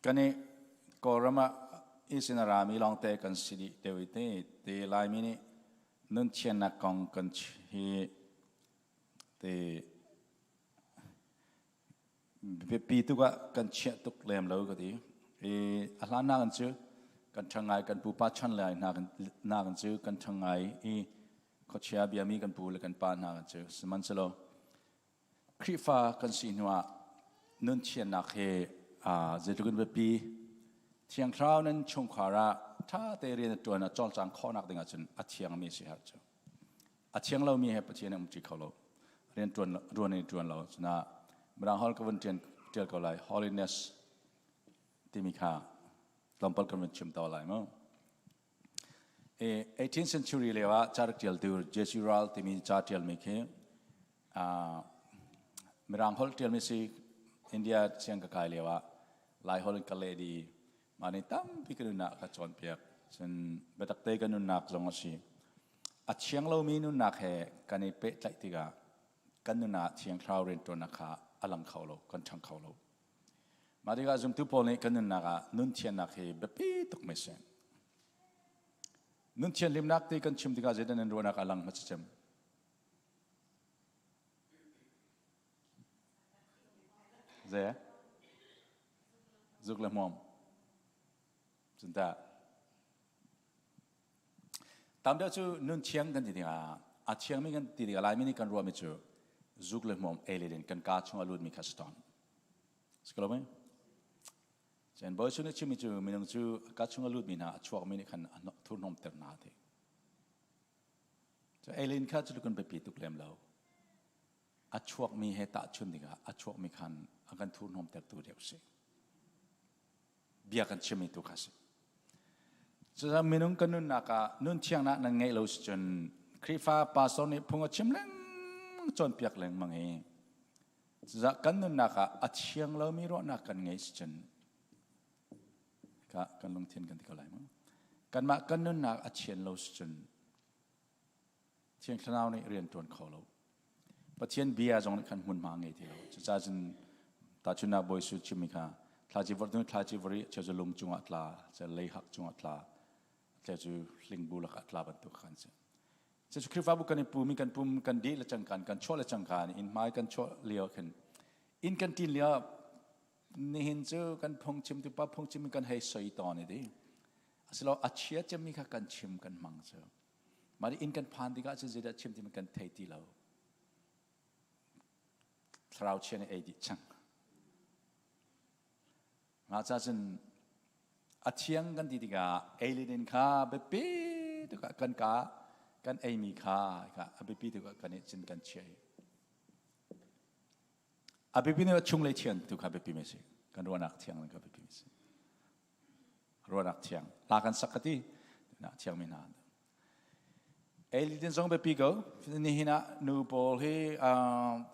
Kan i Kawlram ah isin a rami lawngte kan si dih deuh i te te Laimi nih nun thiannak kong kan hi te biapi tuk ah kan chiah tuk lem lo ka ti. I a hlan nakin cu kan ṭhang ngai kan pupa chan lai nakin cu kan ṭhang ngai i khuachia biami kan pu le kan pa hna kan cu sihmanhsehlaw Khrihfa kan si hnuah nun thiannak hi zeitluk in biapi Thiang Thlarau nan chungkhar ah ṭha te rian a ṭuan a cawlcang khawhnak ding ahcun a thiangmi si har cu. A thiang lomi he Pathian a umṭi kho lo. Rian ṭuan ruan in ṭuan lo. Cuna Mirang holh ka vun ṭial ko lai. Holiness timi kha tlawmpal kan vun chim to lai mu. 18th century lio ah ca rak ṭialtu J.C. Ryle timi ca ṭialmi khi Mirang holh ṭialmi si India siang ka kai lio ah Lai holh in ka leh dih i mah nih tampi ka nunnak a ka cawnpiak. Cun biatak te ka nunnak zong a si. A thiang lomi nunnak he kan i pehtlaih tikah kan nun ah Thiang Thlarau rianṭuannak kha a lang kho lo, kan ṭhang kho lo. Mah tikah zumtu pawl nih kan nunnak ah nun thiannak hi biapi tukmi a si. Nun thianhlimnak ti kan chim tikah zeidah nan ruahnak a lang hmasa cem? Zei? Zuk le hmuam. Cun tah tam deuh cu nun thiang kan ti tikah a thiangmi kan ti tikah Laimi nih kan ruahmi cu zuk le hmuam ei le din kan kaa chung a lutmi kha si tawn. Si ko lo mei? Cun Bawi nih chimmi cu minung cu ka chung a lutmi hna a chuakmi nih khan a thurhnawmter hna ti. Cu ei le in kha cu kan biapi tuk lem lo. A chuakmi he tahchun dingah a chuakmi khan a kan thurhnawmtertu deuh si. Bia kan chimmi tu kha si. Cucaah minung kan nunnak ah nun thiangnak nan ngeih lo si cun Khrihfa pastor nih phung a chim lengmang cawnpiak lengmang i cucaah kan nunnak ah a thiang lomi ruahnak kan ngeih si cun ka kan lungthin kan ti ko lai mu. Kanmah kan nunnak a thian lo si cun Thiang Thlarau nih rian ṭuan kho lo. Pathian bia zong nih khan hmunhma ngei ti lo. Cucaah cun tahchunhnak Bawi Jesuh chimmi kha thlaci vor tu thlaci vor i cheu cu lung cungah tla, cheu leihak cungah tla, cheu cu hlingbu lakah tla bantuk khan si. Cucu Khrihfabu kan i pum i kan pum kan dih le cangkan kan chuah le cangkan inn hmai kan chuah lio khin inn kan ṭin lio nihin cu kan phungchim tu pa phungchim kan hei soi tawn i ti. Asilo a chia cemmi kha kan chim kan hmang cu. Mah inn kan phan tikah cun zeidah chim timi kan thei ti lo. Thlarau chia nih ei dih cang. Mah ca cun a thiang kan ti tikah ei le din kha biapi tuk ah kan ka kan eimi kha a biapi tuk ah kan i cin kan chia i a biapi nih chunglei thian tu kha biapi mi si kan ruahnak thiang kha biapi mi si ruahnak thiang hla kan sak ka ti na thiang mi hna Elidin zong biapi ko nihin ah nu pawl hi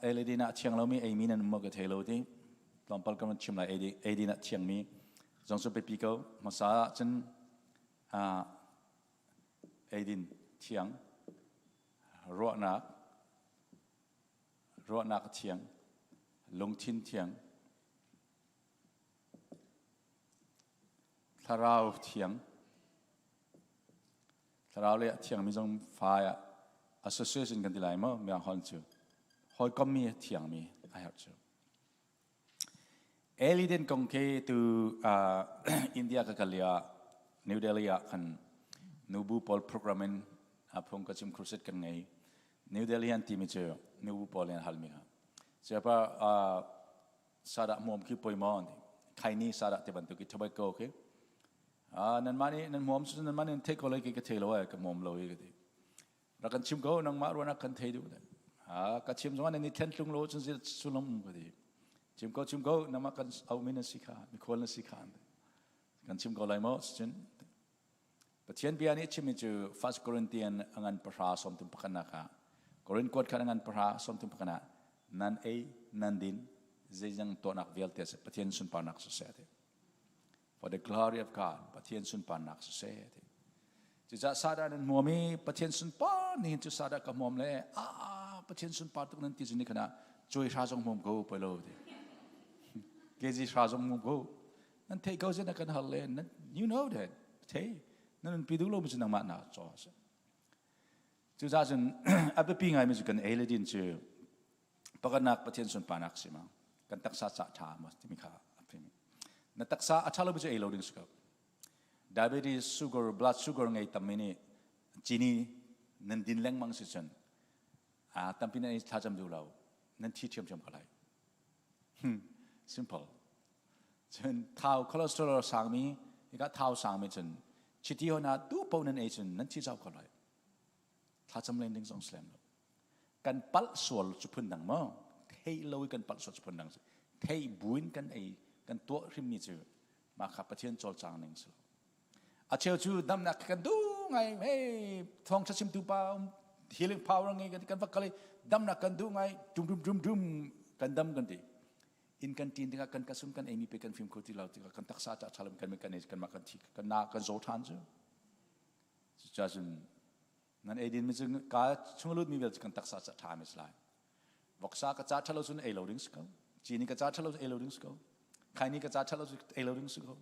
Elidin ah thiang lomi eimi nan um ka thei lo ti tlawmpal kan chim lai eidin ah thiangmi zong cu biapi ko hmasa ah cun eidin thiang ruahnak ruahnak thiang lungthin thiang Thlarau thiang. Thlarau le a thiangmi zong fai ah association kan ti lai maw miang hon cu hawikommi a thiangmi a herh cu. Eli den kong ke tu India ka kal ah New Delhi ah khan nubu pawl program in phung ka chim crusade kan ngei. New Delhi an timi cu nubu pawl in halmi kha. Siapa sadah hmuam khi poi maw an ti khaini sadah ti bantuk i tobacco khi nanmah nih nan hmuam cu nanmah nih nan theih ko lai ka thei lo ai ka hmuam lo i ka ti rak kan chim ko nangmah ruanah kan thei duh ka chim zong nan i thlen tlung lo cun sullam um ka ti chim ko chim ko nangmah kan aumi na si kha mikhual na si kha kan chim ko lai maw cun Pathian bia nih chimmi cu First Corinthian a ngan pahra sawmthum pakhatnak ah Korin kuat khan a ngan pahra sawmthum pakhat ah nan ei nan din zeizang tuahnak vialte si Pathian sunparnak siseh ti. For the glory of God, Pathian sunparnak siseh ti. Cucaah sada nan hmuam i Pathian sunpar ni cu sada ka hmuam le a Pathian sunpar tuk nan ti cu ni khana cuai hra zong hmuam ko poi lo ti. Kezi hra zong hmuam ko. Nan theih ko na kan hal le you know that. Thei. Nan nun pi duh lo mi cu nangmah na caw a si. Cucaah cun a biapi ngaimi cu kan ei le din cu pakhatnak Pathian sunparnak si ma kan taksa ca ṭha maw timi kha a fim. Na taksa a ṭha lo mi cu ei lo ding si ko. Diabetes, sugar, blood sugar ngei tammi nih cini nan din lengmang si cun tampi nan ei thlacam duh lo nan thi ṭhiamṭhiam ko lai. Simple. Cun thau cholesterol sangmi hika thau sangmi cun chiti hona tu po nan ei cun nan thi zau ko lai. Thlacam len ding zong slem lo. Kan palh sual cu phun dang maw? Thei lo i kan palh sual cu phun dang si. Thei buin kan ei kan tuah hrimmi cu mah kha Pathian cawlcang ning si lo. A cheu cu damnak kan duh ngai hey thawngṭha chimtu pa healing power ngei kan kan va kal i damnak kan duh ngai dum dum dum dum kan dam kan ti in kan tin tikah kan kasum kan eimi pe kan fim kho ti lo tikah kan taksa ca thalam kan kan kan mah kan thi kan na kan zo than cu cucun nan eidin mi cu ka chung lut mi vial cu kan taksa ca tha mi lai voksa ka ca thalo cun ei lo ding si ko chini ka ca thalo ei lo ding si ko khaini ka ca thalo cu ei lo ding si ko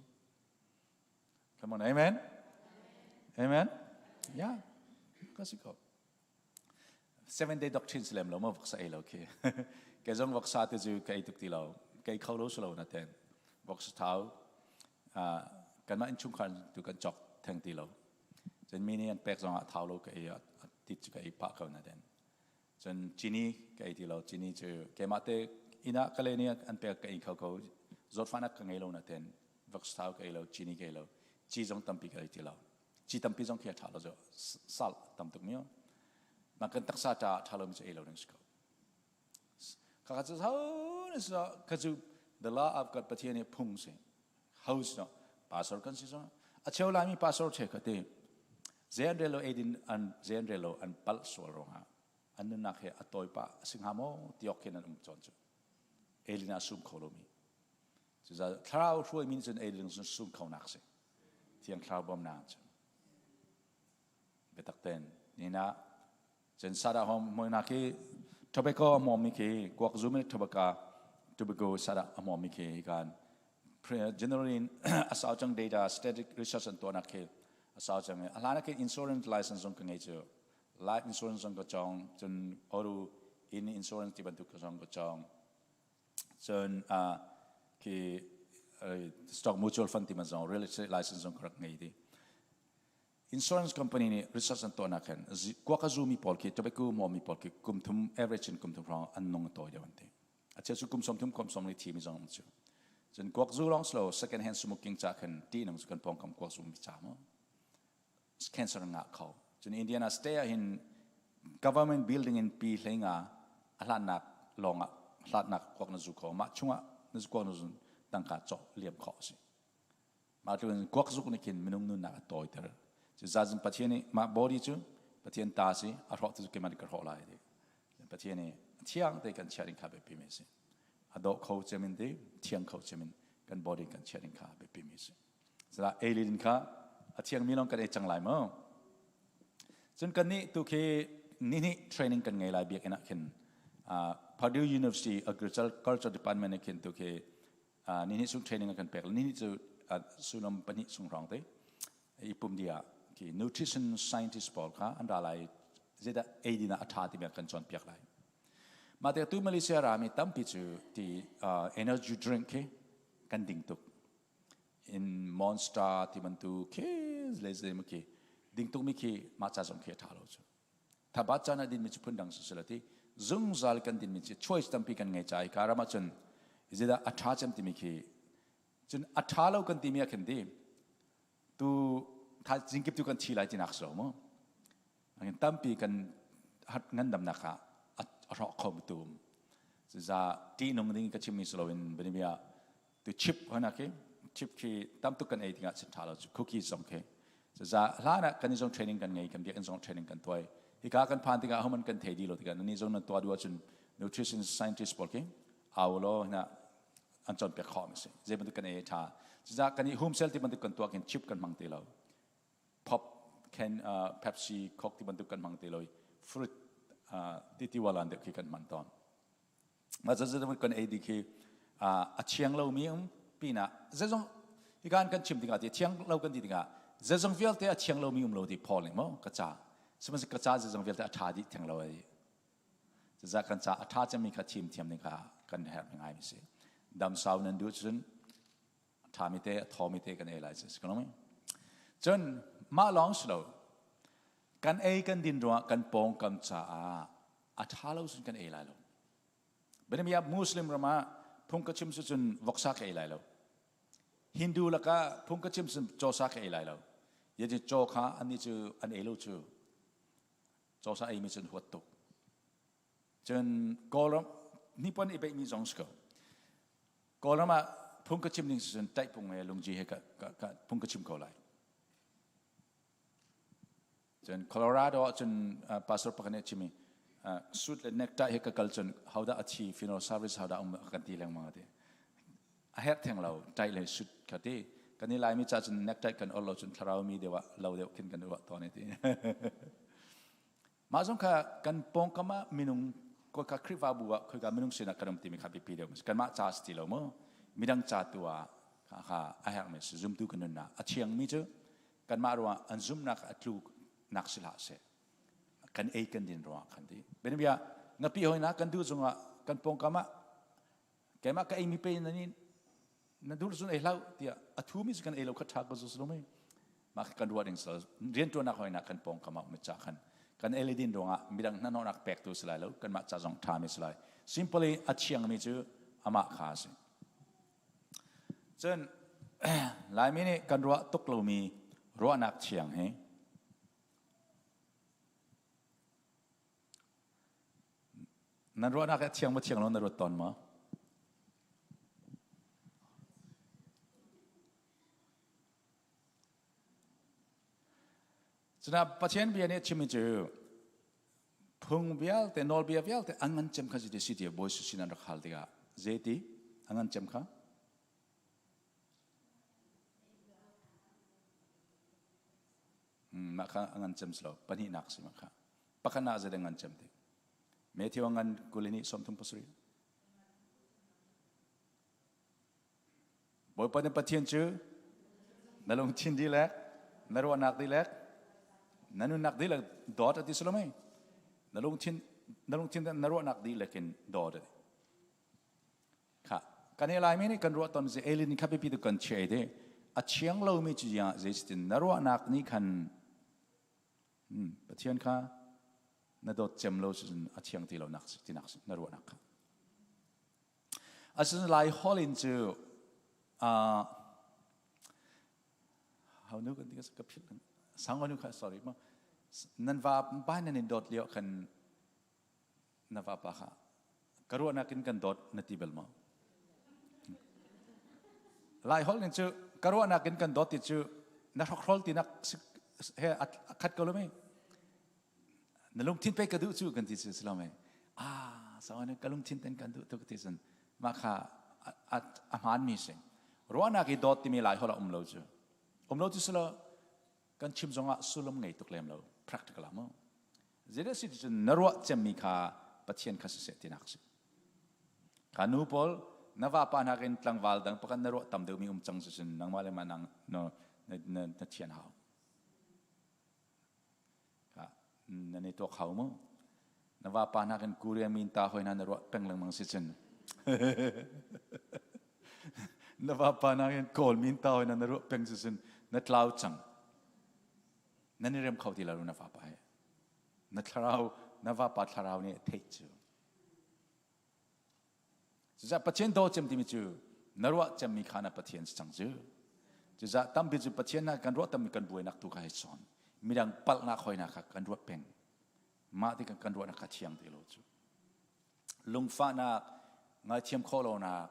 Come on, amen? Amen? Yeah. Ka si ko. Seven day doctrine lem lo ma voksa ei lo khi. Ke zong voksa te cu ka ei tuk ti lo. Kei kho lo su lo na ten. Voksa thau kanmah innchungkhar tu kan cok theng ti lo. Cun mi nih an pek zong ah thau lo ka ei ti cu ka ei pah ko na ten. Cun cini ka ei ti lo. Cini cu keimah te inn ah ka le nih an pek ka ei kho ko. Zawtfahnak ka ngei lo na ten. Voksa ka ei lo, cini ka ei lo. Ci zong tampi ka ei ti lo. Ci tampi zong khi a ṭha lo cu salt tam tuk mi mah kan taksa ṭa ṭha lo mi cu ei lo ding si ko. Kaka cu ho na si ka cu the law of God Pathian i phung si house no pastor kan si so a cheu laimi pastor che ka te zen relo eidin an zen relo an palh sual ruangah an nunnak he a tawi pah a si hnga maw tiok khin an um cawn cu elina sum kho lomi cuza thlarau hruai min cun eilin cun sum kho nak si thiang thlarau bawmnak cun biatak ten nina cun sada hom moina khi tobacco a hmawmmi khi kuak zum in tobacco tobacco sada a hmawmmi khi kan generally a sau cang data static research an tuahnak khi a sau cang a hlan khi insurance license zong ka ngei cu life insurance zong ka cawng cun auto in insurance ti bantuk zong ka cawng cun khi stock mutual fund ti man zong real estate license zong ka rak ngei ti Insurance company nih research an tuahnak hin kuak a zumi pawl khi tobacco hmawmi pawl khi kum thum average in kum thum hrawng an nung a tawi deuh an ti. A cheu cu kum 30 kum 40 thi mi zong um cu. Cun kuak zu lawng silo second hand smoking ca khin ti nung cu kan pawngkam kuak zu mi ca mu. Cancer ngah kho. Cun Indiana state ah hin government building in pi hleinga a hlannak lawng ah hlatnak kuak na zu kho. Mah chungah na kuak na zu tangka cawk liam khawh a si. Mah tluk in kuak zuk nih khin minung nunnak a tawiter. Cucaah cun Pathian nih mah body cu Pathian ta si, a hrawh tu cu keimah nih ka hrawh lai ti. Pathian nih thiang te kan chiah ding kha biapi mi a si. A dawh kho cemin ti, thiang kho cemin kan body kan chiah ding kha biapi mi a si. Cucaah ei le din kha a thiangmi lawng kan ei cang lai maw? Cun kannih tu khi nihnih training kan ngei lai biakinn ah khin Purdue University Agriculture Department nih khin tu khi nihnih sung training a kan pek nihnih cu sullam pahnih sung hrawng te i pum dia ki nutrition scientist pawl kha an ra lai zeidah ei ding ah a ṭha timi kan cawnpiak lai mah te tu Malaysia rami tampi cu ti energy drink khi kan ding tuk in monster ti bantuk khi le zei khi ding tuk mi khi mah ca zong khi a ṭha lo cu Thabat caan ah dinmi cu phundang si sila ti zungzal kan dinmi cu choice tampi kan ngei ca i ka ram ahcun zeidah a ṭha cem timi khi cun a ṭha lo kan timi ah khin ti tu tha zingkip tu kan thi lai tinak si lo mu tampi kan hat ngandamnak ah a hrawk kho tu za ṭihnung ding ka chimmi si loin bia tu chip hona khi chip khi tam tuk kan ei tikah chin tha lo cu cookies zong khi za hlan ah kan i zong training kan ngei kan biakinn zong training kan tuai hika kan phan tikah homan kan thei di lo tikah nani zong nan tua du ahcun nutrition scientist pawl khi au lo hna an cawn piak khawh mi si zei bantuk kan ei tha za kan i home sale ti bantuk kan tuah khin chip kan hmang ti lo pop can Pepsi Coke ti bantuk kan hmang ti lo fruit ti ti walan deuh khi kan hman tawn Mah zeizong kan ei dih khi a thiang lomi um pinah zeizong. Hi kan chim tikah ti thiang lo kan ti tikah zeizong vialte a thiang lomi um lo ti Paul nih maw ka ca sihmanhsehlaw ka ca zeizong vialte a ṭha dih theng lo ai. Cucaah kan ca a ṭha cemmi kha thim thiam ding kha kan herh ngai mi si. Dam sau nan duh cun a ṭhami te a thawmi te kan ei lai si ko Cun mah lawng si lo kan ei kan din ruangah kan pawngkam caah a ṭha lo cun kan ei lai lo. Benamia Muslim ram ah phung ka chim si cun voksa ka ei lai lo. Hindu lakah phung ka chim cun cawsa ka ei lai lo. Yeti caw kha annih cu an ei lo cu. Cawsa ei mi cun huat tuk. Cun Kawlram hnipuan i beihmi zong si ko. Kawlram ah phung ka chim ding si cun taihpung he lungji he ka, ka, ka phung ka chim ko lai. Cun Colorado ah cun pastor pakhat nih a chim i suit le necktie he ka kal cun hodah a thi funeral service hodah um kan ti lengmang a ti. A herh theng lo tie le suit kha ti. Kan i Laimi ca cun necktie kan ol lo cun thlarau mi deuh ah lo deuh khin kan ruah tawn ti. Mah zong kha kan pawngkam ah minung ka Khrihfabu ah khoika minung sinah kan um timi kha biapi deuh kanmah ca si ti lo mu midang ca tu ah kha a herhmi si zumtu kan nunnak a thiangmi cu kanmah ruangah an zumhnak a tlu nak si hlah seh kan ei kan din ruangah khan ti bianabia ngapi hoina kan duh zungah kan pawngkam ah keimah ka ei mi pe na ni na dur zun ei hlau tiah a thu mi kan ei lo kha tha ko zu mei mah kan ruah ding sal riantuanak hoina kan pawngkam ah mi cha khan kan ei le din ruangah midang hnahnawhnak pek tu si lai lo kanmah ca zong tha mi si lai simply a thiang mi cu amah kha a si Cun Laimi nih kan ruah tuk lomi ruahnak thiang hi nan ruahnak hi a thiang maw thiang lo na ruat tawn maw? Cuna Pathian bia nih a chimmi cu phung vialte nawlbia vialte an ngan cem kha zeiti si tiah Bawi sin an rak hal tikah zeiti a ngan cem kha mah kha a ngan cem si lo pahnihnak si mah kha pakhatnak zei ngan cem ti Matthew ngan kulini 37 Bawipa na Pathian cu na lungthin dihlak, na ruahnak dihlak, na nunnak dihlak dawt a ti si lo mei? Na lungthin na lungthin na ruahnak dihlak in dawt a ti. Kha kan i Laimi nih kan ruah ton si Elin kha biapi tu kan chiah i a chiang lomi cu ah zeitin na ruahnak nih khan Pathian kha na dawt cem lo cun a thiang ti lo nak tinak na ruahnak kha. Asinain Lai holh in cu how nu kan ti ka philh sang nu kha sorry ma nan va pa nan in dawt lio khan na va pa kha ka ruahnak in kan dawt na ti bal maw Lai holh in cu ka ruahnak in kan dawt ti cu na hrokhrol ti nak he a khat ko lo mi Na lungthin pek ka duh cu kan ti cu si lo mei. Ah, so ka lungthin ten kan duh tuk ti cun mah kha a hmaan mi si. Ruahnak i dawt timi lai holh a um lo cu. Um lo cu si lo kan chim zongah sullam ngei tuk lem lo practical ah mu. Zeidah si cun na ruah cemmi kha Pathian kha siseh tinak si. Kha nu pawl na vapa nakin tlangval dang pakhat na ruah tam deuhmi um cang si cun nangmah le mah nang na na thian hau. Nan i tuak hau mu. Na vapa nakin Korea min ta hoi hna na ruah peng lengmang si cun. Na vapa nakin Kawl min ta hoi hna na ruah peng si cun na tlau cang. Nan i rem kho ti lo na vapa he. Na thlarau, na vapa thlarau nih a theih cu. Cucaah Pathian daw cem timi cu na ruah cemmi kha na Pathian si cang cu. Cucaah tampi cu Pathian na kan ruah tammi kan buainak tu kha hei sawn. Midang palhnak hoinak kha kan ruat peng. Mah ti kan kan ruahnak kha thiang ti lo cu. Lungfahnak, ngaithiam khawh lonak,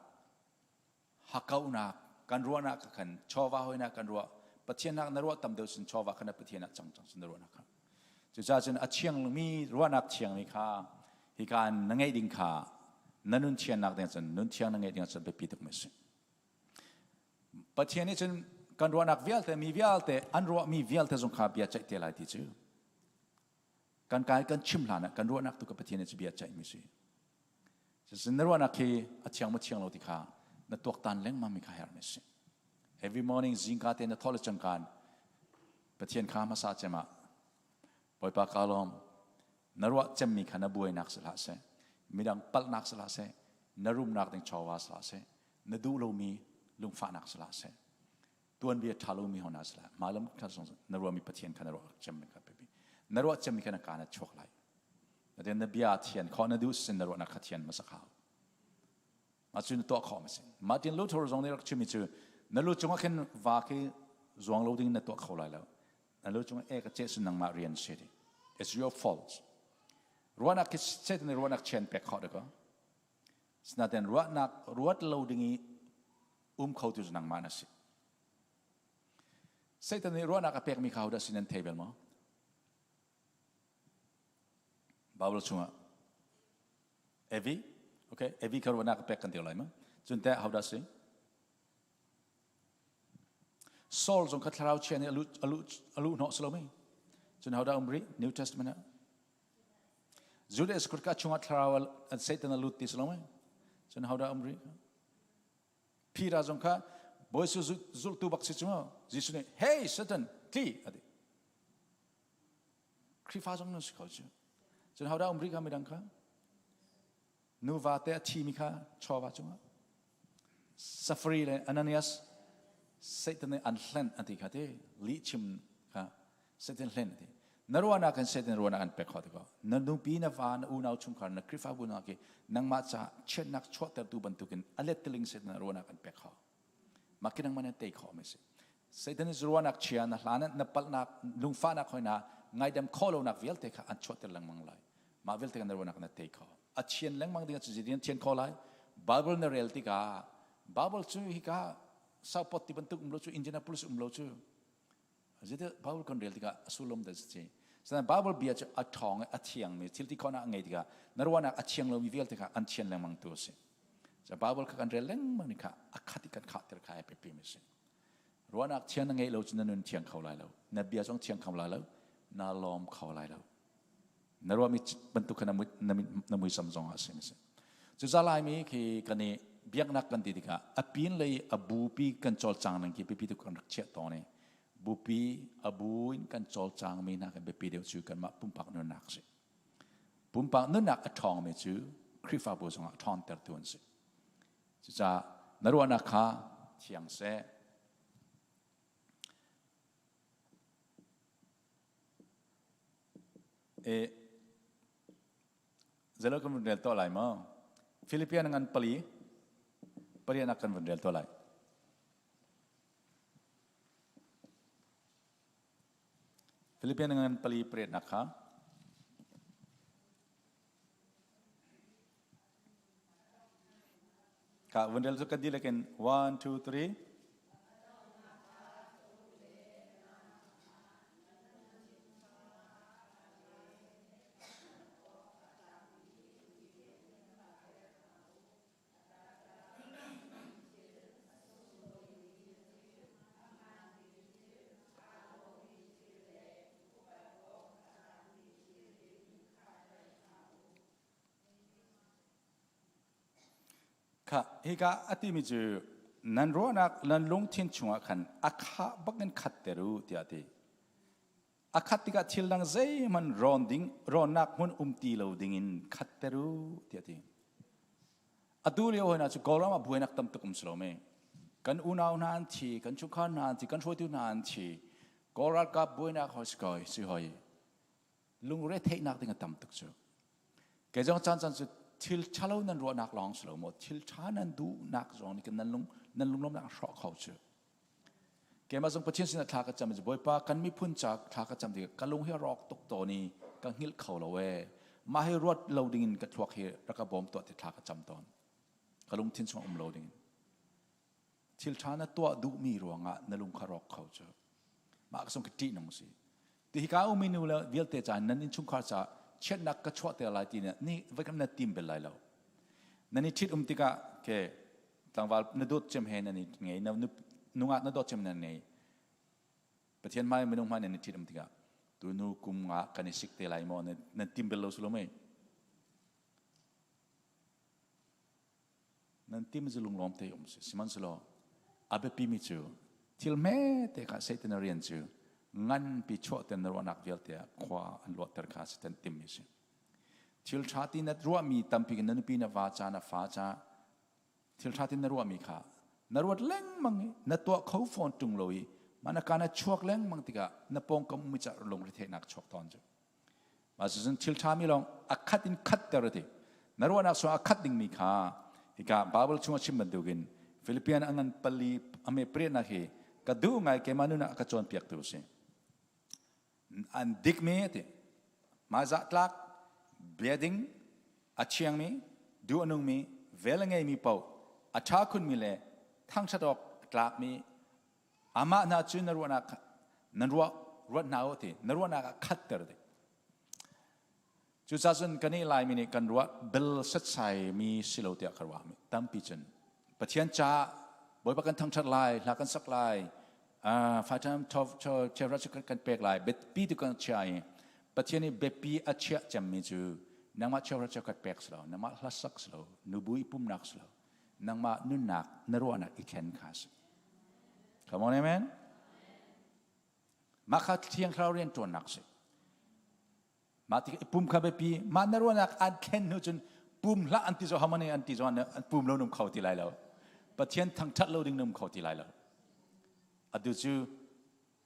hakauhnak, kan ruahnak kha khan chawva hoinak kan ruah. Pathian nak na ruah tam deuh sin chawva kha na Pathian ah cang cang sin na ruahnak kha. Cucaah cun a thiangmi ruahnak thiangmi kha hika na ngeih ding kha na nun thiannak ding cun nun thiang na ngeih ding cun biapi tuk mi a si. Pathian nih cun kan ruahnak vialte mi vialte an ruahmi vialte zong kha bia ceih te lai ti cu kan kai kan chim hlan ah kan ruahnak tu ka Pathian nih cu bia ceih mi si. Cucun na ruahnak hi a thiang maw thiang lo ti kha na tuaktan lengmang mi kha herh mi si. Every morning zingka te na thawh le cangkan Pathian kha hmasa cem ah Bawipa ka lawm na ruah cemmi kha na buainak si hlah seh midang palhnak si hlah seh na rumnak ding chawva si hlah seh na duh lomi lungfahnak si hlah seh tuanbia ṭha lomi hona si hlah mah lam kha na ruahmi Pathian kha na ruah cemmi kha biapi na ruah cemmi kha na ka na chuak lai na na bia thian khawh na duh sin na ruahnak kha thian hmasa khau Mah cu na tuah khawh ma si. Martin Luther zong nih rak chimmi cu na lu cungah khin va khi zuang lo ding na tuah kho lai lo. Na lu cungah ek a ceh sun nangmah rian si ti. It's your fault. Ruahnak khi Satan nih ruahnak chian pek khawh dekaw. Sinain ruahnak ruat lo ding i um kho tu cu nangmah na si. Satan nih ruahnak a pekmi kha hodah sin nan thei bel maw? Bible chungah Evi, okay, Evi kha ruahnak ka pek kan ti lai ma? Cun teh hodah si? Saul zong kha thlarau chia nih alu alu alu hnawh si lo mi? Cun hodah um rih New Testament ah? Judas Iscariot ka chungah thlarau Satan a lut ti si lo mi? Cun hodah um rih? Peter zong kha Bawi zultu bak si cu Jesuh nih hey Satan tli ati. Khrihfa zong nan si kho cu. Cun hodah um rih kha midang kha? Nuva te a thimi kha chawva cungah. Safari le Ananias Satan nih an hlen an ti kha ti lih chim kha Satan hlen an ti. Na ruahnak in Satan ruahnak an pek kho ti ko. Na nupi na va na unau chungkhar na Khrihfabu na ki nangmah ca chiatnak chuahtertu bantukin a letteling Satan ruahnak an pek kho. Mah khi nangmah na tei khawh mi si. Satan is ruahnak chia na hlan na palhnak lungfahnak hoi na ngaidam khawh lonak vialte kha an chuahter lengmang lai. Mah vialte kan ruahnak na tei kho. A thian lengmang ding cu zeitin thian kho lai? Bible na rel tikah Bible cu hika Southport ti bantuk um lo cu Indianapolis um lo cu Zeiti Bible kan rel tikah a sullam dah si. Sinain Bible bia cu a ṭhawng i a thiangmi thil ti khawhnak a ngei tikah na ruahnak a thiang lomi vialte kha an thian lengmang tu a si. Ca Bible kha kan rel lengmang ni kha a khat i kan khahter kha a biapimi a si. Ruahnak thiang na ngeih lo cu na nun thiang kho lai lo. Na bia zong thiang kho lai lo. Na lawm kho lai lo. Na ruahmi bantuk kha na muisam zong ah a si. Cucaah Laimi khi kan i biaknak kan ti tikah a pin lei a bupi kan cawlcang ning khi biapi tuk kan rak chiah tawn i bupi a bu in kan cawlcang mi hna kan biapi deuh cu kanmah pumpak nunnak a si. Pumpak nunnak a ṭhawngmi cu Khrihfabu zongah ṭhawntertu an si. Cucaah na ruahnak kha thiang seh. E, Zelo kan vun rel tuah lai maw? Philippian ngan pali pariat kan vun rel tuah lai. Philippian ngan pali pariatnak kha Ka vun rel cu ka dihlak in 1 2 3 Kha hika a timi cu nan ruahnak nan lungthin chungah khan a khah bakin khat ter u tiah a ti. A khat tikah thil dang zeihmanh rawn ding rawnnak hmun um ti lo dingin khat ter u tiah a ti. Atu lio hoi cu Kawlram ah buainak tam tuk um si lo me. Kan unau hna an thi, kan chungkhar hna an thi, kan hruaitu hna an thi. Kawl ralkap buainak hoi si koi si hoi. Lungre theihnak ding a tam tuk cu. Kei zong caan caan cu thil ṭhalo nan ruahnak lawng si lo maw thil ṭha nan duhnak zong nih nan lung nan lunglawmnak a hrawh kho cu. Keimah zong Pathian sinah thla ka cam i Bawipa kan miphun ca thla ka cam tikah ka lung hi a rawk tuk tawn i ka hngilh kho lo ee. Mah hi ruat lo dingin ka thluak hi rak ka bawm tuah ti thla ka cam tawn. Ka lungthin chung um lo dingin. Thil ṭha na tuah duhmi ruangah na lung kha rawk kho cu. Mah ka sung ka ṭih nung si. Ti hi ka ummi nu le vialte ca nan innchungkhar ca chiatnak ka chuahter lai ti ni voi kam na tim bel lai lo. Nan i ṭhit um tikah ke tlangval na dawt cem he nan i ngei na nungak na dawt cem nan ngei Pathian hmai minung hmai nan i ṭhit um tikah tunu kum nga kan i sik te lai maw nan tim bel lo su lo mei nan tim zu lunglawm te um si sihmanhsehlaw a biapi mi cu Thil hmete kha Satan rian cu nganpi chuahter na ruahnak vialte ah khua an luahter kha Satan timmi si. Thil ṭha ti na ruahmi tampi na nupi na va ca na fa ca thil ṭha ti na ruahmi kha na ruat lengmang i na tuah kho fawn ṭung lo i mah na kaan a chuak lengmang tikah na pawngkam ummi ca lungretheihnak chuak tawn cu. Mah cucun thil ṭhami lawng a khat in khatter a ti. Na ruahnak sung a khat dingmi kha hika Bible chung a chim bantukin Philippian a ngan pali a me pariatnak hi ka duh ngai keimah nun ah ka cawnpiaktu a si. An dikmi a ti. Hmaizah tlak, biading, a thiangmi, duh a nungmi, vel a ngeimi paoh, a ṭha khunmi le thangṭhat awk a tlakmi Amah hna cu na ruahnak nan ruah ruat hna u ti na ruahnak ah khatter ti. Cucaah cun kan i Laimi nih kan ruah bel setsai mi si lo tiah ka ruah mi tampi cun Pathian caah Bawipa kan thangṭhat lai, hla kan sak lai, faitham cheuhra cu kan pek lai, biapi tu kan chia i Pathian nih biapi a chiah cemmi cu nangmah cheuhra cheu khat pek si lo, nangmah hla sak si lo, nubu i pumnak si lo, nangmah nunnak na ruahnak i thlen kha a si. Come on, amen. Mah kha Thiang Thlarau rian ṭuannak si. Mah tik pum kha biapi, mah na ruahnak an thlen hnu cun pum hlah an ti zo hamani an ti zo an pum lo num kho ti lai lo. Pathian thangṭhat lo ding num kho ti lai lo. Atu cu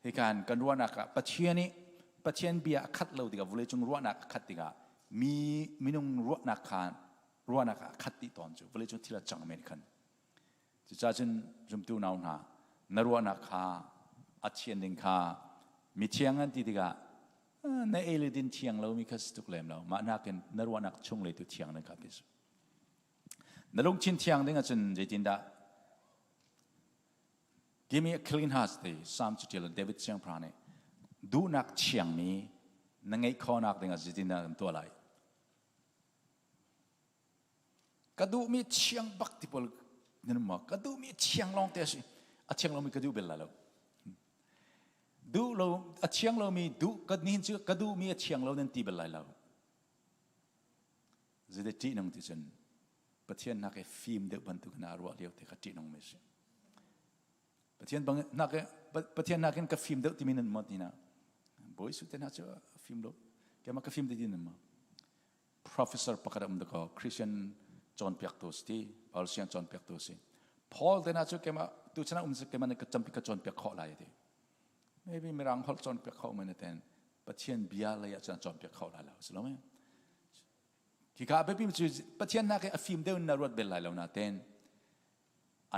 hikan kan ruahnak ah Pathian nih Pathian bia a khat lo tikah vawleicung ruahnak a khat tikah mi minung ruahnak kha ruahnak ah a khat dih tawn cu vawleicung thil a cang men khan Cucaah cun zumtu nau hna, na ruahnak kha a thian ding kha mithiang an ti tikah na ei le din thiang lomi kha si tuk lem lo. Mah nakin na ruahnak chung lei tu thiang ding kha ti su. Na lungthin thiang ding ahcun zeitindah Give me a clean heart ti Psalm cu ṭial David siangpahrang nih duhnak thiangmi na ngeih khawhnak ding ah zeitindah kan tuah lai? Ka duhmi thiang bak ti pawl nan ma ka duhmi thiang lawng te a si. A thiang lomi ka duh bel lai lo. Duh lo a thiang lomi duh ka nihin cu ka duhmi a thiang lo nan ti bel lai lo. Zeite ṭih nung ti cun Pathian nak i fim deuh bantuk in aa ruah lio te kha ṭih nung mi si. Pathian bang nak Pathian nakin ka fim deuh timi nan mo ti na. Bawi su te na cu fim lo. Keimah ka fim te ti nan mo. Professor pakhat a um dakaw Christian cawnpiaktu si ti Paul siang cawnpiaktu si Paul te na cu keimah tu chan ah um keimah nih ka campi ka cawnpiak khawh lai ti maybe mirang holh cawnpiak kho men ten Pathian bia lei ah cun cawnpiak kho lai lo si lo me khika biapi cu Pathian nak a fim deuh in na ruat bel lai lo na ten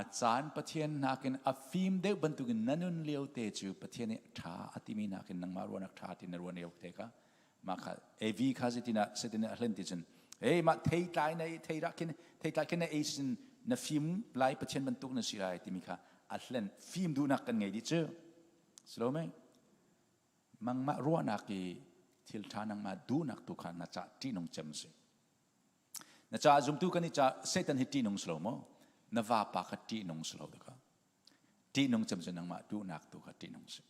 A caan Pathian nakin a fim deuh bantukin na nun lio te cu Pathian nih ṭha a timi nakin nangmah ruahnak ṭha ti na ruah lio te kha mah kha Evi kha zeitin ah Satan nih a hlen ti cun ei mah thei tlai na thei rak khin thei tlai khin na ei sin na fim lai Pathian bantuk na si lai timi kha a hlen fim duhnak kan ngei dih cu si lo mei mangmah ruahnak i thil ṭha nangmah duhnak tu kha na cah ṭihnung cem si Na caah zumtu kan i ca Satan hi ṭihnung si lo maw? Na vapa kha ṭihnung si lo daka. Ṭihnung cem cu nangmah duhnak tu kha ṭihnung si.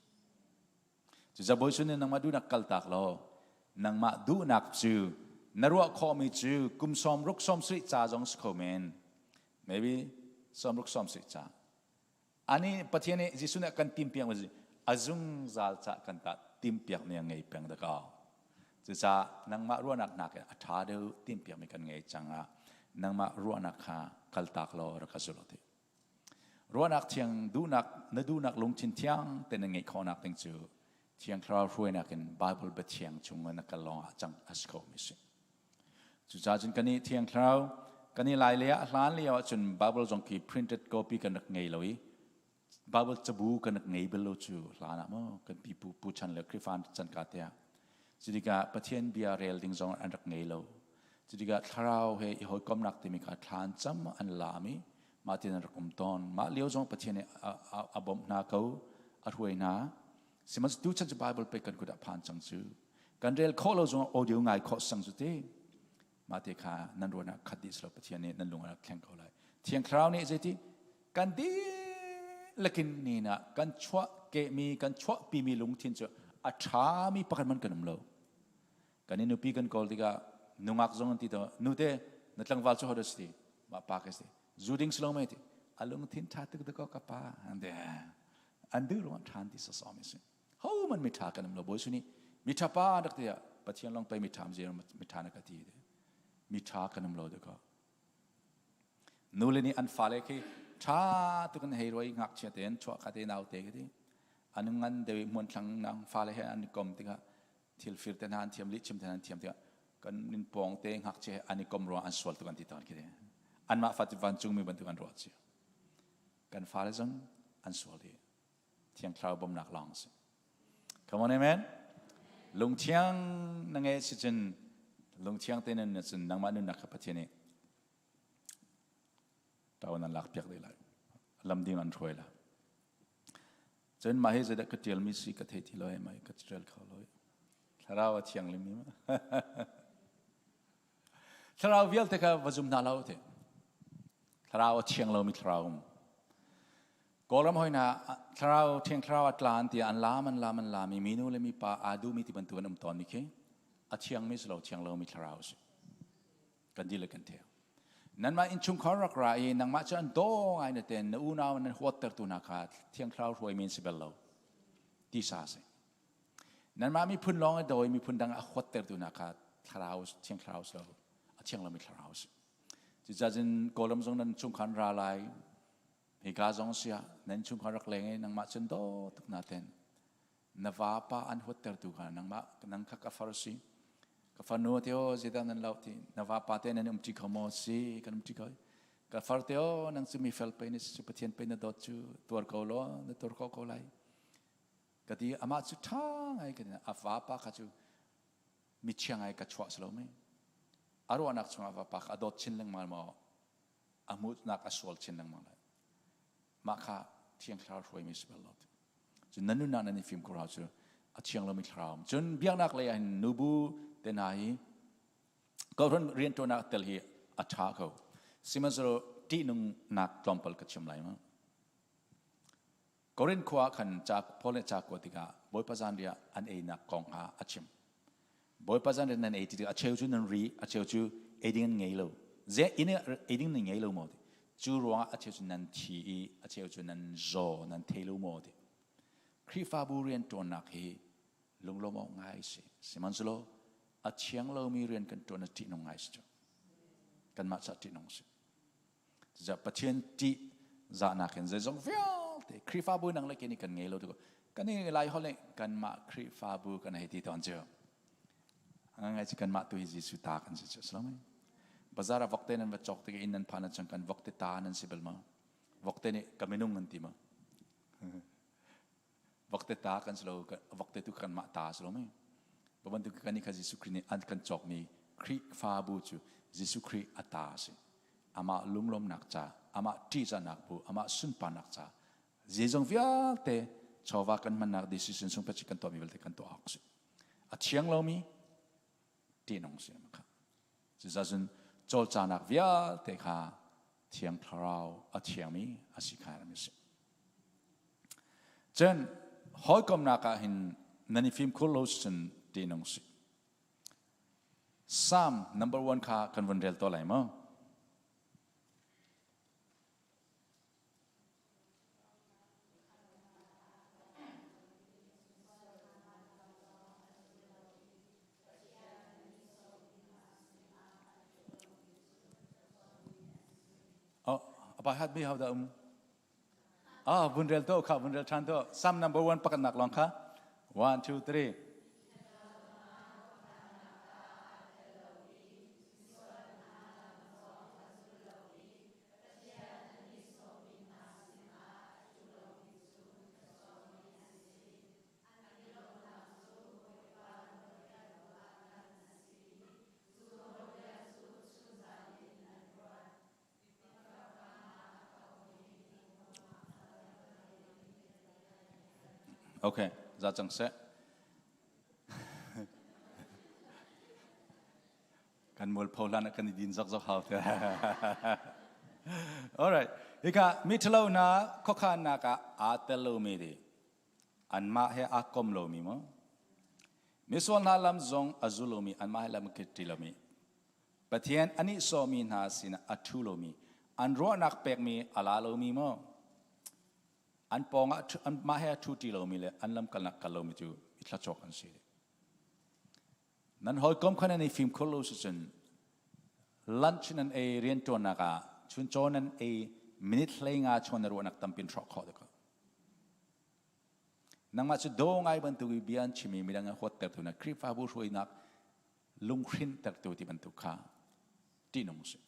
Cu zabawi sun in nangmah duhnak kaltak law nangmah duhnak cu na ruah khawhmi cu kum sawm ruk sawm sarih ca zong si kho men. Maybe sawm ruk sawm sarih ca. Ani Pathian nih Jesuh nih a kan timpiak mi a zungzal ca kan ta timpiak mi a ngei peng da ko. Cucaah nangmah ruahnak nakin a ṭha deuh timpiak mi kan ngei cang ah nangmah ruahnak kha kaltak law rak ka zul ti. Ruahnak thiang duhnak na duhnak lungthin thiang te na ngeih khawhnak ding cu Thiang Thlarau hruainak in Bible biathiang chung na kal lawng ah cang a si kho mi si. Cucaah cun kan i Thiang Thlarau kan i lai le ah hlan lio ahcun Bible zong khi printed copy kan rak ngei lo i Bible cabu kan rak ngei bal lo cu hlan ah maw kan pipu pu chan le Khrihfa chan ka te ah cutikah Pathian bia rel ding zong an rak ngei lo cutikah thlarau he i hawikomnak timi kha thlan cam an lam i mah tin an rak um tawn mah lio zong Pathian nih a bawmh hna ko a hruai hna sihmanhsehlaw tu chan cu Bible pe kan kut ah phan cang cu Kan rel khawh lo zongah audio ngai khawh sang cu ti. Mah te kha nan ruahnak khat dih selaw Pathian nih nan lung a rak thleng ko lai. Thiang Thlarau nih zeiti kan dihlakin ni na kan chuah kehmi kan chuahpimi lungthin cu a ṭhami pakhat man kan um lo. Kan i nupi kan kawl tikah nungak zong an ti to nute na tlangval cu hodah si ti mah pa ka si zu ding si lo mei ti a lungthin ṭha tuk dakaw ka pa an ti. An duh ruang ṭhan ti sasawmi si. Ho man mi ṭha kan um lo bawi suni mi ṭha pa rak tiah Pathian long pei mi ṭha zir mi ṭha na ka ti mi ṭha kan um lo de ko. Nule nih an fale khi ṭha tuk in hei roi ngakchia tein chuah kha te nau te khi ti an ngan deuh i hmuan thlang nang fale he an i kom tikah thil fir te hna an thiam lih chim te hna an thiam tikah kan in pawng te ngakchia he an i kom ruang an sual tuk an ti tawn khi ti anmah fa cu vancungmi bantuk an ruah cio kan fale zong an sual dih Thiang Thlarau bawmnak lawng a si. Come on, amen. Lungthiang na ngei si cun lungthiang te nan cun nangmah nunnak kha Pathian nih ṭawan an lak piak dih lai. Lam ding an hruai lai. Cun mah hi zeidah ka ṭialmi si ka thei ti lo i mah ka ṭial kho lo. Thlarau a thianghlim mi ma. Thlarau vialte kha va zum hna hlah u ti. Thlarau a thiang lomi thlarau um. Kawlram hoi hna thlarau thiang thlarau a tla an ti an lam an lam an lam i minu le mipa aa duhmi ti bantuk an um tawn mi khi a thiangmi si lo thiang lomi thlarau si. Kan dil le kan theo. Nanmah innchungkhar rak ra i nangmah cu an daw ngai na ten na unau nan huattertu hna kha thiang thlarau hruaimi an si bel lo. Tisa si. Nanmah miphun lawng a dawi miphun dang a huattertu hna kha thlarau thiang thlarau si lo a thiang lomi thlarau si. Cucaah cun Kawlram zong nan chungkhar ra lai hika zong siah nan chungkhar rak leng i nangmah cun daw tuk na ten na vapa an huattertu kha nangmah nang kha ka far si ka fanu te o zeidah nan lo ti na vapa te nan um ṭi kho maw si kan um ṭi ko ka far te o nang cu mi fel pe ni si Pathian pe na dawt cu tuar ko law na tuar ko ko lai Ka ti amah cu ṭha ngai ka ti a vapa kha cu michia ngai ka chuah si lo mei. A ruahnak chungah vapa kha a dawt chin lengmang maw a hmuhnak a sual chin lengmang lai. Mah kha Thiang Thlarau hruaimi si bal lo. Cun nan nunnak nan i fimkhur hau cu a thiang lomi thlarau. Cun biaknak lei ah hin nubu te hna hi kawhhran rianṭuannak tel hi a ṭha ko. Sihmanhsehlaw ṭihnungnak tlawmpal ka chim lai ma. Korin khua ah khan ca Paul nih ca kuat tikah Bawipa zanriah an einak kong kha a chim. Bawipa zanriah nan ei ti tikah a cheu cu nan ri, a cheu cu ei ding an ngei lo. Ze inn ei ding nan ngei lo maw ti. Cu ruangah a cheu cu nan thi i a cheu cu nan zaw, nan thei lo maw ti. Khrihfabu rianṭuannak hi lunglawm awk ngai si. Sihmanhsehlaw a thiang lomi rian kan ṭuan a ṭihnung ngai si cu. Kanmah caah ṭihnung si. Cucaah Pathian ṭih zahnak in zeizong vialte Khrihfabu nang le kei nih kan ngei lo tuk. Kan i lai holh nih kanmah Khrihfabu kan hei ti tawn cu. Ngai cu kanmah tu hi Jesuh ta kan si cu si lo mei? Bazar ah vokte nan va cawk tik inn nan phan ahcun kan vokte ta nan si bal maw? Vokte nih ka minung an ti maw? Vokte ta kan si lo, vokte tu kanmah ta si lo mei? Bantuk kan nih kha Jesuh Khrih nih an kan cawkmi Khrihfabu cu Jesuh Khrih a ta a si. Amah lunglawmnak ca, amah ṭihzahnak bu, amah sunparnak ca, zeizong vialte chawva kan hmannak decision sung pacik kan tuahmi vialte kan tuah awk a si. A thiang lomi ṭihnung si kha. Cucaah cun cawlcangnak vialte kha Thiang Thlarau a thiangmi a si kha a si. Cun hawikomnak ah hin nan i fimkhur lo cun ṭihnung si. Psalm number one kha kan vun rel to lai maw? Oh, apa hat mi hau dah um? Ah, vun rel to kha, vun rel ṭhan to. Psalm number one pakhatnak lawng kha. One, two, three. Okay, za cang seh. Kan mualpho hlan ah kan i din zokzok hau te. All right. Hika mithalo hna khuakhannak ah aa tel lomi di anmah he aa kom lomi maw? Misual hna lam zong a zul lomi anmah he lam a kit ṭi lomi Pathian a nihsawhmi hna sinah a ṭhu lomi an ruahnak pekmi a la lomi maw? An pawngah mah he a ṭhuṭi lomi le an lamkalnak kal lomi cu i thlacawk an si. Nan hawikom kha nan i fimkhur lo sicun lunch nan ei rianṭuannak ah chuncaw nan ei minute 15 chung na ruahnak tampin hrawk khawh dek. Nangmah cu daw ngai bantuk i bia an chimi midang a huattertu na Khrihfabu hruainak lunghrintertu ti bantuk kha ṭihnung si.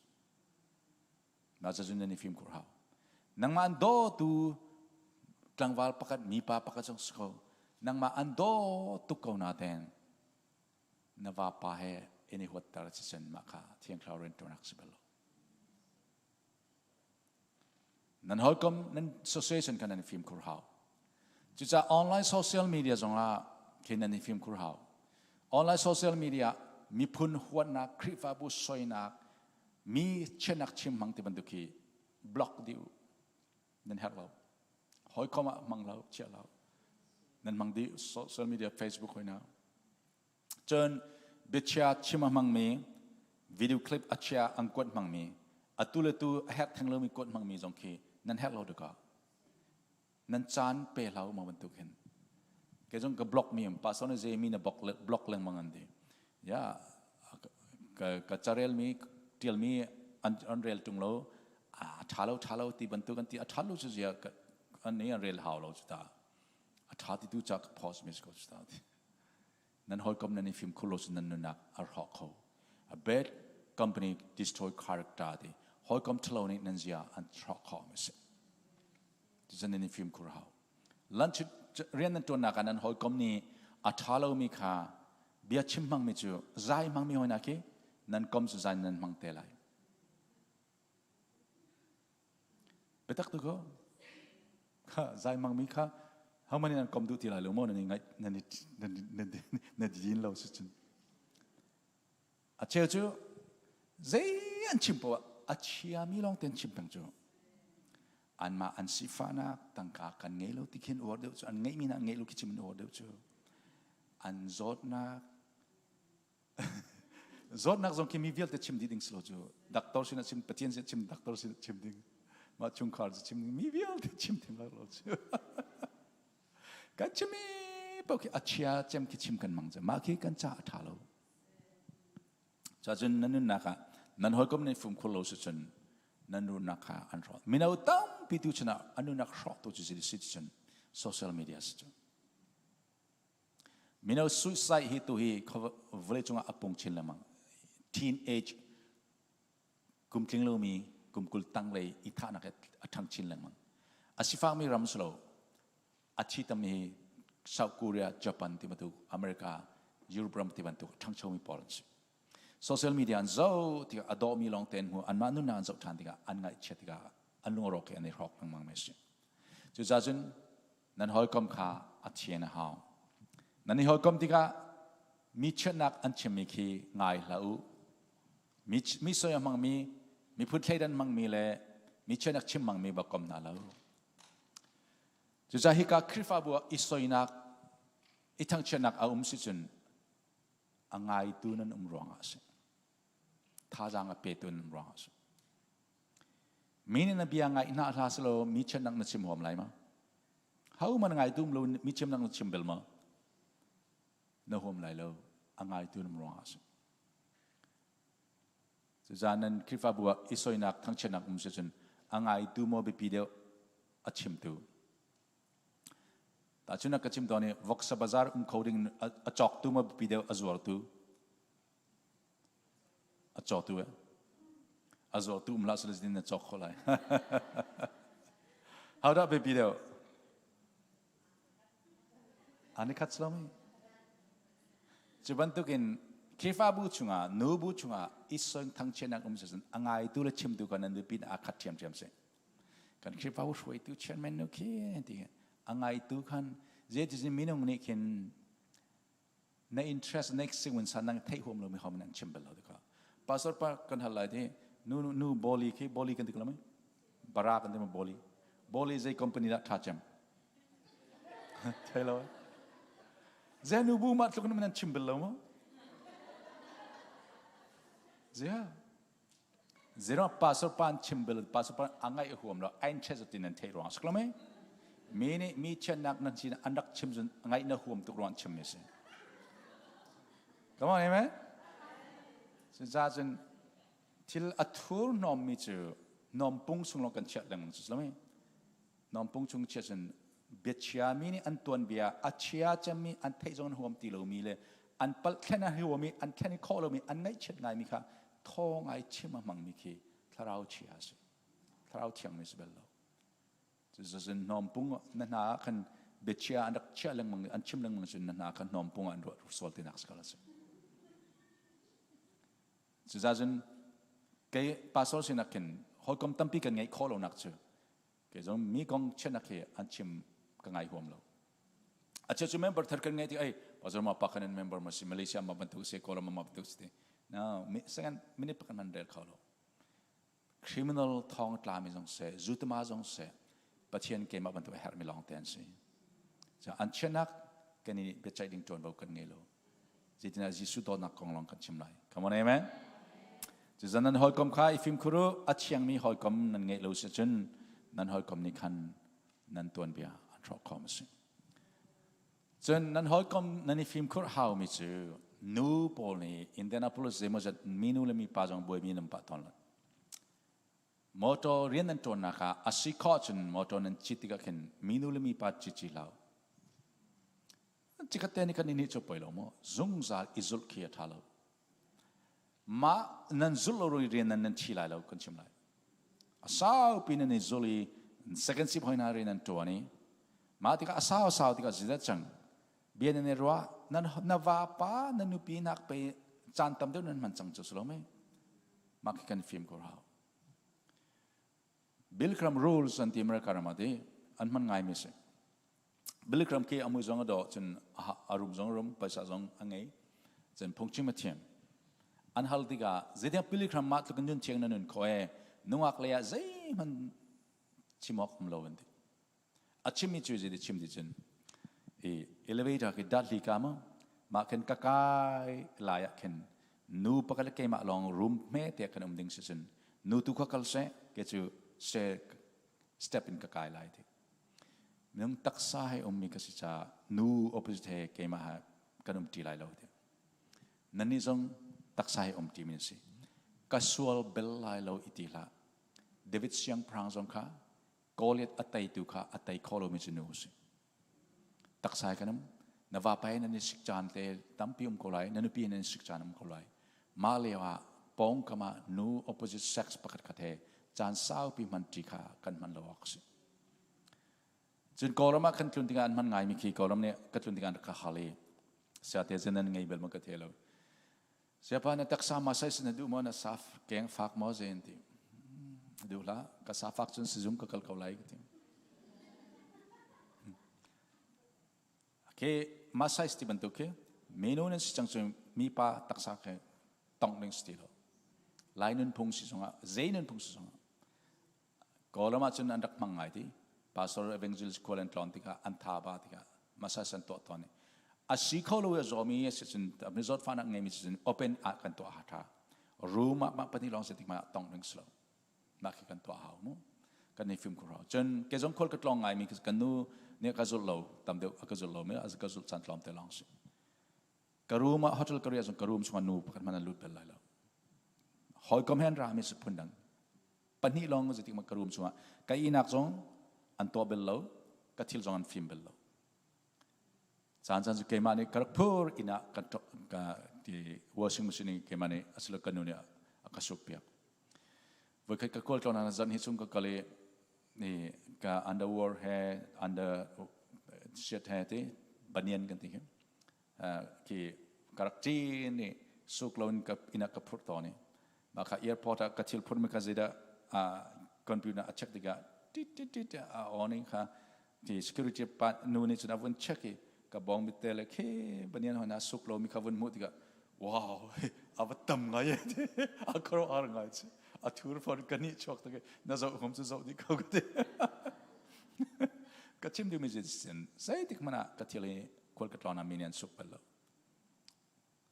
Mah cazin nan i fimkhur hau. Nangmah an dawtu tlangval pakhat mipa pakhat zong si ko. Nangmah an daw tuk ko na ten na vapa he in i huatter si cun mah kha Thiang Thlarau rianṭuannak si bal lo. Nan hawikom nan association kha nan i fimkhur hau. Cucaah online social media zongah khin nan i fimkhur hau. Online social media miphun huatnak, Khrihfabu soinak, mi chiatnak chim hmang ti bantuk hi block dih u. Nan herh lo. Hawikom ah hmang lo, chiah lo. Nan hmang dih social media Facebook hoi na. Cun biachia chim a hmangmi, video clip a chia an kuat hmangmi, atu le tu a herh theng lomi kuat hmangmi zong khi nan herh lo deka. Nan caan pe hlau ma bantuk hin. Ke zong ka block mi um pastor na zei mi na block block lengmang an ti. Ya ka ka carel mi tial mi an an rel tung lo a tha lo tha lo ti bantuk an ti a tha lo cu zia an ni an rel hau lo cu ta. A tha ti tu cha ka post mi ko cu ta. Nan hawikom nan i fimkhur lo cun nan nunnak a hrawk kho. A bad company destroy character ti hawikom ṭhalo nih nan zia an hrawk khawh mi si. Cucun nan i fimkhur hau. Lunch rian nan ṭuannak ah nan hawikom nih a ṭha lomi kha bia chim hmangmi cu zai hmangmi hoi na khi nan kom cu zai nan hmang te lai. Biatak tu ko. Kha zai mangmi kha how many nan kom duh ti lai lo maw nan i ngaih nan i nan nan din lo si cun. A cheu cu zei an chim poah a chiami lawng ten chim peng cu. Anmah an sifahnak tangka kan ngei lo ti khin uar deuh cu an ngeihmi na ngeih lo khi chim in uar deuh cu. An zawtnak Zawtnak zong khi mi vialte chim dih ding si lo cu. Doctor sin ah chim, Pathian sin chim, doctor sin chim ding. Mah chungkhar cu chim ding, mi vialte chim ding lo cu. Kan chim i paoh khi a chia cem khi chim kan mang cu. Mah khi kan ca a ṭha lo. Cacun nan nunnak ah nan hawikom nan fumkhur lo si cun nan nunnak kha an hrawk. Mino tampi tu chun ah an nunnak hrawktu cu si cun social media si cu. Mino suicide hi tu hi vawleicung ah a pung chin lengmang. Teenage kum tling lomi kum 20 tanglei i thahnak hi a ṭhang chin lengmang. A sifakmi ram si lo. A thi tammi hi South Korea, Japan ti bantuk, America, Europe ram ti bantuk ṭhangchomi pawl an si. Social media an zoh tikah a dawhmi lawng te an hmu. Anmah nunnak an zoh ṭhan tikah an ngaihchiat tikah an lung a rawk i an i hrawk lengmang mi a si. Cucaah cun nan hawikom kha a thian a hau. Nan i hawikom tikah mi chiatnak an chimmi khi ngai hlah u. Mi, mi soi a hmangmi, miphun thleidan hmangmi le mi chiatnak chim hmangmi bak kom hna lo. Cucaah hika Khrihfabu ah i soinak, i thangchiatnak a um si cun a ngaitu nan um ruangah a si. Thazaang a petu nan um ruangah a si. Mi nih na bia ngaih hna hlah selaw mi chiatnak na chim huam lai ma? Ho man ngai tum lo mi chimnak na chim bel ma? Na huam lai lo. A ngaitu nam ruangah a si. Cucaah nan Khrihfabu ah i soinak thangchiatnak um si cun a ngaitu maw biapi deuh a chimtu. Tahchunhnak ka chim tawn i voksa bazar um kho ding a cawktu maw biapi deuh a zuartu. A cawtu eh. A zuartu um hlah selaw zeitin na cawk khawh lai. How dah biapi deuh? An i khat si lo mi? Cu bantukin Khrihfabu chungah, nubu chungah i song thangchiatnak um sicun a ngaitu le chimtu kan nan biapi aa khat ṭhiamṭhiam si. Kan Khrihfabu hruaitu chairman nu khi ti a ngaitu khan zeitin minung nih khin na interest next sing sa nang theih huam lo mi hom nan chim bal lo tikha pastor pa kan hal lai ti nu nu boli khi boli kan ti ko mai bara kan ti ma boli boli zei company dah tha cem thei lo zai nu bu ma tluk nan chim bal lo mo zia zero pastor pa an chim bal pastor pa angai huam lo interest tin nan thei ruang saklo mai. Mi nih mi chiatnak nan sin an rak chim cun ngaih na huam tuk ruang chim mi si. Come on, amen. Cucaah cun thil a thur hnawmmi cu hnawmpung chung lawng kan chiah lengmang cu si Hnawmpung chung chiah cun biachia mi nih an tuanbia a chia cemmi an theih zong an huam ti lomi le an palh thlen a huam i an thlen khawh lomi an ngaihchiat ngaimi kha thaw ngai chim a hmangmi khi thlarau chia a si. Thlarau thiangmi si bel lo. Cucun hnawmpung na hna ah khan biachia an rak chiah lengmang an chim lengmang cun na hna khan hnawmpung ah an ruah sual tinak si a si. Cuzacun kei pastor sinak khin hawikom tampi kan ngeih khawh lonak cu kei zong mi kong chiatnak hi an chim ka ngai huam lo. A cheu cu member thar kan ngei ti ai pastor ma pa kan member ma si Malaysia ma bantuk si Kawlram ma bantuk si ti. No, second minute pakan man rel kho lo. Criminal thong tlami zong seh, zutama zong seh, Pathian keimah bantuk a herhmi lawng te an si. So an chianak kan i biaceih ding ṭuanvo kan ngei lo. Zeitinah Jesuh dawtnak kong lawng kan chim lai. Come on, amen. Cuzan nan hawikom kha i fimkhur u, a thiangmi hawikom nan ngeih lo si cun nan hawikom nih khan nan tuanbia an hrawh khawm a si. Cun nan hawikom nan i fimkhur haumi cu nu pawl nih Indianapolis zeimawzat minu le mipa zong buaimi nan pah tawn lo. Motor rian nan ṭuannak ah a si khawh cun motor nan cit tikah khin minu le mipa cici hlah. Cikhat te nih kan i cu poi lo maw? Zungzal i zulh khi a ṭha lo. Mah nan zulh lo rian nan nan thi lai lo kan chim lai. A saupi nan i zul i second sip hoi hna rian nan ṭuan i mah tikah a sau sau tikah zidat cang bia nan i ruah nan na vapa na nupi nak pe caan tam deuh nan hman cang cu si lo mei mah khi kan fim ko hau Bill Graham rules an ti America ram ah ti an hman ngai mi si Billy Graham khi a mui zong a dawh cun a rum zong a rum paisa zong a ngei cun phungchim a thiam an hal tikah zeitiang Billy Graham mah tluk in nun thiang na nun kho e nungak lei ah zeihmanh chim awk um lo an ti a chimmi cu zei chim ti cun i elevator khi dat li ka mu mah khin ka kai lai ah khin nu pakhat le keimah lawng room hme te kan um ding si cun nu tu kha kal seh ke cu step in ka kai lai ti Minung taksa he ummi ka si caah nu opposite he keimah he kan um ṭi lai lo ti. Nannih zong taksa he um ṭimi na si. Ka sual bel lai lo i ti hlah. David siangpahrang zong kha Goliath a teitu kha a tei kho lomi cu nu a si. Taksa he kan um. Na vapa he nan i sik caan te tampi um ko lai. Na nupi he nan i sik caan um ko lai. Mah lio ah pawngkam ah nu opposite sex pakhat khat he caan saupi hman ṭi kha kan hman lo awk a si. Cun Kawlram ah kan tlun tikah an hman ngaimi khi Kawlram nih ka tlun tikah an rak ka hal i siate zin nan ngei bel maw ka the lo. Siapa na taksa ma sai na duh maw na saf keng fak maw zein ti. Duh hlah ka sa fak cun sizung ka kal ko lai ka ti. Ke ma size ti bantuk khi menu nan si cang cun mipa taksa khi tong ding si ti lo. Lai nunphung si zongah zei nunphung si zongah Kawlram ahcun an rak hmang ngai ti. Pastor evangelist khual an tlawn tikah an tha ba tikah massage an tuah tawn i a si kho lo i a zawmi a si cun mi zawtfahnak ngeimi si cun open ah kan tuah ha tha. Room ah mah pahnih lawng si tik mah tong ding si lo. Mah khi kan tuah hau mu. Kan i fimkhur hau. Cun ke zong khual ka tlawng ngaimi kan nu nih ka zulh lo tam deuh a ka zulh lo mi a ka zulh caan tlawm te lawng si. Ka room ah hotel ka riah zong ka room chungah nu pakhat hmanh an lut bel lai lo. Hawikom he an ra mi si phun dang. Pahnih lawng zeitik ka room chungah ka ihnak zong an tuah bel lo ka thil zong an fim bel lo caan caan cu keimah nih ka rak phur inn ah ka ka ti washing machine in keimah nih asilo ka nu nih a ka suk piak voikhat ka kawl tlawn ah zan hi chung ka kal i ni ka underwear he under shirt he ti banian kan ti khi khi ka rak cin i suk lo in ka inn ah ka phurh tawn i mah kha airport ah ka thil phurmi kha zeidah computer a check tikah tit tit tit a on in kha ti security pa nu nih cun a vun check i ka bawng mit te le khi banian hona suk lo mi kha vun hmuh tikah wow a va tam ngai e a kro ar ngai chi a thur for ka ni chuak te na zoh hom chu zoh di ko ka ti ka chim ding mi sin zeitik mana ka thil hi khual ka tlawn ah mi nih an suk bal lo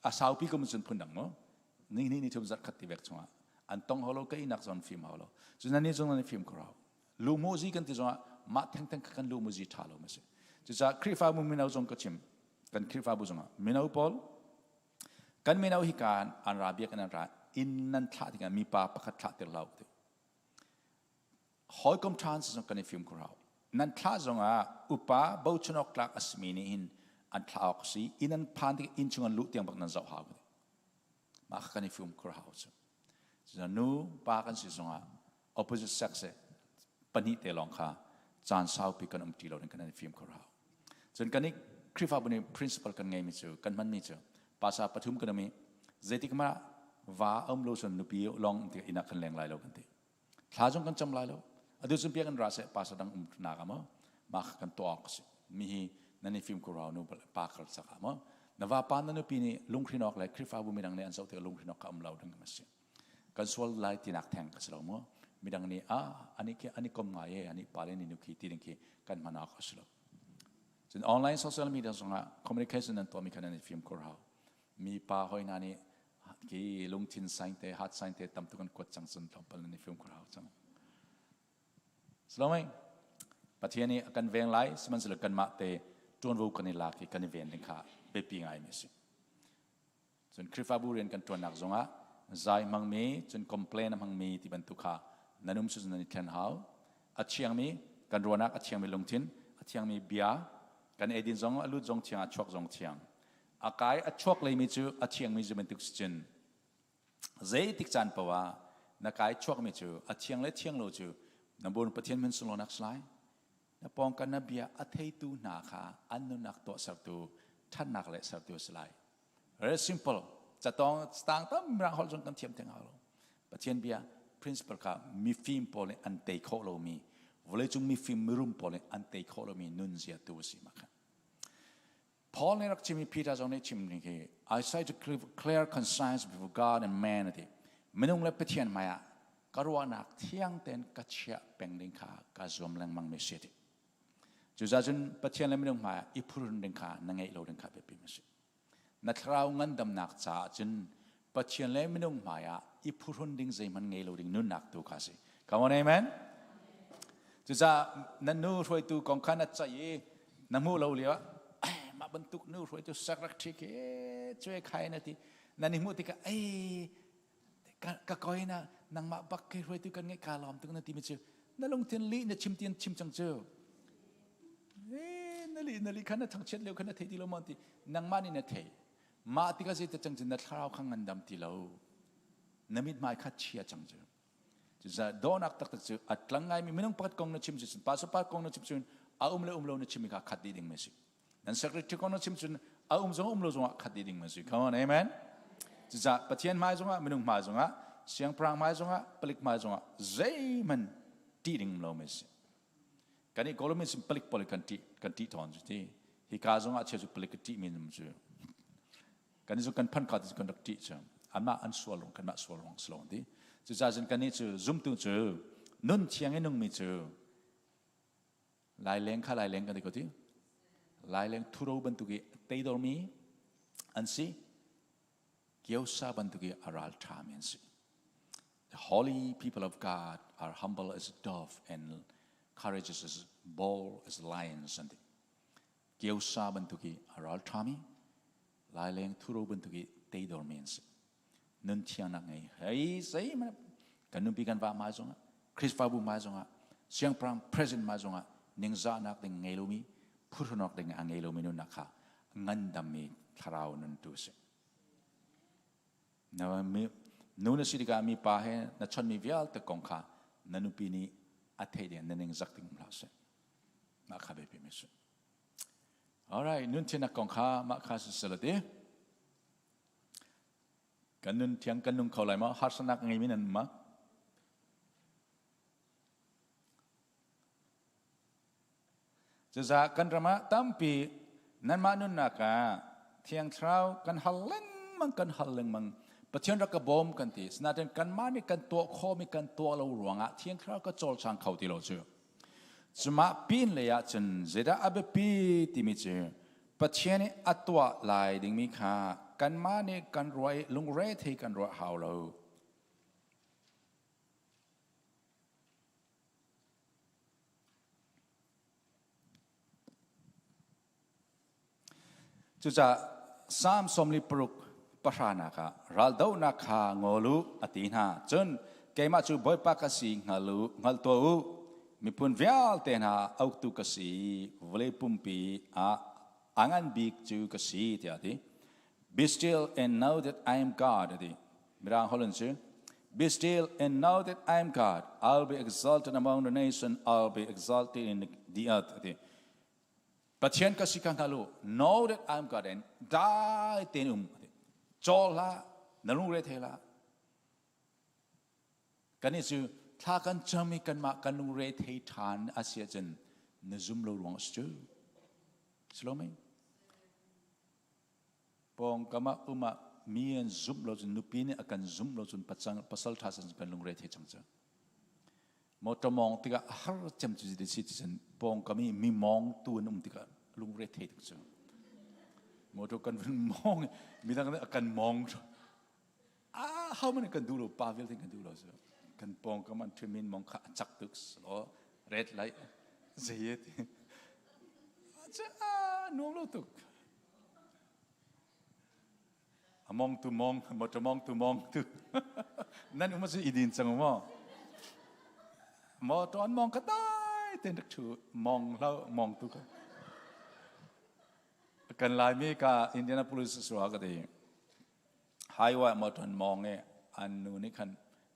a saupi kum cun phun dang mu ning ni ni thum zarh khat ti vek chungah an tong hau lo ka inak zon fim hau lo cun nan ni zong nan fim ko rau lu mu zi kan ti zongah Mah thengtheng kha kan lu muzi ṭha lo ma si. Cucaah Khrihfabu mino zong ka chim. Kan Khrihfabu zongah mino pawl kan mino hi kaan an ra biak an ra inn nan thlah tikah mipa pakhat thlah tir hlah ti. Hawikom ṭha an si zong kan i fim khur hau. Nan thlah zongah upa bochan awk tlak a simi nih hin an thlah awk si. Inn an phan tik inn chung an luh tiang bak nan zoh hau. Mah kha kan i fim khur hau cu. Cucaah nu pa kan si zongah opposite sex pahnih te lawng kha caan saupi kan um ti lo ding kan i fim khur hau. Cun kan i Khrihfabu nih principle kan ngeimi cu kan hmanmi cu pasa pathum kan um i zeitik mah va um lo cun nupi lawng ti inn ah kan leng lai lo kan ti. Thla zong kan cam lai lo. Atu cun biakinn ra seh pastor dang um nak ah maw mah kha kan tuah awk a si. Mi hi nan i fim ko rau nu pa kal sak ah maw na vapa na nupi nih lunghrin awk le Khrihfabu midang nih an zoh tikah lunghrin awk ka um lo ding a si. Kan sual lai tinak theng ka si lo maw? Midang nih ah ani khi ani kom ngai e ani pa le ni nu khi ti ding khi kan hman awk a si lo. Cun online social media zongah communication nan tuahmi kha nan i fim khur hau. Mi pa hoi hna nih Ki lungthin saing te hat saing te tam tuk an kuat cang cun tlawmpal nan i fim khur hau cang. Salomai Pathian nih a kan veng lai sihmanhsehlaw kanmah te ṭuanvo kan i lak i kan i ven ding kha biapi ngai mi a si. Cun Khrihfabu rian kan ṭuannak zongah zai hmangmi cun complain a hmangmi ti bantuk kha nan um cu nan i thlen hau. A thiangmi kan ruahnak a thiangmi lungthin a thiangmi bia kan eidin zong a lut zong thiang a chuak zong thiang A kai a chuak leimi cu a thiangmi zu bantuk si cun zeitik caan paoh ah na kai chuakmi cu a thiang le thiang lo cu na bun Pathian min sunlawinak si lai. Na pawngkam na bia a theitu hna kha an nunnak tuahsertu ṭhatnak le sertu a si lai. Very simple. Catawng tang tam mirang holh zong kan thiam theng hau lo. Pathian bia principle kha mifim pawl nih an tei khawh lomi vawleicung mifim mirum pawl nih an tei khawh lomi nunzia tu a si ma kha. Paul nih rak chim i Peter zong nih chim ning hi I say to clear conscience before God and man ati minung le Pathian hmai ah ka ruahnak thiang tein ka chiah peng ding kha ka zuam lengmang mi si ti cucaah cun Pathian le minung hmai ah i phurun ding kha na ngeih lo ding kha biapi ma si na thlarau ngandamnak caah cun Pathian le minung hmai ah i phurun ding zeihmanh ngei lo ding nunnak tu kha si come on amen cucaah na nu hruaitu kong kha na ceih i na hmuh lo lio ah mah bantuk nu hruaitu sak rak ṭhi khi cue khai na ti nan i hmuh tikah ei ka koi na nangmah bak khi hruaitu kan ngeih ka lawm tuk na ti mi cu na lungthin lih na chim tin chim cang cu na li na li kha na thangchiat lio kha na thei ti lo maw ti nangmah nih na thei mah tikah zei te cang cu na thlarau kha ngandam ti lo na mithmai kha chia cang cu Cucaah dawhnak taktak cu a tlang ngaimi minung pakhat kong na chim cun pastor pa kong na chim cun a um le um lo na chimmi kha khat dih ding ma si. Nan secretary kong na chim cun a um zong um lo zongah khat dih ding ma si. Come on, amen. Cucaah Pathian hmai zongah minung hmai zongah siangpahrang hmai zongah palik hmai zongah zeihmanh ṭih ding lo ma si. Kan i kawlmi sin palik pawl kan ṭih kan ṭih tawn cu ti. Hika zongah chia cu palik ka ṭih mi cu kan cu kan phan ka ti kan rak ṭih cu anmah an sual rung kanmah sual rung si lo ti cucaah cun kannih cu zumtu cu nun thiang i nungmi cu laileng kha laileng kan ti ko ti laileng thuro bantuk i teidormi an si kiosa bantuk i a ral ṭhami an si The holy people of God are humble as a dove and courageous as bold as lions an ti Kiosa bantuk i a ral ṭhami, laileng thuro bantuk i teidormi an si. Nun thiangnak ngei hei zeihmanh kan nupi kan va hmai zongah, Khrihfabu hmai zongah, siangpahrang president hmai zongah ningzahnak ding ngei lomi, phuhrunawk ding a ngei lomi nunnak kha ngandammi thlarau nun tu a si. Na mi nu na si tikah mi pa he na chonmi vialte kong kha na nupi nih a theih ding na ningzak ding um hlah seh. Mah kha biapi mi si. Alright, nun thiannak kong kha mah kha si sel ti. Kan nun thiang kan nung kho lai maw? Harsatnak ngei mi nan ma? Cucaah kan ram ah tampi nanmah nunnak ah Thiang Thlarau kan hal lengmang kan hal lengmang Pathian rak ka bawm kan ti. Sinain kanmah nih kan tuah khawhmi kan tuah lo ruangah Thiang Thlarau ka cawlcang kho ti lo cu. Cumah pin lei ah cun zeidah a biapi timi cu Pathian nih a tuah lai dingmi kha kanmah nih kan ruah i lungre thei kan ruah hau lo. Cucaah Psalm 46 pahranak ah raldohnak kha ngol u a ti hna. Cun keimah cu Bawipa ka si hngal u, hngal tuah u. Miphun vialte hna auktu ka si, vawlei pumpi ah a ngan bik cu ka si tiah a ti. Be still and know that I am God a ti. Mirang holh in cu Be still and know that I am God. I'll be exalted among the nation. I'll be exalted in the earth. A ti. Pathian ka si kha hngal u. Know that I'm God and dai tein um. Cawl hlah, na lungre thei hlah. Kan i cu thla kan cam i kanmah kan lungre thei ṭhan a si ahcun na zum lo ruang a si cu. Si lo mei? Pawngkam ah um ah mi an zumh lo cun nupi nih a kan zumh lo cun pasal ṭha san kan lungre thei cang cu. Motor mawng tikah a har cem cu si ti cun pawngkam i mi mawng tu an um tikah lungre thei tuk cu. Motor kan vun mawng midang nih a kan mawng ah how many kan duh lo pa vialte kan duh lo cu kan pawngkam an ṭhimin mawng kha a cak tuk selaw red light zei ti nuam lo tuk a mong tu mong motor mong tu mong tu nan um cu idin cang maw motor an mong ka dai ten rak thu mong lo mong tu ka kan laimi ka Indianapolis suwa ka ti highway motor an mong e an nu nih khan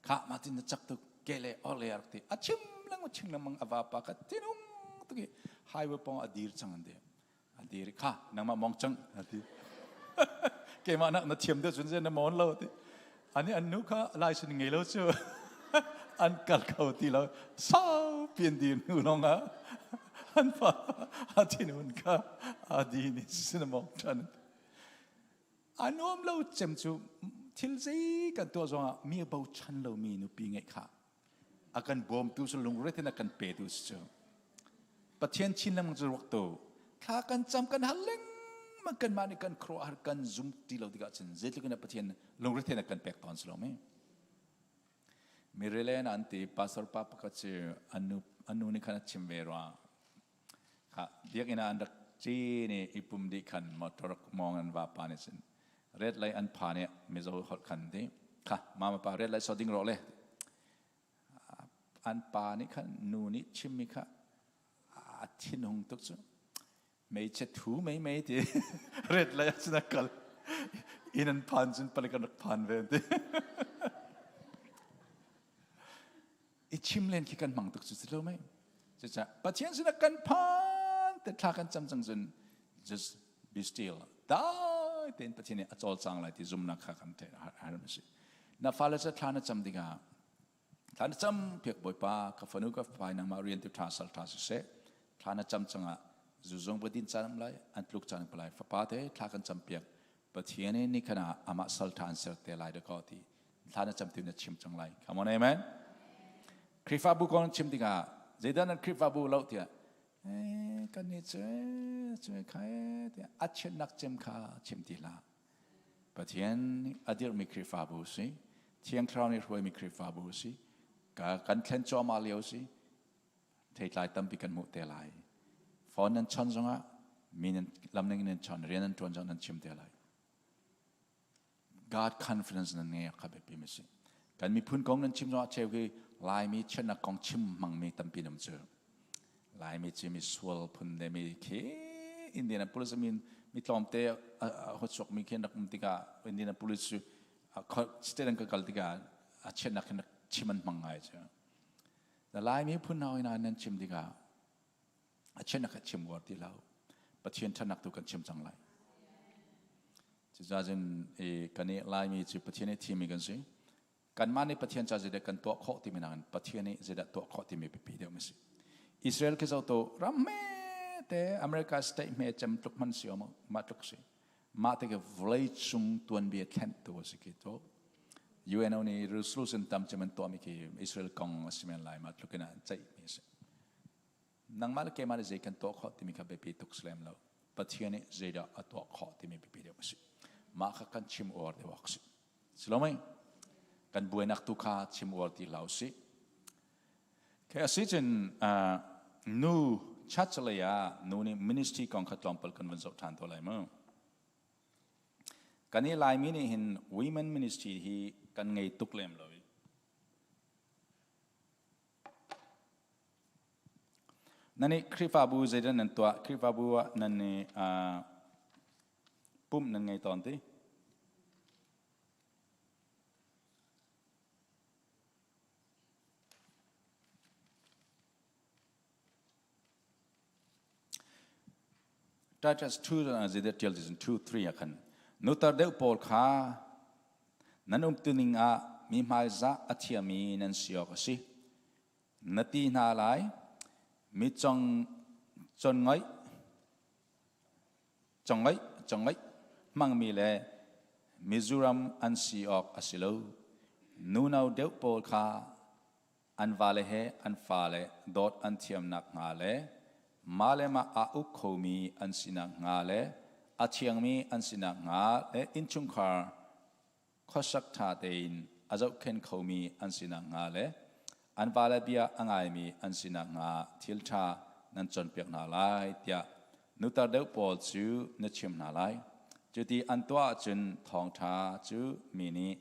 kha ma tin na chak tuk ke le or le rak ti a chim lang chim lengmang a vapa ka tinung tuk i highway pong a dir chang an ti a dir kha nangmah mong chang a ti keimah nak na thiam deuh cun na mon lo ti ani an nu kha license ngei lo cu an kal kho ti lo sau pian dir nu long ah an fa a thinun kha a di ni sin mong than a nuam lo cem cu thil zei kan tuah zongah mi a bochan lomi nupi ngeih kha a kan bawmtu cu lungre in a kan petu si cu Pathian chin lengmang cu ruak tu thla kan cam kan hal lengmang kanmah nih kan khuaruahhar kan zum ti lo tikah cun zeitluk in Pathian lungre in a kan pek tawn si lo mi Mirelen an ti pastor pa pakhat cu anu anu nih khan a chim ve rua kha biakinn ah an rak cin i i pum dih khan motor mawng an va pa nih cun red lei an phan i mizo holh khan ti kha mama pa red lei so ding rawh le an pa nih khan nu nih chimmi kha a thinhung tuk cu meiche thu mei mei ti red lei ah cun a kal inn an phan cun palik an rak phan ve ti i chim len khi kan hmang tuk cu si lo mei cucaah Pathian sinah kan phan te thla kan cam cang cun just be still dai tein Pathian nih a cawlcang lai ti zumnak kha kan theih har a si na fale cu thla na cam tikah thla na cam piak bawipa ka fanu ka fapa nangmah rian tu tha sal tha siseh thla na cam cangah zuzong badin caan um lai an tluk caan palai fapa te thla kan cam piak Pathian nih ni khan ah amah sal tha an ser te lai da ko ti thla na cam tu na chim cang lai come on amen Khrihfabu kong chim tikah zeidah nan Khrihfabu lo tiah eh kan ni cu cu kha tiah a chiatnak cem kha chim ti hlah Pathian a dirhmi Khrihfabu si Thiang Thlarau nih hruaimi Khrihfabu si ka kan thlen cuahmah lio si theitlai tampi kan hmuh te lai phone nan chon zongah mi nan lam ning nan chon rian nan tuan zong nan chim te lai God confidence nan ngei kha biapi mi si kan miphun kong nan chim zongah cheu khi Laimi chiatnak kong chim hmangmi tampi nam cu Laimi cu mi sual phun le mi khi Indianapolis min mi tlawmte hot mi khi rak um tikah Indianapolis cu state an ka kal tikah a chiatnak hin chim an hmang ngai cu Na Laimi phun hna ina nan chim tikah a chiatnak kha chim uar ti lo. Pathian ṭhatnak tu kan chim cang lai. Cucaah cun kan i Laimi cu Pathian nih thimmi kan si. Kanmah nih Pathian ca zeidah kan tuah khawh timi nakin Pathian nih zeidah tuah khawh timi biapi deuh mi si. Israel khi zoh tu ram hme te America state hme cem tluk hman si om mah tluk si. Mah te ke vawlei cung tuanbia thlen tu a si khi to. UNO nih resolution tam cem an tuahmi khi Israel kong a si men lai ma tluk in an ceih mi a si. Nangmah le keimah nih zei kan tuah khawh timi kha biapi tuk si lem lo. Pathian nih zeidah a tuah khawh timi biapi deuh a si. Mah kha kan chim uar deuh awk si. Si lo mei? Kan buainak tu kha chim uar ti hlah usih. Okay, a si cun nu church lei ah nu nih ministry kong kha tlawmpal kan van zoh ṭhan to lai mu. Kan i Laimi nih hin women ministry hi kan ngei tuk lem lo i. Nan i Khrihfabu zeidah nan tuah? Khrihfabu ah nan i pumh nan ngei tawn ti? Titus 2 ah zeidah ṭial ti cun 2 3 ah khan nutar deuh pawl kha nan umtuning ah mi hmaizah a thiami nan si awk a si. Na ti hna lai, mi cong con ngoih congoih congoih hmangmi le Mizoram an si awk a si lo. Nuno deuh pawl kha an vale he an fale dawt an thiam nakhnga le mah le mah aa uk khomi an si nakhnga le a thiangmi an si nakhnga le innchungkhar khuasak ṭha tein a zohkhenh khomi an si nakhnga le an vale bia a ngaimi an si nakhnga thil ṭha nan cawnpiak hna lai tiah nutar deuh pawl cu na chim hna lai. Cuti an tuah ahcun thawngṭha cu mi nih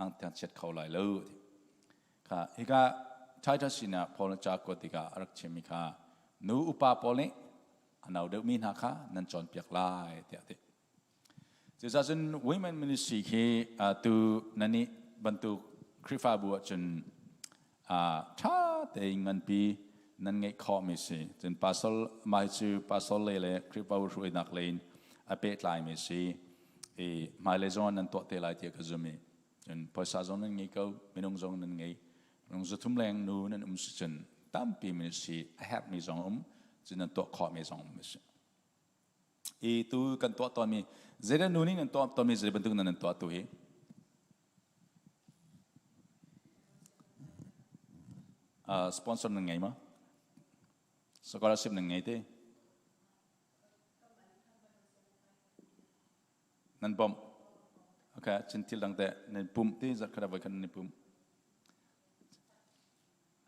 ang thangchiat kho lai lo. Kha hika Titus sinah Paul ca kuat tikah a rak chimmi kha nu upa pawl nih a no deuhmi hna kha nan cawnpiak lai tiah a ti. Cucaah cun women ministry khi tu nan nih bantuk Khrihfabu ahcun ṭha tein nganpi nan ngeih khawhmi si. Cun pastor mah hi cu pastor lei le Khrihfabu hruainak lei in a pehtlaimi si. I hmailei zong ah nan tuah te lai tiah ka zum i cun phaisa zong nan ngei ko, minung zong nan ngei. Minung 300 leng nu nan um si cun tampi ministry a herhmi zong um, cun nan tuah khawhmi zong um a si. I tu kan tuah tawnmi zeidah nu nih nan tuah tawnmi zei bantuk nan tuah tu hi? Sponsor nan ngei ma? Scholarship nan ngei te? Nan bawmh. Okay, cun thil dang teh nan pumh ti zarh khat voi khat nan i pum.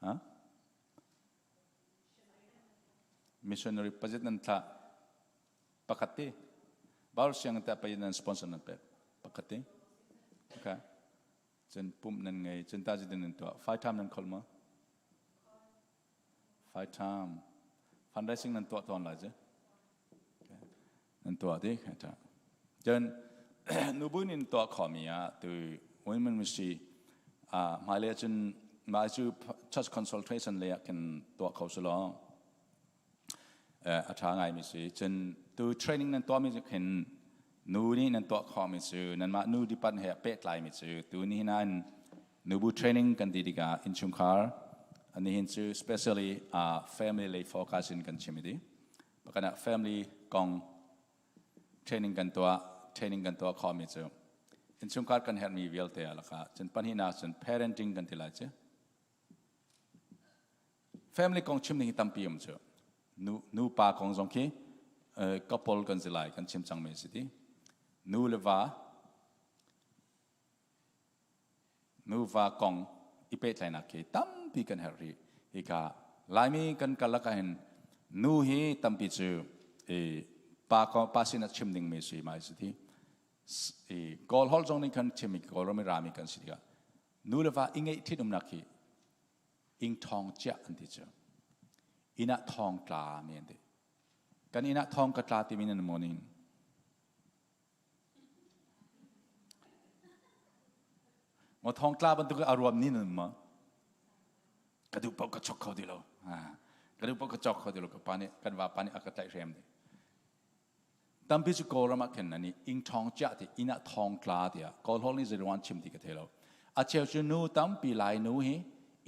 Ha? Missionary pazit nan thlah pakhat ti. Baul siang te pazit nan sponsor nan pek pakhat ti. Okay. Cun pumh nan ngei, cun ta zidin nan tuah. Five time nan khol ma? Five time. Fundraising nan tuah tawn lai cu. Nan tuah ti. Cun nubu nin tuah khomi ah tu women ministry hmailei cun mah cu church consultation lei ah kan tuah kho su law a ṭha ngaimi si. Cun tu training nan tuahmi cu khin nu nih nan tuah khawhmi cu nanmah nu department he pehtlaimi cu tu ni hin ah nubu training kan ti tikah innchungkhar nihin cu specially family lei focus in kan chim i pakhat ah family kong training kan tuah training kan tuah khawhmi cu innchungkhar kan herhmi vialte a lakah cun pahnihnak cun parenting kan ti lai cu Family kong chim ding hi tampi um cu. Nu nu pa kong zong khi couple kan si lai kan chim cang mi si ti. Nu le va nu va kong i pehtlaihnak khi tampi kan herh rih. Hika Laimi kan karlak ah hin nu hi tampi cu i pa ko pa sin ah chim ding mi si mai si ti. I Kawl holh zong nih khan chim i Kawlram i rami kan si tikah nu le va i ngeih ṭhitumnak hi ing ṭhawng ciah an ti cu. Inn ah thawng tla mi an ti. Kan inn ah thawng ka tla timi nan morning. Maw thawng tla bantuk a ruam ni nan ma? Ka duh paoh ka chok kho ti lo. Ka duh paoh ka chok kho ti lo. Ka pa nih kan vapa nih a ka tlaih hrem dih. Tampi cu Kawlram ah khin an i ing ṭhawng ciah ti inn ah thawng tla tiah Kawl holh nih zeiruang chim ti ka thei lo. A cheu cu nu tampi Lai nu hi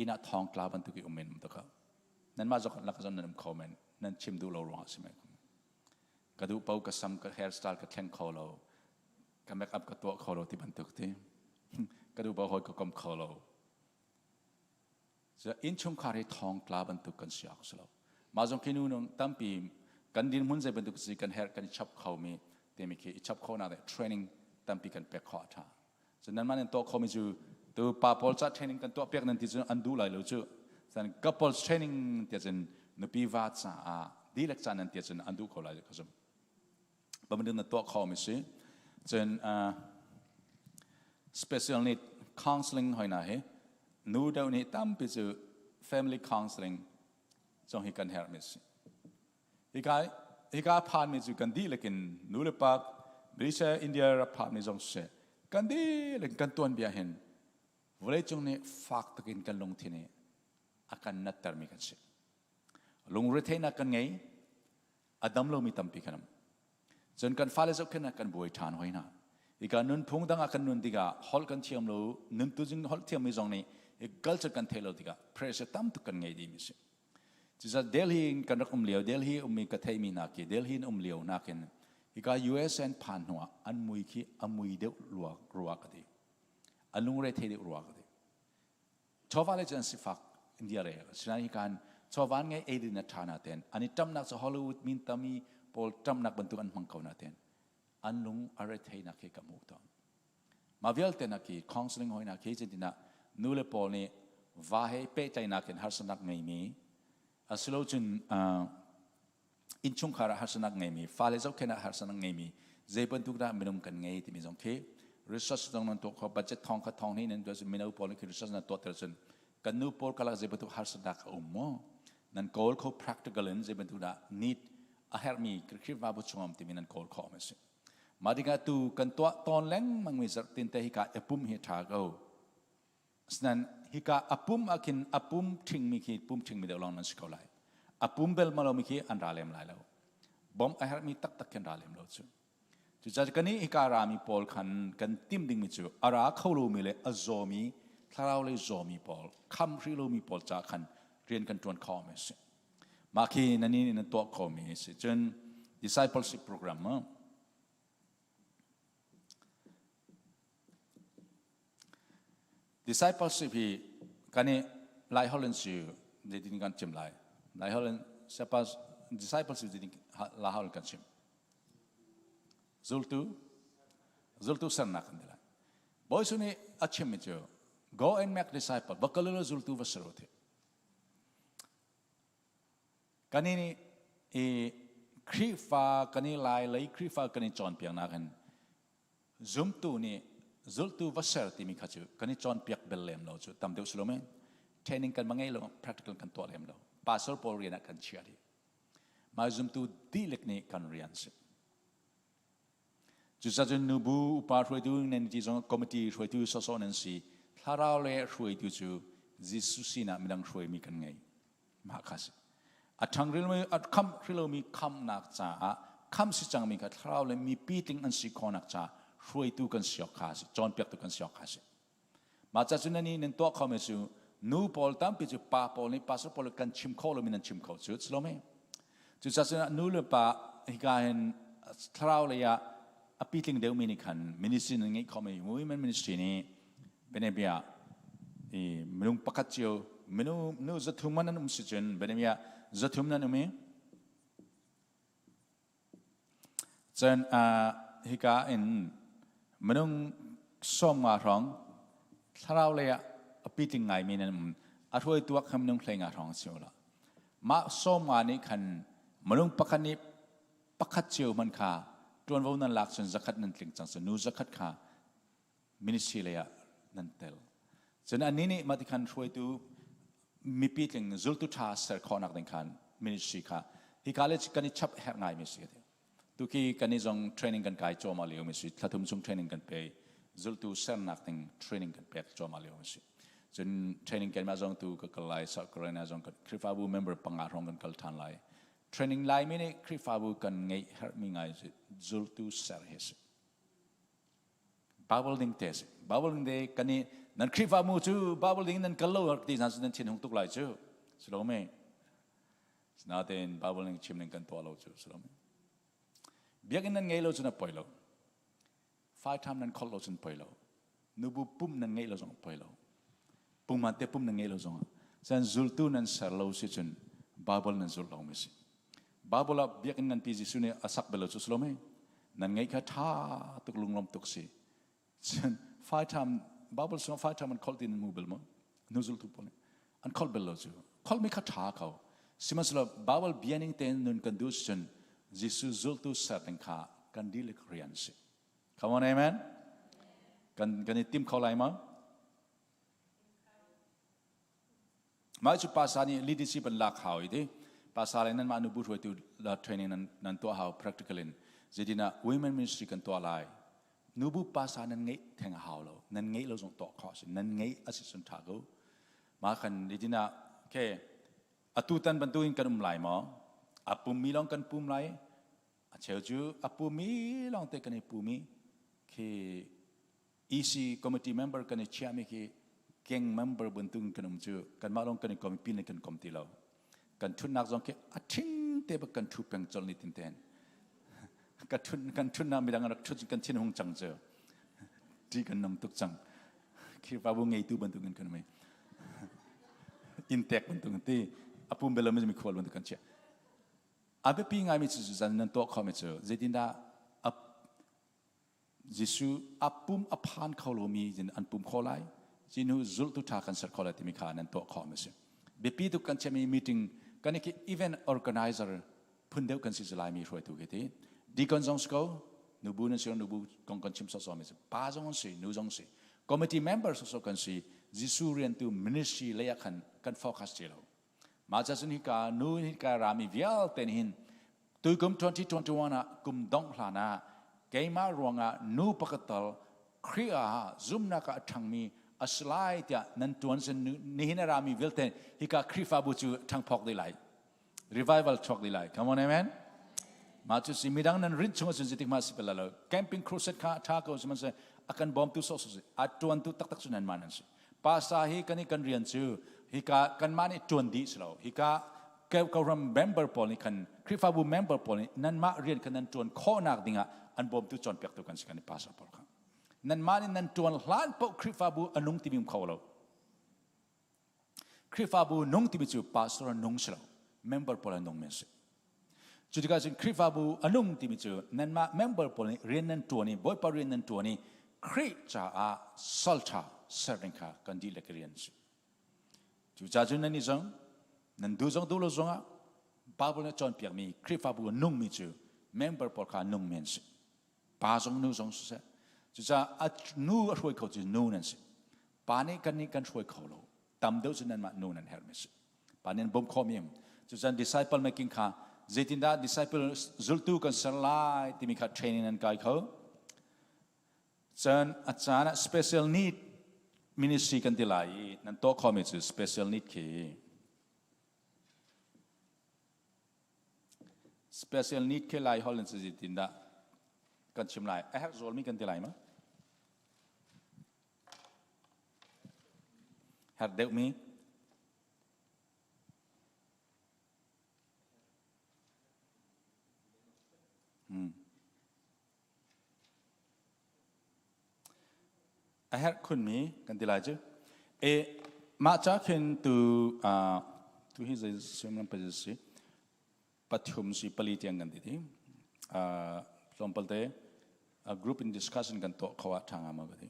inn ah thawng tla bantuk i um men um takha. Nanmah zok lak zon nan um kho men nan chim duh lo ruangah si men. Ka duh po ka sam ka hairstyle ka thleng kho lo. Ka make up ka tuah kho lo ti bantuk ti. Ka duh po hoi ka kom kho lo. Innchungkhar hi thawngtla bantuk kan si awk si lo. Mah zong khi nu nung tampi kan dirhmun zei bantuk si kan herh kan i chap khomi timi khi i chap khawhnak le training tampi kan pek khawh a ṭha. Cun nanmah nan tuah khomi cu tu pa pawl ca training kan tuah piak nan ti cu an duh lai lo cu. Cun couples training tiah cun nupi va caah dihlak ca nan tiah cun an duh kho lai ka zumh. Pamantuk na tuah khomi si. Cun special need counseling hoi na hi nu deuh nih tampi cu family counseling zong hi kan herh mi si. Hika hika phan mi cu kan dihlak in nu le pa Malaysia India rak phan mi zong siseh kan dihlak kan tuan bia hin vawleicung nih fak takin kan lungthin hi a kan nattermi kan si. Lungretheihnak kan ngei, a dam lomi tampi kan um. Cun kan fale zohkhenhnak kan buai ṭhan hoi hna. Hika nunphung dang ah kan nun tikah holh kan thiam lo, nun tuzing holh thiammi zong nih hi culture kan theih lo tikah pressure tam tuk kan ngei dihmi si. Cucaah Delhi in kan rak um lio, Delhi ummi ka theihmi hna khi Delhi in um lio nakin hika US an phan hnuah an mui khi a mui deuh rua, rua ka ti. A lungre thei deuh rua ka ti. Chawva le cun sifak India re sinain hi kan chawva an ngei eidin a ṭha na ten an i ṭamnak cu Hollywood min tami pawl ṭamnak bantuk an hmang ko na ten an lung a retheinak khi ka hmuh tawn. Mah vialte nak khi counseling hoi nak khi zeitinah nu le pawl nih va he pehtlaihnak in harsatnak ngeimi asilo cun innchungkhar ah harsatnak ngeimi fale zohkhenh ah harsatnak ngeimi zei bantuk dah minung kan ngei timi zong khi research zong nan tuah kho budget thong kha thong ni nan tuah mino pawl nih khi research nan tuah ter cun kan nu pawl kalak zei bantuk harsatnak a um maw nan kawl kho practical in zei bantuk dah need a herhmi Khrihfabu chungam timi nan kawl khawh ma si mah dingah tu kan tuah tawn lengmang mi zarhtin te hika epum hi tha ko Asinain hika a pum ah khin a pum ṭhingmi khi pum ṭhingmi deuh lawng nan si ko lai. A pum bel lomi khi an ra lem lai lo. Bawmh a herhmi taktak khi an ra lem lo cu. Cucaah kan nih hika rami pawl khan kan tim dingmi cu a ra kho lomi le a zawmi thlarau lei zawmi pawl kham hrih lomi pawl caah khan rian kan ṭuan kho mi a si. Mah khi nan nih nan tuah khomi a si. Cun discipleship program mu. Discipleship hi kan i Lai holh in si zeitin kan chim lai? Lai holh in siapa discipleship zeitin Lai holh kan chim? Zultu zultu sernak kan ti lai. Bawi Jesuh nih a chimmi cu go and make disciple va kal u zultu va ser u ti. Kan i i Khrihfa kan i Lai lei Khrihfa kan i cawnpiaknak in Zumtu nih zultu va ser timi kha cu kan i cawnpiak bel lem lo cu tam deuh si lo men. Training kan ma ngei lo, practical kan tuah lem lo. Pastor pawl rian ah kan chia dih. Mah zumtu dihlak nih kan rian si. Cucaah nubu upa hruaitu nan ti zong committee hruaitu sawsawh nan si. Thlarau le hruaitu cu Jesuh sinah midang hruaimi kan ngei. Mah kha si. A ṭhang rilmi, a khamh hrilomi khamhnak caah khamh si cangmi kha thlarau le mipi tling an si khawhnak caah hruaitu kan si awk kha a si, cawnpiaktu kan si awk kha a si. Mah ca cu nan i nan tuah khomi cu nu pawl tampi cu pa pawl nih pastor pawl kan chim kho lomi nan chim kho cu si lo mi. Cucaah cun nu le pa hika hin thlarau lei ah a pitling deuhmi nih khan ministry nan ngeih khomi women ministry nih Benebia i minung pakhat cio minung nu zathum man an um si cun Benebia zathum nan um i cun hika in minung 50 hrawng thlarau lei ah a pitling ngaimi nan um a hruaitu ah khan minung 15 hrawng si la mah 50 nih khan minung pakhat nih pakhat cio hman kha ṭuanvo nan lak cun zakhat nan tling cang cu nu zakhat kha ministry lei ah nan tel. Cun annih nih mah ti khan hruaitu mipi tling zultu ṭha ser khawhnak ding khan ministry kha hika le kan i chap herh ngaimi si ka ti. Tuki kan i zong training kan kai cuahmah lio mi si thlathum chung training kan pe zultu sernak ding training kan pek cuahmah lio mi si. Cun training keimah zong tu ka kal lai South Carolina zong kan Khrihfabu member panga hrawng kan kal ṭhan lai. Training Laimi nih Khrihfabu kan ngeih herhmi ngai zultu ser hi si. Bible ding te si. Bible ding te kan i nan Khrihfamu cu Bible ding nan kal lo ti hna cu nan thin hung tuk lai cu. Si lo me. Sinain Bible ning chim ning kan tuah lo cu si lo me. Biakinn nan ngei lo cu na poi lo. Faitham nan kholh lo cun poi lo. Nubu pum nan ngeih lo zong poi lo. Pum te pum nan ngeih lo zong ah. Cun zultu nan ser lo si cun Bible nan zulh lo mi si. Bible ah biakinn nganpi Jesuh nih a sak bel lo cu si lo mei? Nan ngeih kha ṭha tuk lunglawm tuk si. Cun faitham Bible sungah faitham an kholh ti nan hmu bel maw? Nu zultu pawl nih an kholh bel lo cu. Kholhmi kha ṭha ko. Sihmanhsehlaw Bible bia ning tein nun kan duh cun Jesuh zultu ser ding kha kan dihlak rian si. Come on, amen. Kan kan i tim kho lai ma? Mah cu pasa nih leadership an lak hau i ti. Pasa le nan mah nubu hruaitu la training nan nan tuah hau practical in. Zeitinah women ministry kan tuah lai. Nubu pasa nan ngeih theng a hau lo. Nan ngeih lo zong tuah khawh a si. Nan ngeih a si cun tha ko. Mah kan zeitinah okay atu tan bantukin kan um lai maw? A pummi lawng kan pum lai. A cheu cu a pumi lawngte kan i pumi khi EC committee member kan i chiahmi khi gang member bantuk kan um cu kanmah lawng kan i kom pin kan kom ti lo. Kan thutnak zong khi a ṭhing te bak kan ṭhu peng colh ni tin ten. Ka thun kan thutnak midang rak thut kan thin hung cang cu. Ti kan nong tuk cang. Khrihfabu ngeitu bantuk in kan um. Intek bantuk ti apum bel mi khual bantuk kan chia. A biapi ngaimi cu zan nan tuah khomi cu zeitindah Jesuh a pum a phan kho lomi in an pum kho lai. Cinu zultu ṭha kan ser kho lai timi kha nan tuah khawh mi si. Biapi tuk kan chiahmi meeting kan i event organizer phun deuh kan si lai mi hruaitu khi ti. Deacon zong si ko, nubu nan si nubu kong kan chim sawsawh mi si. Pa zong an si, nu zong si. Committee member sawsawh kan si. Jesuh riantu ministry lei ah khan kan focus ti lo. Mah ca cun hika nu hika rami vialte nih hin tuikum 2021 ah kum dongh hlan ah keimah ruangah nu pakhat tal Khrih ah zumnak ah a ṭhangmi a si lai tiah nan ṭuan sin nihin a rami vialte hika Khrihfabu cu ṭhangphawk dih lai. Revival chuak dih lai. Come on, amen. Mah cu si midang nan rinh chung ahcun zeitik hmah si bal lo. Camping crusade kha ṭha ko sihmanhseh a kan bawmtu sawhsawh si. A ṭuantu taktak cu nanmah nan si. Pasa hi kan i kan rian cu hika kanmah nih ṭuan dih si lo. Hika program member pawl nih khan Khrihfabu member pawl nih nanmah rian kha nan ṭuan khawhnak dingah an bawmtu cawnpiaktu kan si kan i pastor pawl kha. Nanmah nih nan ṭuan hlan paoh Khrihfabu a nung timi um kho lo. Khrihfabu nung timi cu pastor nung si lo, member pawl an nung men si. Cu tikah cun Khrihfabu a nung timi cu nanmah member pawl nih rian nan ṭuan i Bawipa rian nan ṭuan i Khrih caah salṭha ser ding kha kan dihlak rian a si. Cucaah cun nan i zong nan duh zong duh lo zongah Bible nih a cawnpiakmi Khrihfabu a nungmi cu member pawl kha a nungmi an si. Pa zong nu zong siseh. Cucaah a nu a hruai kho cu nu nan si. Pa nih kan nih kan hruai kho lo. Tam deuh cu nanmah nu nan herhmi si. Pa nih an bawmh khawhmi um. Cucun disciple making kha zeitindah disciple zultu kan ser lai timi kha training nan kai kho. Cun a caan ah special need ministry kan ti lai i nan tuah khawhmi cu special need khi special need khi lai holh in zeitindah kan chim lai a herh zualmi kan ti lai ma? Herh deuhmi A herh khunmi kan ti lai cu. E mah ca khin tu tu hi zei sullam pa si pathum si pali tiang kan ti ti. Tlawmpal te a group in discussion kan tuah kho ah ṭha nga ma ka ti.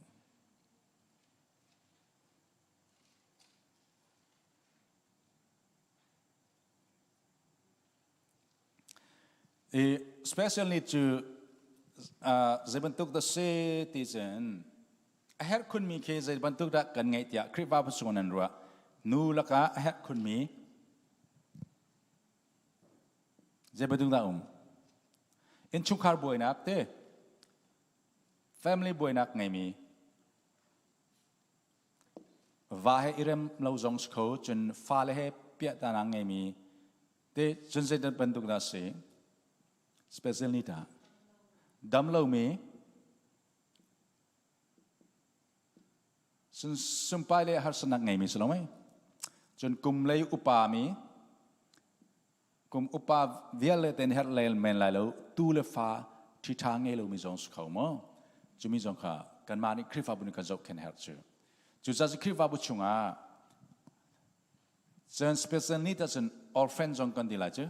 I special need cu zei bantuk dah si ti cun a herh khunmi khi zei bantuk dah kan ngeih tiah Khrihfabu chung nan ruah. Nu lakah a herh khunmi zei bantuk dah um? Innchungkhar buainak te, family buainak ngeimi, va he i rem lo zong si kho, cun fale he piahtana ngeimi te cun zei bantuk dah si? Special need ah dam lomi Cun sumpai le harsatnak ngeimi si lo mei? Cun kum lei upa mi kum upa vialte ten herh lel men lai lo tu le fa ṭhiṭha ngei lomi zong si kho maw? Cumi zong kha kanmah nih Khrihfabu nih kan zohkhenh herh cu. Cucaah cu Khrihfabu chungah cun special need ahcun orphan zong kan ti lai cu.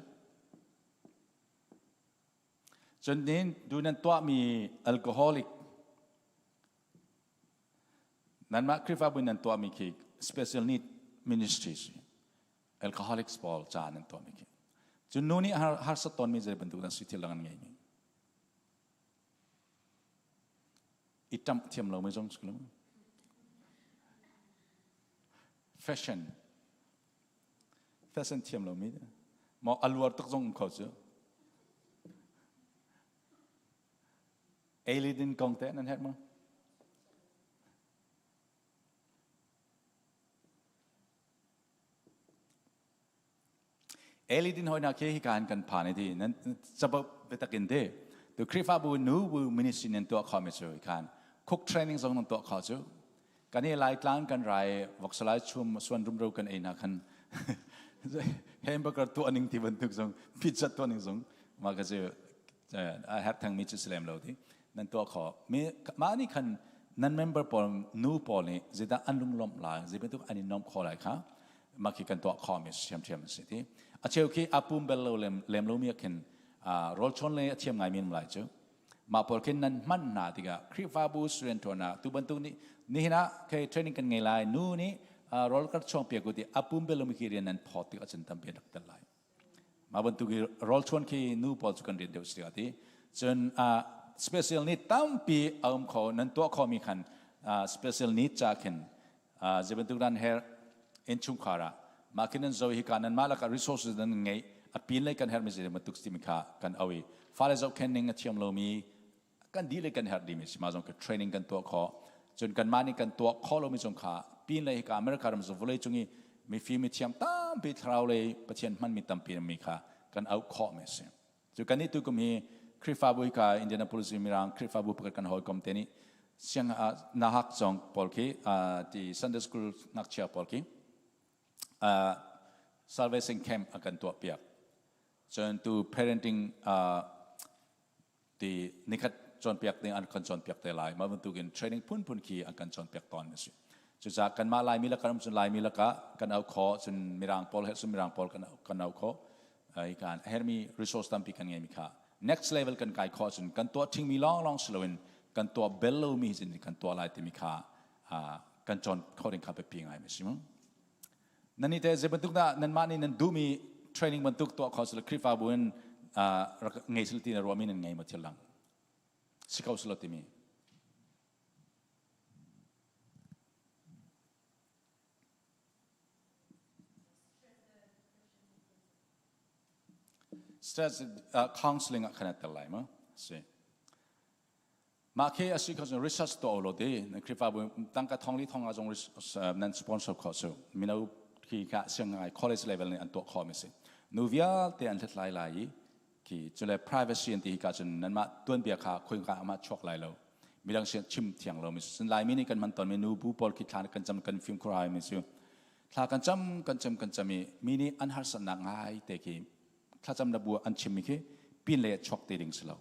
Cun nin du nan tuahmi alcoholic Nanmah Khrihfabu nan tuahmi khi special need ministry si. Alcoholics pawl ca nan tuahmi khi. Cun nu nih harsat tawnmi zei bantuk dah si thil dang an ngeimi. I ṭamh thiam lo mi zong si lo. Fashion. Fashion thiam lo mi. Maw a luar tuk zong um kho cu. Ei le din kong te nan herh maw? Eli din hoi na khi hi kan kan phan ti nan sabab betakin te tu Khrihfabu nu bu ministry nan tuah kho mi cu khan cook training zong nan tuah kho cu kan i lai tlang kan rai voksalai chum suan rumro kan ei na khan hamburger tuah ning ti bantuk zong pizza tuah ning zong ma ka cu a her thang mi chu silem lo ti nan tuah kho mi ma ni khan nan member pawl nu pawl nih zeidah an lunglawmh lai zei bantuk an i nuamh kho lai kha mah khi kan tuah khawhmi ṭhiamṭhiam a si ti. A cheu khi a pum bel lo lem, lem lomi ah khin rawlchawn le a thiam ngaimi an lai cu. Mah pawl khin nan hman hna tikah Khrihfabu rianṭuan ah tu bantuk nih nihin ah khi training kan ngei lai nu nih rawl kar chuang piak u ti a pum bel lomi khi rian nan phawt tikah cun tampi an rak tel lai. Mah bantuk i rawlchuan khi nu pawl cu kan rian deuh si ti. Cun special need tampi a um kho nan tuah khomi khan special need ca khin zei bantuk nan herh innchungkhar ah mah khi nan zo hi ka nan mah lakah resources nan ngeih a pin lei kan herhmi zei bantuk timi kha kan au i fale zohkhenh ning a thiam lomi kan dih le kan herh dimi si mah zong khi training kan tuah khawh cun kanmah nih kan tuah khawh lomi zong kha pin lei hika America ram cu vawlei cung i mifim mi thiam tampi thlarau lei Pathian hmanmi tampi mi kha kan auh khawh mi a si Cu kan nih tukum hi Khrihfabu hika Indianapolis i Mirang Khrihfabu pakhat kan hawikom te nih siang nahak zong pawl khi ti Sunday school ngakchia pawl khi salvation camp a kan tuah piak. Cun tu parenting ti nikhat cawnpiak ding an kan cawnpiak te lai. Mah bantukin training phunphun khi an kan cawnpiak tawn a si. Cucaah kanmah Laimi lakah um cun Laimi lakah kan auh khawh, cun Mirang pawl he cun Mirang pawl kan auh khawh. Hi kan a hermi resource tampi kan ngeimi kha next level kan kai khawh cun kan tuah ṭhingmi lawnglawng si loin kan tuah bel lomi cun kan tuah lai timi kha kan cawn khawh ding kha biapi ngai mi si mu. Nan nih teh zei bantuk dah nanmah nih nan duhmi training bantuk tuah khawh sila Khrihfabu in rak ngei sila ti na ruahmi nan ngei maw thil dang si ko sila timi. Stress counseling ah khan a tel lai ma si. Mah khi a si kho cun research tuah lo ti na Khrihfabu tangka thong li thong ah zong nan sponsor khawh su mino khi kha siang ngai college level nih an tuah khawh mi si. Nu vialte an hlathlai lai i khi cule privacy an ti hi ka cun nanmah tuanbia kha khoika ah chuak lai lo midang sin chim thiang lo mi sin laimi nih kan hman tawn mi nu bu pawl khi thla kan cam kan fim khur mi cu thla kan cam kan cam kan cam i mi nih an harsatnak ngai te khi thlacam na bu an chim mi khi pin le chuak te ding si lo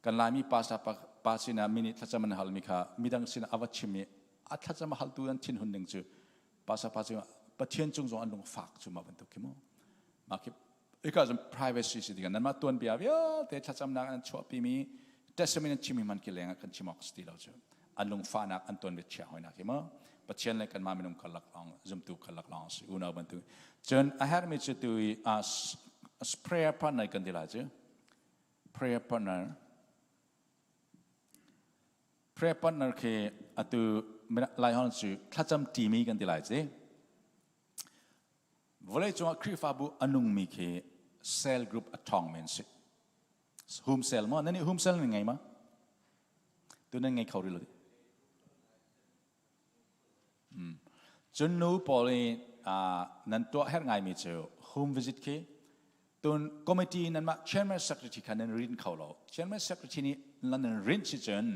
kan laimi pastor pa sinah mi nih thlacam an hal mi kha midang sinah a va chim i a thlacam a haltu an thinhun ning cu pastor pa cu Pathian cung zong an lung fak cu ma bantuk khi mu mah khi Ika cun privacy si tikah nanmah tuanbia vialte thlacamnak an chuahpimi testament an chimmi man ki lengah kan chim awk si ti lo cu an lungfahnak an tuanbia chia hoinak hi maw Pathian le kanmah minung karlak lawng zumtu karlak lawng si unau bantuk cun a herhmi cu tu i prayer partner kan ti lai cu prayer partner prayer partner khi atu lai hon cu thlacam ṭimi kan ti lai ci Vawleicung ah Khrihfabu a nungmi khi cell group a ṭhawngmi an si. Home cell maw? Nan nih home cell nan ngei ma? Tu nan ngei kho rih lo. Cun nu pawl i nan tuah herh ngaimi cu home visit khi tun committee nanmah chairman secretary kha nan rin kho lo. Chairman secretary nih nan rin si cun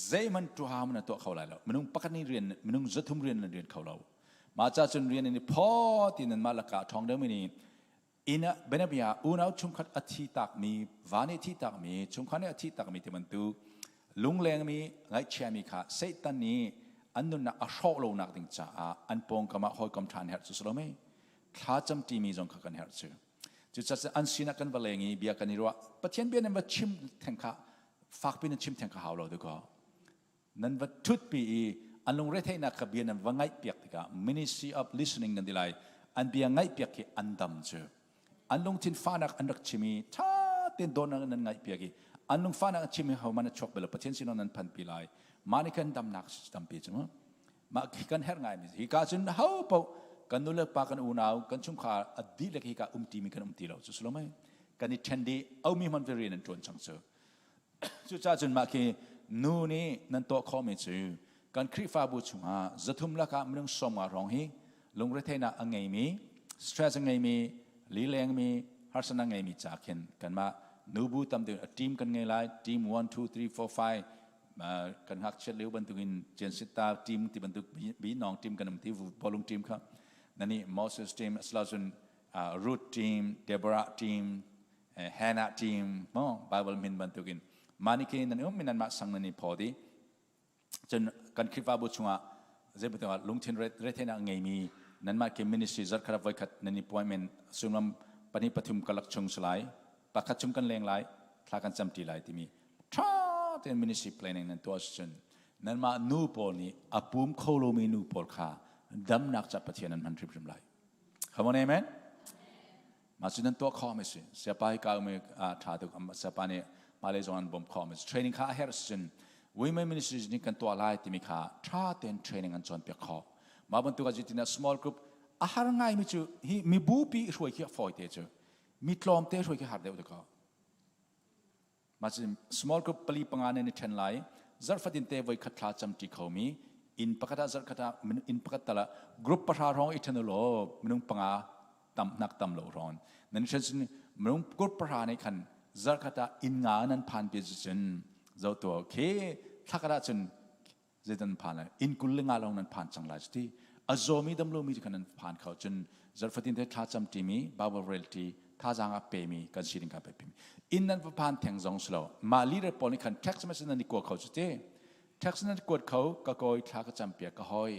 zeihmanh ṭuam na tuah kho lai lo minung pakhat nih rian minung zathum rian nan rian kho lo mah ca cun rian in i phaw ti nan mah lakah ṭhawng deuhmi nih inn ah benabia unau chungkhat a thi takmi va nih thi takmi chungkhar nih a thi takmi ti bantuk lunglengmi ngaihchiami kha Satan nih an nunnak a hrawh lonak ding caah an pawngkam ah hawikom ṭha an herh cu si lo mei thlacam ṭimi zong kha kan herh cu Cucaah an sinah kan va leng i bia kan i ruah. Pathian bia nan va chim theng kha fakpi nan chim theng kha hau lo dikaw. Nan va thutpi i an lungretheihnak kha bia nan va ngaihpiak tikah ministry of listening nan ti lai. An bia ngaihpiak khi an dam cu. An lungthin fahnak an rak chim i ṭha tein dawtnak nan ngaihpiak i An lungfahnak a chim hi hohmanh a chuak bel lo. Pathian sinah nan phanpi lai. Mah nih khan damnak tampi cu mu. Mah khi kan herh ngaimi hi ka cun ho paoh kan nu le pa kan unau kan chungkhar a dihlak hi ka um timi kan um ti lo cu si lo mei. Kan i ṭhen dih omi hman ve rian an ṭuan cang cu. Cucaah cun mah khi nu nih nan tuah khawhmi cu kan Khrihfabu chungah 300 lakah minung 50 hrawng hi lungretheihnak a ngeimi, stress a ngeimi, lilengmi, harsatnak a ngeimi ca khin kanmah nubu tam deuh a team kan ngei lai. Team 1, 2, 3, 4, 5 kan ngakchiat lio bantukin Jensitta team ti bantuk binong team kan um ti bawlung team kha nani Moses team asilocun Ruth team, Deborah team, Hannah team mo Bible min bantukin manike nan um nan mah sang nan i phaw di cun kan Khrihfabu chungah zeibantuk ah lungthin retheihnak ngeimi nanmah ke ministry zarkhat voikhat nan i appointment sunglam pahnih pathum kalak chung salai pakhat chung kan leng lai thla kan cam ti lai timi tha tein ministry planning nan tuah cun nanmah nu pawl nih a pum kho lomi nu pawl kha damnak ca Pathian an hman hrimhrim lai. Come on, amen. Mah cu nan tuah khawh mi si. Siapa hi ka mi tha tuk siapa nih hmailei zong an bawmh khawh mi si. Training kha a herh cun women ministries nih kan tuah lai timi kha tha tein training an cawnpiak khawh. Mah bantuk ah zeitin small group a har ngai mi cu hi mibupi hruai khi a fawi te cu mi tlawm te hruai khi har deuh te ko. Mah cu small group pali panga nan i ṭhen lai. Zarh fatin te voi khat thla camṭi khomi inn pakhat ah zarh khat ah inn pakhat tal ah group pahra hrawng i ṭhen u law minung panga tam nak tam lo hrawng nan i ṭhen cun minung group pahra nih khan zarh khat ah inn nga nan phan pi cun zoh tuah khi thla khat ah cun zeidan phan lai inn 25 lawng nan phan cang lai ti a zawmi damlomi cu khan nan phan kho cun zarhfatin te thla cam ṭimi Bible rel ṭi thazaang a pemi kan si ding kha pe pimi inn nan va phan theng zong si lo mah leader pawl nih khan text message nan i kua kho cu ti text nan kuat kho ka kawi thla ka cam piak ka hoi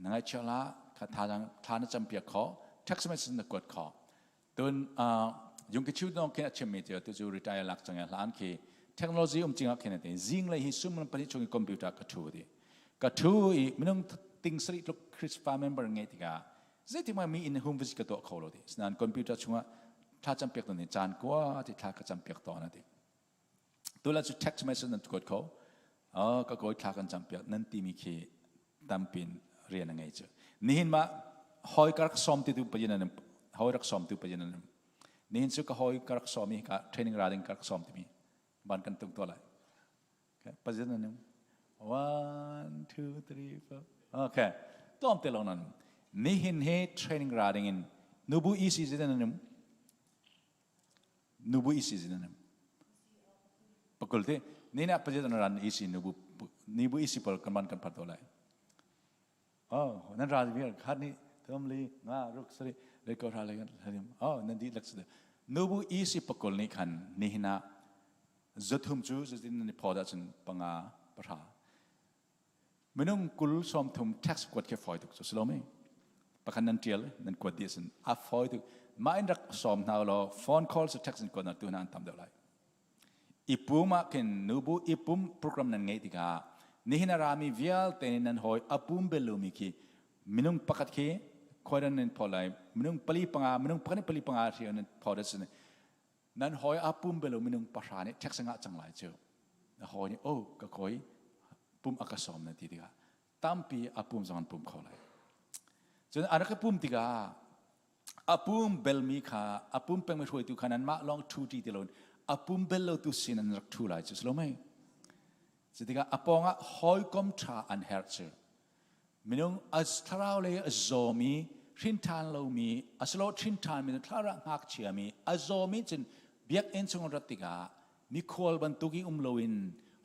na ngaihchia la kha thazaang thla na cam piak kho text message na kuat kho Tun yung ki chiu dong khin a chimmi cu tu cu retire lak chang hlan khi technology um chingah khin ate zing lei hi sum pahnih chung i computer ka thu di ka thu i minung ting sari tluk Christopher member ngei tikah zeitik ma mi in home visit ka tuah kho lo ti sinan computer chungah thla cam piak ni caan kwa ti thla ka cam piak to na ti tula cu text message nan kuat kho ka koi thla kan cam piak nan ti mi khi tampin rian a ngei cu nihin ma hoi ka rak som ti tu payin an hoi rak som tu payin an nihin cu ka hoi ka rak som i ka training ra ding ka rak som timi ban kan tung to lai okay payin an one two three four okay tom te long nan nihin he training ra ding in nubu ec zin an nubu ec zin an pakul te nina pajet an ran ec nubu nibu ec pol kan man kan phat lai oh nan ra vi khat ni thom li nga ruk sari le ko ra le harim oh nan di lak sade nubu ec pakul ni khan ni hina zathum chu zatin ni phoda chun panga pahra Minung 20 30 tax kuat khi fawi tuk cu si lo mi? Pakhat nan tial nan kuat dih sin a fawi tuk. Mah in rak sawm hna law phone call su text in kuat na tu hna an tam deuh lai. I pum ah khin nubu i pum program nan ngeih tikah nihin a rami vialte nih nan hawi a pum bel lomi khi minung pakhat khi khuai nan phaw lai minung pali panga minung pakhat nih pali panga hri nan phaw da sin nan hawi a pum belo minung pahra nih tax ngah cang lai cu na hawi nih oh ka kawi pum a ka sawm na ti tikah tampi a pum zong an pum kho lai cun a rak i pum tikah a pum belmi kha a pum pengmi hruaitu kha nanmah lawng thu ti ti loin a pum bel lo tu sin an rak thu lai cu si lo mei cu tikah a pawngah hawikom ṭha an herh cu Minung a thlarau lei a zawmi, hrinṭhan lomi, asilo ṭhinṭhanmi thlarau ngakchiami a zawmi cun biakinn chung rat tikah mikhual bantuk i um loin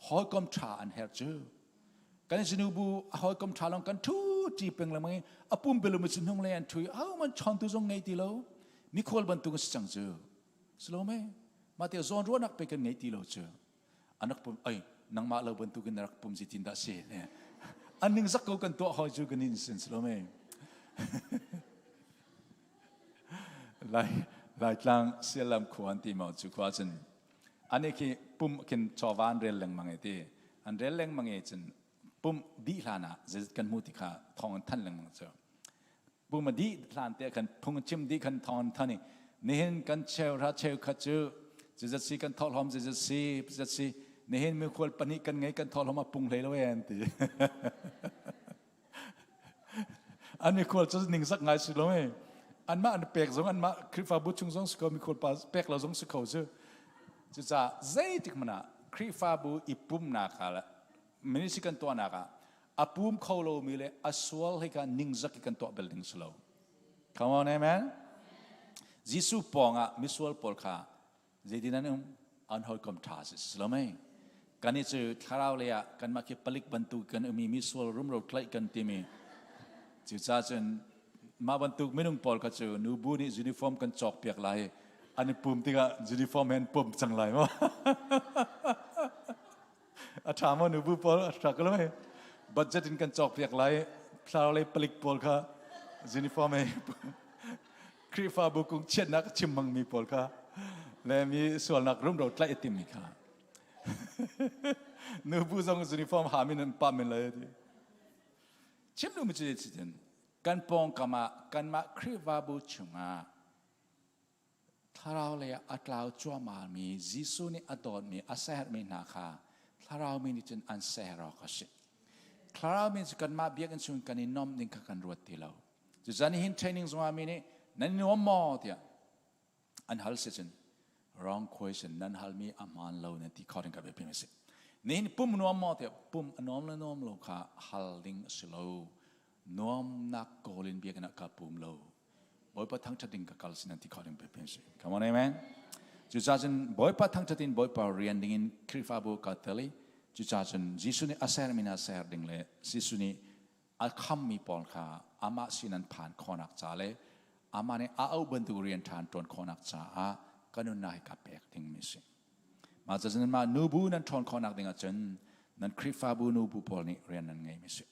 hawikom ṭha an herh cu. Kan sinubu a hawikom ṭha lawng kan ṭhu ṭi peng lengmang i a pumpelum cu hnung lei an ṭhu i ahohmanh chawntu zong ngei ti lo mikhual bantuk a si cang cu. Silo mei? Mah te zawnruahnak pe kan ngei ti lo cu. An rak pum ai nangmah lo bantukin na rak pum zeitin dah si an ning zak ko kan tuah hoi cu kan in sin si lo me lai laitlang sialam khua an ti mau cu khua cun ani khi pum khin chawva an rel lengmang e ti an rel lengmang e cun pum dih hlan ah zeizat kan hmu ti kha thong an than lengmang cu pum a dih hlan te khan phung chim dih khan thong an than i nihin kan cheu ra cheu khat cu Zizat si kan thawhlawm zizat si zizat si nihin mikhual pahnih kan ngei kan thawhlawm a pung hlei lo e an ti. An mikhual cu ningzak ngai si lo e. Anmah an pek zong anmah Khrihfabu chung zong si ko mikhual pa pek lo zong si kho cu. Cucaah zeitik hmanh ah Khrihfabu i pumnak ah ministry kan tuahnak ah a pum kho lomi le a sual hi kha ningzak i kan tuah bel ding si lo. Come on, amen. Jesuh pawng ah misual pawl kha zeitin an um? An hawikom ṭha si si lo mei? Kan i cu thlarau lei ah kanmah khi palik bantuk kan umi misual rumro tlaih kan timi. Cucaah cun mah bantuk minung pawl kha cu nubu nih uniform kan cawk piak lai an i pum tikah uniform he an pum cang lai maw? A ṭha maw nubu pawl a ṭha ko lo mei? Budget in kan cawk piak lai thlarau lei palik pawl kha uniform he Khrihfabu kung chiatnak a chim hmangmi pawl kha le mi sualnak rumro tlaih a timmi kha nubu zong uniform ha min an pam men lai ti. Chim duhmi cu cun kan pawngkam ah kanmah Khrihfabu chungah Thlarau lei ah a tlau cuahmahmi Jesuh nih a dawtmi, a sermi hna kha thlarau mi nih cun an ser awk a si. Thlarau mi cu kanmah biakinn chung kan i nuamh ding kha kan ruat ti lo. Cucaah nihin training zungah mi nih nan i nuam maw tiah an hal si cun wrong question nan halmi a hmaan lo nan ti kho ding ka biapi a si. Nihin pum nuam maw tiah pum a nuam le nuam lo kha hal ding a si lo. Nuamnak kawl in biakinn ah ka pum lo. Bawipa thangṭhat ding ka kal sin an ti kho ding pe si. Come on, amen. Cucaah cun Bawipa thangṭhat in Bawipa rian ding in Khrihfabu ka tel i cucaah cun Jesuh nih a sermi hna ser ding le Jesuh nih a khammi pawl kha amah sin an phan khawhnak ca le amah nih a auh bantuk rian ṭha an ṭuan khawhnak caah ka nunnak hi ka pek dingmi a si. Mah cun mah nubu nan ṭhawn khawhnak ding ahcun nan Khrihfabu nubu pawl nih rian nan ngeimi a si.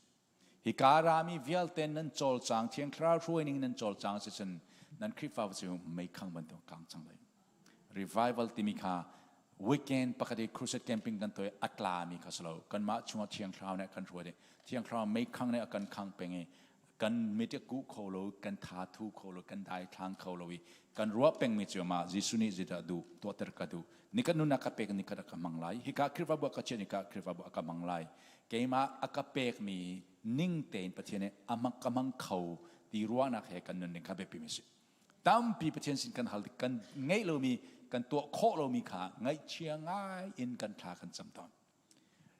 Hika rami vialte nan cawlcang, Thiang Thlarau hruaining nan cawlcang si cun nan Khrihfabu cu meikhang bantuk kang cang lai. Revival timi kha weekend pakhat i crusade camping kan tuah i a tlami kha si lo. Kanmah chungah Thiang Thlarau nih a kan hruai i Thiang Thlarau meikhang nih a kan khang peng i kan mit a kuh kho lo, kan tha thu kho lo, kan daithlang kho lo i kan ruah pengmi cu mah Jesuh nih zeidah duh tuahter ka duh. Nikhat nunnak ka pek nikhat a ka hmang lai. Hika Khrihfabu a ka chiah nikah Khrihfabu a ka hmang lai. Keimah a ka pekmi ning tein Pathian nih a ka hmang kho ti ruahnak he kan nunning kha biapi mi si. Tampi Pathian sin kan hal kan ngeih lomi kan tuah khawh lomi kha ngaihchia ngai in kan thla kan cam tawn.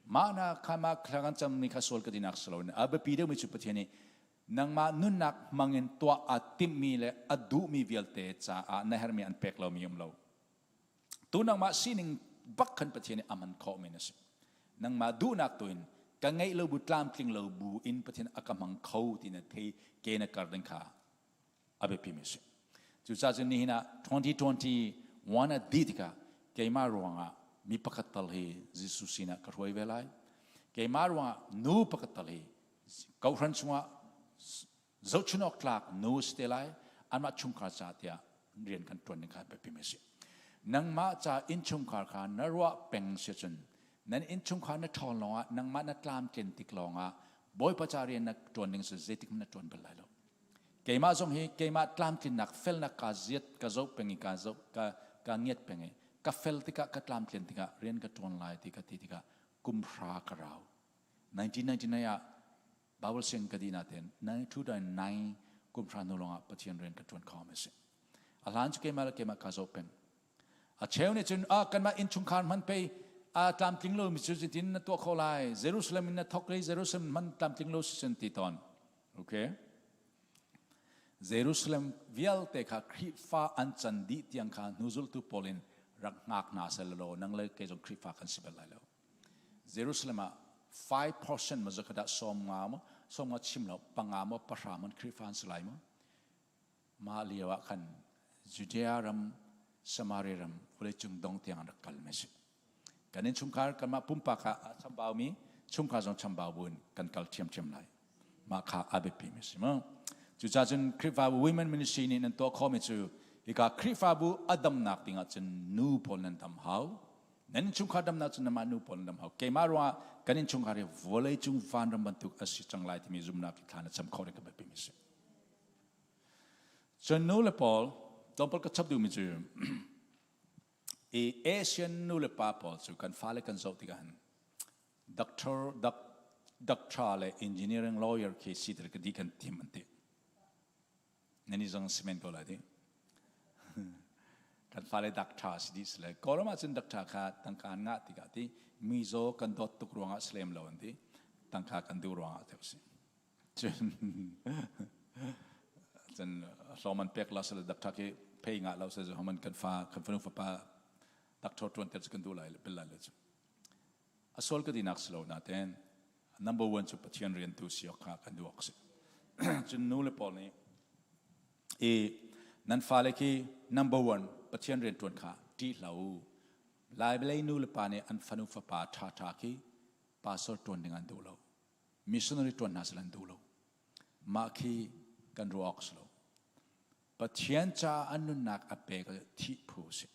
Mah na kha mah thla kan cammi kha sual ka dinak si loin a biapi deuhmi cu Pathian nih nangmah nunnak hmangin tuah aa timhmi le a duhmi vialte caah na herhmi an pek lomi um lo. Tu nangmah sining bak khan Pathian nih a hman khawhmi na si. Nangmah duhnak tu in ka ngeih lo bu tlamtling lo bu in Pathian a ka hmang kho ti na thei ke na kar ding kha a biapi mi si. Cucaah cun nihin ah 2021 a dih tikah keimah ruangah mi pakhat tal hi Jesuh sinah ka hruai ve lai. Keimah ruangah nu pakhat tal hi kohhran chungah zohchun awk tlak nu si te lai anmah chungkhar ca tiah rian kan ṭuan ding kha biapi mi a si. Nangmah ca innchungkhar kha na ruah peng si cun nan innchungkhar na ṭhawn lawngah nangmah na tlamtlin tik lawngah Bawipa ca rian na ṭuan ding si zeitik hmanh na ṭuan bal lai lo. Keimah zong hi keimah tlamtlinnak felnak ka ziat ka zoh peng i ka zoh ka ka ngiat peng i ka fel tikah ka tlamtlin tikah rian ka ṭuan lai ti ka ti tikah kum hra ka rau. 1999 ah Bible sianginn ka dih nain 2009 kum hra hnu lawngah Pathian rian ka ṭuan kho a si. A hlan cu keimah le keimah kaa zoh peng. A cheu nih cun ah kanmah innchungkhar hman pei a tlamtling lo mi cu zeitin na tuah kho lai Jerusalem in na thok i Jerusalem hman tlamtling lo si cun ti tawn. Okay. Jerusalem vialte kha Khrihfa an can dih tiang kha hnuzultu pawl in rak hngak hna seh law nang le kei zong Khrihfa kan si bal lai lo. Jerusalem ah 5% ma zakhat ah sawm nga maw sawm nga chim lo panga maw pahra man Khrihfa an si lai maw mah lio ah khan Judea ram Samaria ram vawleicung dong tiang an rak kal mi si kan innchungkhar kanmah pumpak ah chambau mi chungkhar zong chambau buin kan kal ṭhiamṭhiam lai mah kha a biapi mi si mu cucaah cun Khrihfabu Women Ministry nih nan tuah khawhmi cu hika Khrihfabu a damnak ding ah cun nu pawl nan dam hau Nan innchungkhar damnak cu namah nu pawl nan dam hau. Keimah ruangah kan innchungkhar hi vawleicung vanram bantuk a si cang lai timi zumhnak i thla na cam kho ding ka biapi mi si. Cun nu le pawl tlawmpal ka chap duhmi cu I Asian nu le pa pawl cu kan fale kan zoh tikah hin doctor, doc, doctor le engineering lawyer khi si ka di kan tim an ti. Nan i zong simen ko lai ti. Kan fale doctor si dih sile Kawlram ahcun doctor kha tangka an ngah tikah ti mizaw kan dawt tuk ruangah si lem lo an ti. Tangka kan duh ruangah te si. Cun cun hlawm an pek la sile doctor khi pei ngah lo se man kan fa kan fanu fapa doctor tuan ter cu kan duh lai bel lai le cu. A sual ka tinak si lo natein number one cu Pathian rian tu si awk kha kan duh awk si. Cun nu le pawl nih i nan fale khi number one Pathian rian tuan kha ṭih hlah u. Laiblei nu le pa nih an fanu fapa ṭhaṭha khi pastor ṭuan ding an duh lo. Missionary ṭuan hna sal an duh lo. Mah khi kan ruah awk si lo. Pathian caah an nunnak a pek thih phu a si.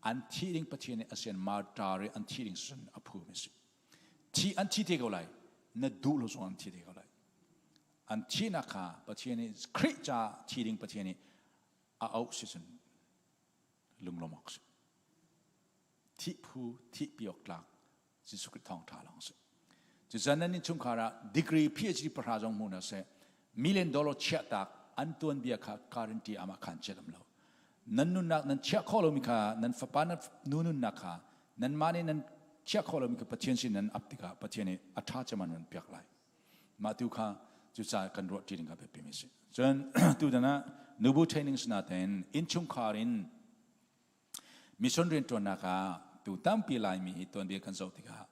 An thih ding Pathian nih a sian martyr i an thih ding sun a phu mi si. Thi an thi te ko lai. Na duh lo zong an thi te ko lai. An thihnak kha Pathian nih Khrih caah thi ding Pathian nih a auh si cun lunglawm awk si. Thih phu thih pi awk tlak Jesuh Khrih thawngṭha lawng si. Cucan nan innchungkhar ah degree PhD pahra zong hmu hna seh million dollar chiahtak an tuanbia kha guarantee amah khan chiat am lo. Nan nunnak nan chiah khawh lomi kha nan fapa nan nu nunnak kha nanmah nih nan chiah khawh lomi kha Pathian sin nan ap tikah Pathian nih a ṭha cem an van piak lai. Mah tu kha cucaah kan ruah ṭi ding kha biapi mi si. Cun tutan ah nubu training sinatein innchungkhar in Mission rianṭuannak ah tu tampi Laimi hi tuanbia kan zoh tikah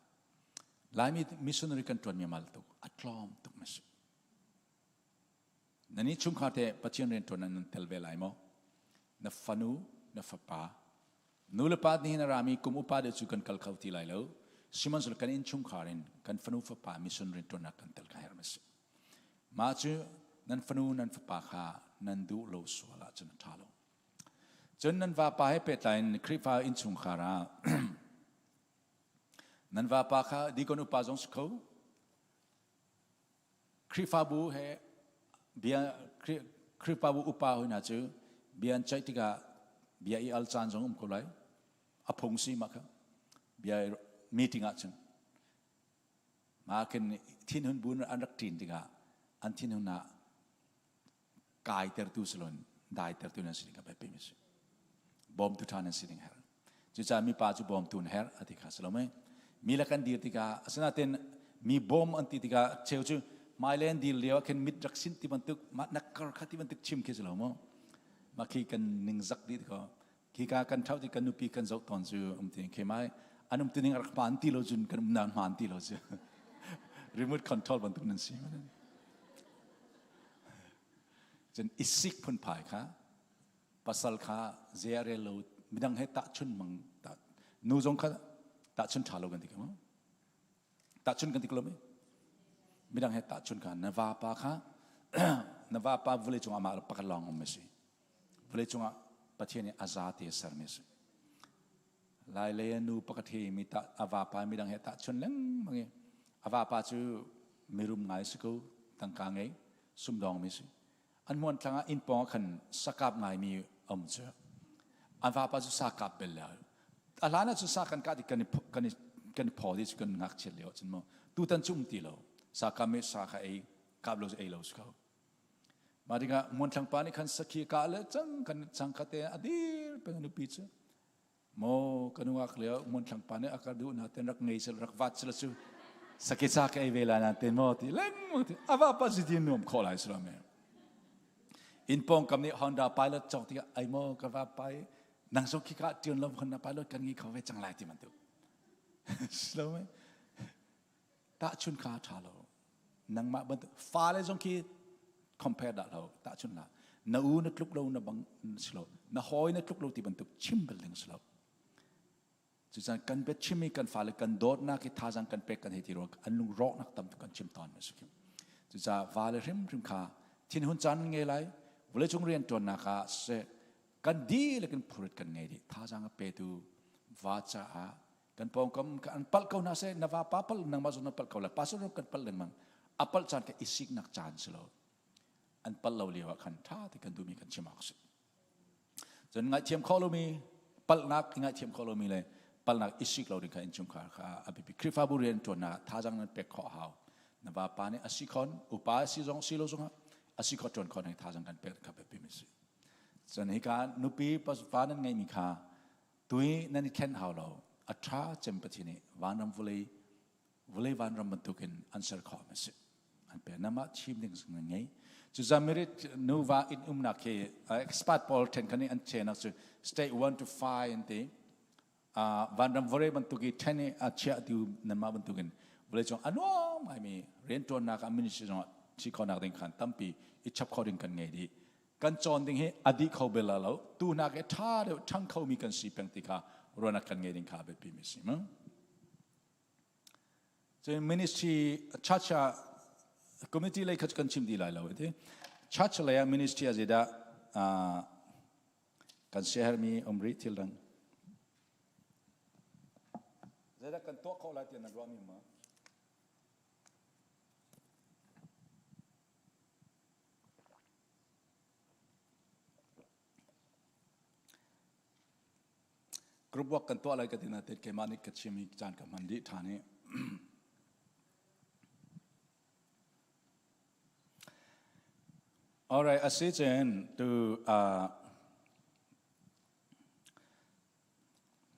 Laimi missionary kan ṭuanmi mal tuk, a tlawm tuk na si. Na nih chungkhar te Pathian rianṭuan nan tel ve lai maw? Na fanu, na fapa, nu le pa nih hin a rami kum upa deuh cu kan kal kho ti lai lo. Sihmanhsehlaw kan innchungkhar in kan fanu fapa mission rianṭuannak kan tel ka herh ma si. Mah cu nan fanu nan fapa kha nan duh lo sual ahcun a ṭha lo. Cun nan vapa he pehtlai in Khrihfa innchungkhar ah nan vapa kha dikon upa zong si kho. Khrihfabu he bia Khrihfabu upa hoi hna cu bia an ceih tikah bia i al caan zong um ko lai. A phung si mah kha. Bia meeting ah cun mah khin thinhun bu an rak ṭin tikah an thinhun ah kaitertu silon daitertu nan si ding ka biapi mi si bawmtu ṭha nan si ding her cucaah mipa cu bawmtu na herh ati kha si lo mei mi le kan dir tikah asinain mi bawm an ti tikah cheu cu hmailei an dir lio ah khin mit rak sin ti bantuk mah na kar kha ti bantuk chim khi si lo maw mah khi kan ningzak dih ko khi ka kan thau ti kan nupi kan zoh tawn cu um ti khi mai an um ti ning rak hmaan ti lo cun kan um nan hmaan ti lo cu remote control bantuk nan si cun isik phunphai kha pasal kha zia rel lo midang he tahchun mang ta nu zong kha tahchun ṭha lo kan ti ko tahchun kan ti ko lo mi midang he tahchun kha na vapa kha na vapa vawlei cungah mah pakhat lawng um a si vawlei cungah Pathian nih a zate sermi a si Lai lei a nu pakhat hi mi ta a vapa midang he tahchun lengmang i a vapa cu mirum ngai si ko tangka ngei sumdawng mi si an muan tlang ah inn pawng ah khan sakap ngai mi um cu an vapa cu sa kap bel le a hlan ah cu sa kan kah ti kan i kan i kan i phaw ti cu kan ngakchiat lio cun mu tutan cu um ti lo sa kap mi sa kha ei kap lo cu ei lo si ko Mah tikah muanthlang pa nih khan sakhi kah le cang kan cang kha te a dir peng nupi cu maw ka nungak lio muanthlang pa nih a ka duh na ten rak ngei sel rak vat sel cu sakhi sa ka ei ve la na ten maw ti lengmang ti ava pa si ti nuam khawh lai silo me in pawng kam nih Honda Pilot cawk tikah ai maw ka va pai nang zong khi ka tion lo Honda Pilot kan ngei kho ve cang lai ti man tu silo me tahchun kha tha lo nangmah bantuk fale zong khi compare dah lo tahchun la na u na tluk lo na bang si lo na hawi na tluk lo ti bantuk chim bal ding si lo cucan kan bia chim i kan fale kan dawtnak i thazang kan pek kan hei ti ruang an lung rawknak tam kan chim tawn ma si cucaah vale hrimhrim kha thinhun caan ngei lai vawleicung rian ṭuannak ah seh kan dihlak in phurit kan ngei dih thazang a petu va caah kan pawngkam an palh ko hna seh na vapa palh nangmah zong na palh ko lai pastor kan palh lengmang a palh caan ka isiknak caan si lo an palh lo lio ah khan tha te kan duhmi kan chim awk si cun ngaihthiam khawh lomi Palhnak i ngaihthiam khawh lomi le palhnak i sik lo ding kha innchungkhar kha a biapi. Khrihfabu rian ṭuannak ah thazaang nan pek khawh a hau. Na vapa nih a si khon, upa a si zong si lo zongah a si khawh ṭuan khawh ning thazaang kan pek kha biapi mi si. Cun hika nupi va nan ngeihmi kha tui nan i thlen hau lo. A ṭha cem Pathian nih vanram vulei vulei vanram bantukin an ser khawh mi si. An pe namah chim ding zong nan ngei. Cu zamirit nuva in umnak khi expert pawl then khan an chenak cu state 1 to 5 an ti. Vanram vawlei bantuk i ṭhen i a chiah tu nanmah bantukin vawleicung a nuam ngaimi rianṭuannak ah ministry zongah si khawhnak ding khan tampi i chap kho ding kan ngei dih. Kan cawn ding hi a dih kho bel lo. Tu hnak i ṭha deuh ṭhang khomi kan si peng ti kha ruahnak kan ngei ding kha a biapi mi si mu. Cun ministry church ah committee lei kha kan chim dih lai lo ti. Church lei ah ministry ah zeidah kan siaherhmi um rih thil dang zeidah kan tuah khawh lai tiah na ruahmi ma Group work kan tuah lai ka ti na te keimah nih ka chim i caan ka hman dih ṭhan i Alright, a si cun tu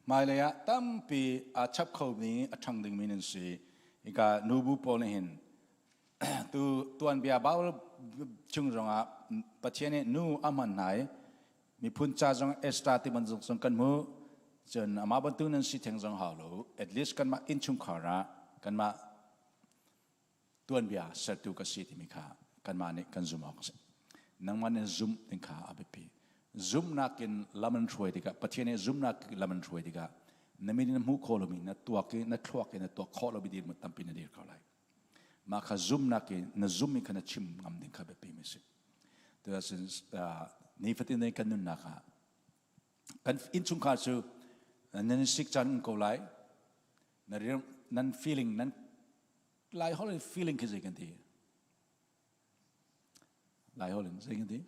hmailei ah tampi aa chap khomi a ṭhang dingmi nan si. Hika nubu pawl nih hin tu tuanbia Bible chung zongah Pathian nih nu a hman hna i miphun ca zong Esther ti bantuk zong kan hmuh. Cun amah bantuk nan si theng zong hau lo. At least kanmah innchungkhar ah kanmah tuanbia sertu ka si timi kha kanmah nih kan zumh awk a si. Nangmah nih zumh ding kha a biapi. Zumhnak in lam an hruai tikah Pathian nih zumhnak in lam an hruai tikah na min in hmuh khawh lomi na tuak i na thluak i na tuak khawh lomi dirhmun tampi na dir ko lai. Mah kha zumhnak in na zumh i kha na chim ngam ding kha biapi mi si. Tuahcun nifatin ne kan nunnak ah kan innchungkhar cu nan sik caan um ko lai na nan feeling nan Lai holh in feeling khi zei kan ti? Lai holh in zei kan ti?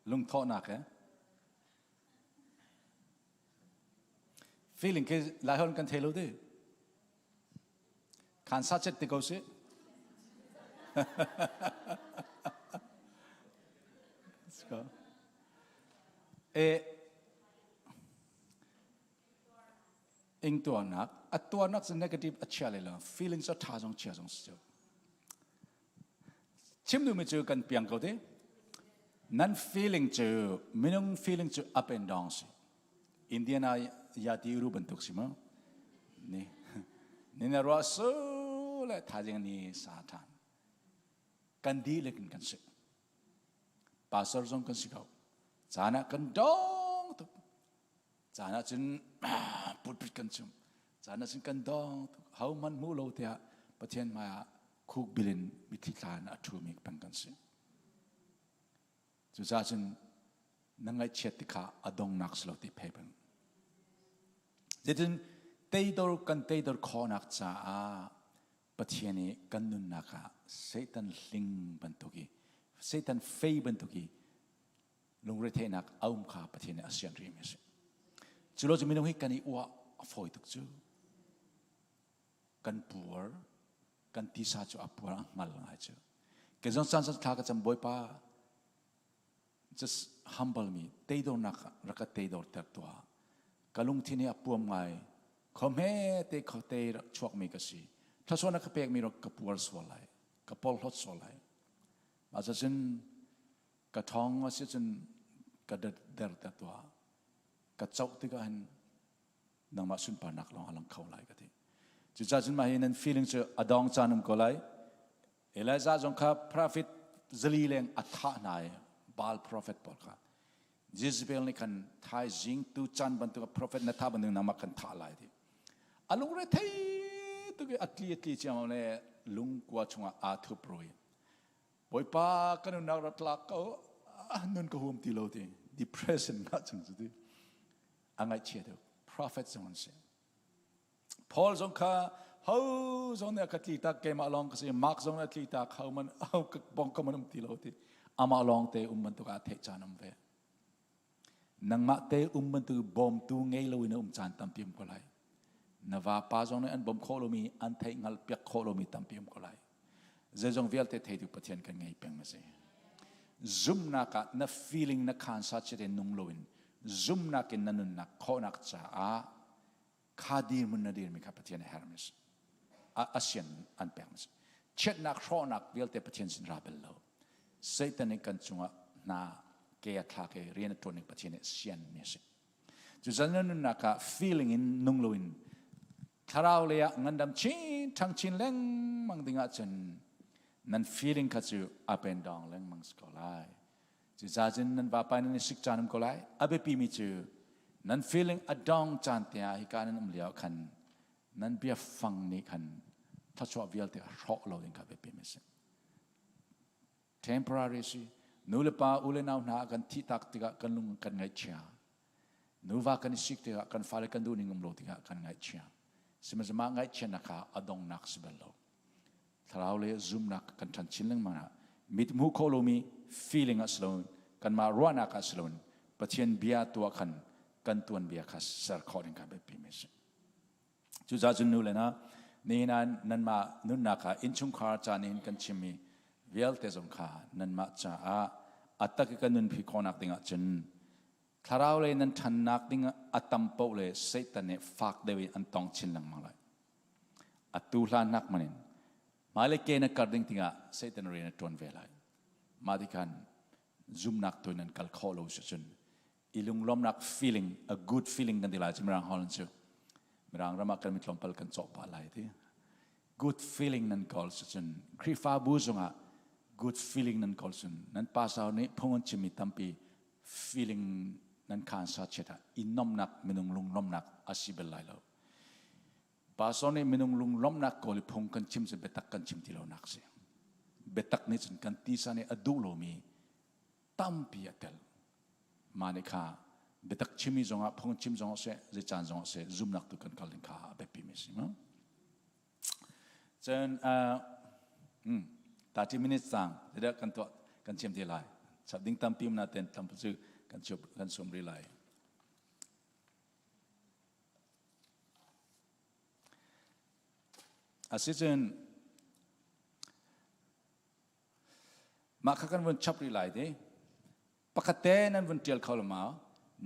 Lungthawhnak eh? Feeling khi Lai holh in kan thei lo ti. Khan sa chet ti ko si. Let's go. E ingtuarnak a tuarnak cu negative a chia le lo feelings a tha zong chia zong si cu chim duhmi cu kan piang ko te nan feeling cu minung feeling cu up and down si Indiana yati ru bantuk si mu ni ni na ruah su le thazing ni sa than kan dihlak in kan si pastor zong kan si ko caan ah kan dong tuk caan ah cun putput kan chum caan ah cun kan dong tuk ho man hmu lo tiah Pathian hmai ah khuk bilin mitthli thla in a ṭhumi peng kan si Cucaah cun na ngaihchiat ti kha a dongnak si lo ti phei peng. Zeitin teidor kan teidor khawhnak caah Pathian i kan nunnak ah Satan hling bantuk i Satan fei bantuk i lungretheihnak a um kha Pathian nih a sian rihmi a si. Cu lo cu minung hi kan i uah a fawi tuk cu. Kan puar, kan tisa cu a puar a hngal ngai cu. Kei zong caan thla ka cam Bawipa just humble me teidornak rak ka teidor ter tuah ka lungthin hi a puam ngai khawhme te khote rak chuak mi ka si thluachuah na ka pek mi rak ka puar sual lai ka porhlawt sual lai mah cun ka ṭhawng a si cun ka der ter tuah ka coh tikah hin nangmah sunparnak lawng a lang kho lai ka ti cucaah cun mah hi nan feeling cu a dong caan um ko lai Elijah zong kha prophet zali leng a thah hna i Baal prophet pawl kha Jezebel nih khan thaizing tu caan bantuk prophet na thah bantuk nangmah kan thah lai ti a lungre thei tuk i a tli a tli ciamam le lungkua chungah aa thup rui Bawipa kan nunnak rak tlak ko nun ka huam ti lo ti depression nga chung cu ti a ngaihchia deuh prophet zong an si Paul zong kha Ho zong nih a ka tli tak keimah lawng ka si Mark zong nih a tli tak ho man ho ka bong ka man um ti lo ti amah lawng te um bantuk ah theih caan um ve. Nangmah te um bantuk bawmtu ngei loin um caan tampi um ko lai. Na vapa zong nih an bawm khawh lomi an theih hngalh piak khawh lomi tampi um ko lai. Zeizong vialte theitu Pathian kan ngei peng a si. Zumnak ah na feeling na khansa chet in nung loin zumnak in na nunnak khawhnak caah kha dirhmun na dirmi kha Pathian a herhmi a si. A sian an pekmi a si. Chiatnak hrawhnak vialte Pathian sin ra bel lo. Satan nih kan cungah hna ke a thlak i rian a ṭuan ning Pathian nih sianmi a si. Cucan na nunnak ah feeling in nung loin thlarau lei ah ngandam chin ṭhang chin lengmang ding ahcun nan feeling kha cu up and down lengmang si ko lai. Cucaah cun nan vapa nan i sik caan um ko lai. A biapimi cu nan feeling a dong caan te ah hika nan um lio ah khan nan biafang nih khan thluachuah vialte a hrawh lo ding kha biapimi a si. Temporary si. Nu le pa, u le nau hna kan thih tak tikah kan lung kan ngaihchia. Nuva kan i sik tikah kan fale kan duh ning um lo tikah kan ngaihchia. Sihmanhsehlaw mah ngaihchiatnak kha a donghnak si bal lo. Thlarau le zumnak kan ṭhan chin lengmang ah mit hmuh khawh lomi feeling ah si loin kanmah ruahnak ah si loin Pathian bia tuah khan kan tuanbia kha ser khawh ding kha biapi mi a si. Cucaah cun nu le na nihin ah nanmah nunnak ah innchungkhar ca nihin kan chimmi vialte zong kha nanmah caah a tak i kan nunpi khawhnak dingah cun thlarau lei nan ṭhannak ding a tam paoh le Satan nih fak deuh in an tong chin lengmang lai. Atu hlan nak man in hmailei ke na kar ding tingah Satan rian a ṭuan ve lai. Mah ti khan zumnak tu nan kal khawh lo si cun i lunglawmnak feeling a good feeling kan ti lai cu mirang holh cu mirang ram ah kan mi tlawmpal kan cawh pah lai ti good feeling nan kawl si cun Khrihfabu zongah good feeling nan kawl cun nan pastor nih phung an chimmi tampi feeling nan khan sa chiat ah i nomnak minung lunglawmnak a si bel lai lo Pastor nih minung lunglawmhnak kawl i phung kan chim cu biatak kan chim ti lonak si. Biatak nih cun kan tisa nih a duh lomi tampi a tel. Mah nih kha biatak chimi zongah phung chim zongah seh, zei caan zongah seh, zumnak tu kan kal ding kha a biapi mi si. Cun 30 minutes cang zeidah kan tuah kan chim te lai. Chap ding tampi um na ten tampi cu kan chup kan sum rih lai. Asicun mah kha kan vun chap rih lai ti. Pakhat te nan vun tial kho lo ma?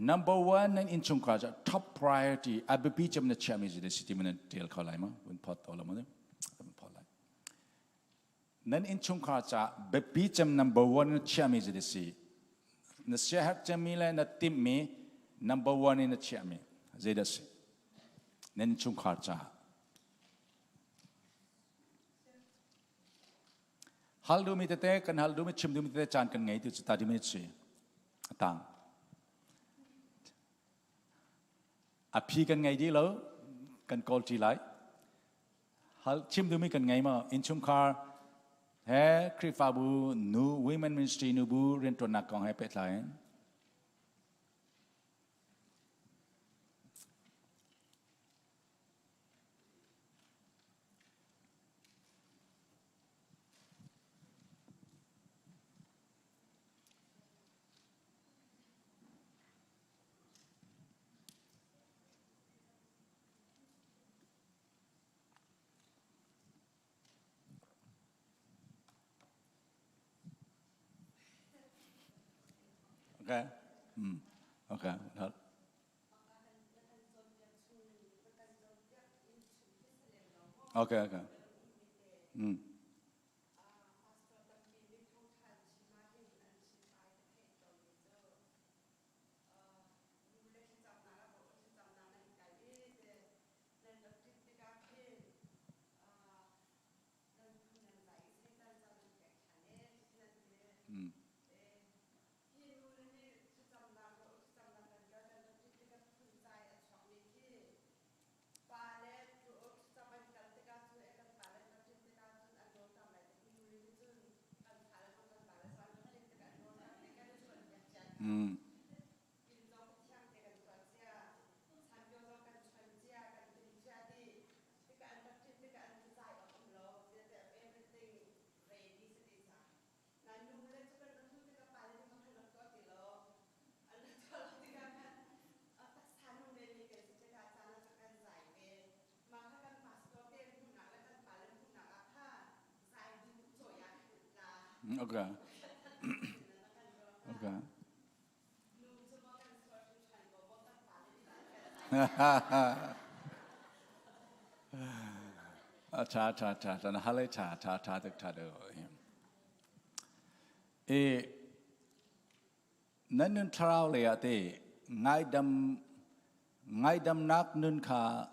Number one nan innchungkhar cu top priority a biapi cem na chiahmi cu si ti nan tial kho lai ma? Vun phot to lo ma? Vun phot lai. Nan innchungkhar ca biapi cem number one na chiahmi cu si. Na siaherh cemmi le na timhmi number one in na chiahmi zeidah si? Nan innchungkhar caah. Hal duhmi tete kan hal duhmi chim duhmi tete caan kan ngei ti cu 30 minutes si a tang. A phi kan ngei dih lo kan kawl ṭi lai. Hal chim duhmi kan ngei maw? Innchungkhar he Khrihfabu nu Women Ministry nubu rianṭuannak kong he pehtlai in. Okay. Okay. Okay, okay. Nan rak ṭin tikah khin nan phun nan zai i Satan ca nan pek ṭhan ee nan ti. Hi nule nih thlacamnak le thlacamnak kan kal kan rak ṭin tikah phun zai a chuakmi khi pale thlacam an kal tikah cun eh kan pale an rak ṭin tikah cun an rawlṭam lai ti nule nih cun kan fale zong kan pale zong an rak ṭin tikah an rawlṭam ti kan i chawnhbiak cia hna. Inn zong thiang te kan tuah cia. Sanpio zong kan chuan cia, kan din cia dih. Tikah an rak ṭin tikah Okay. Okay. Tha tha tha tha na hale tha tha tha tuk tha deuh. E nan nun thlarau lei ah te ngaidam ngaidamnak nun kha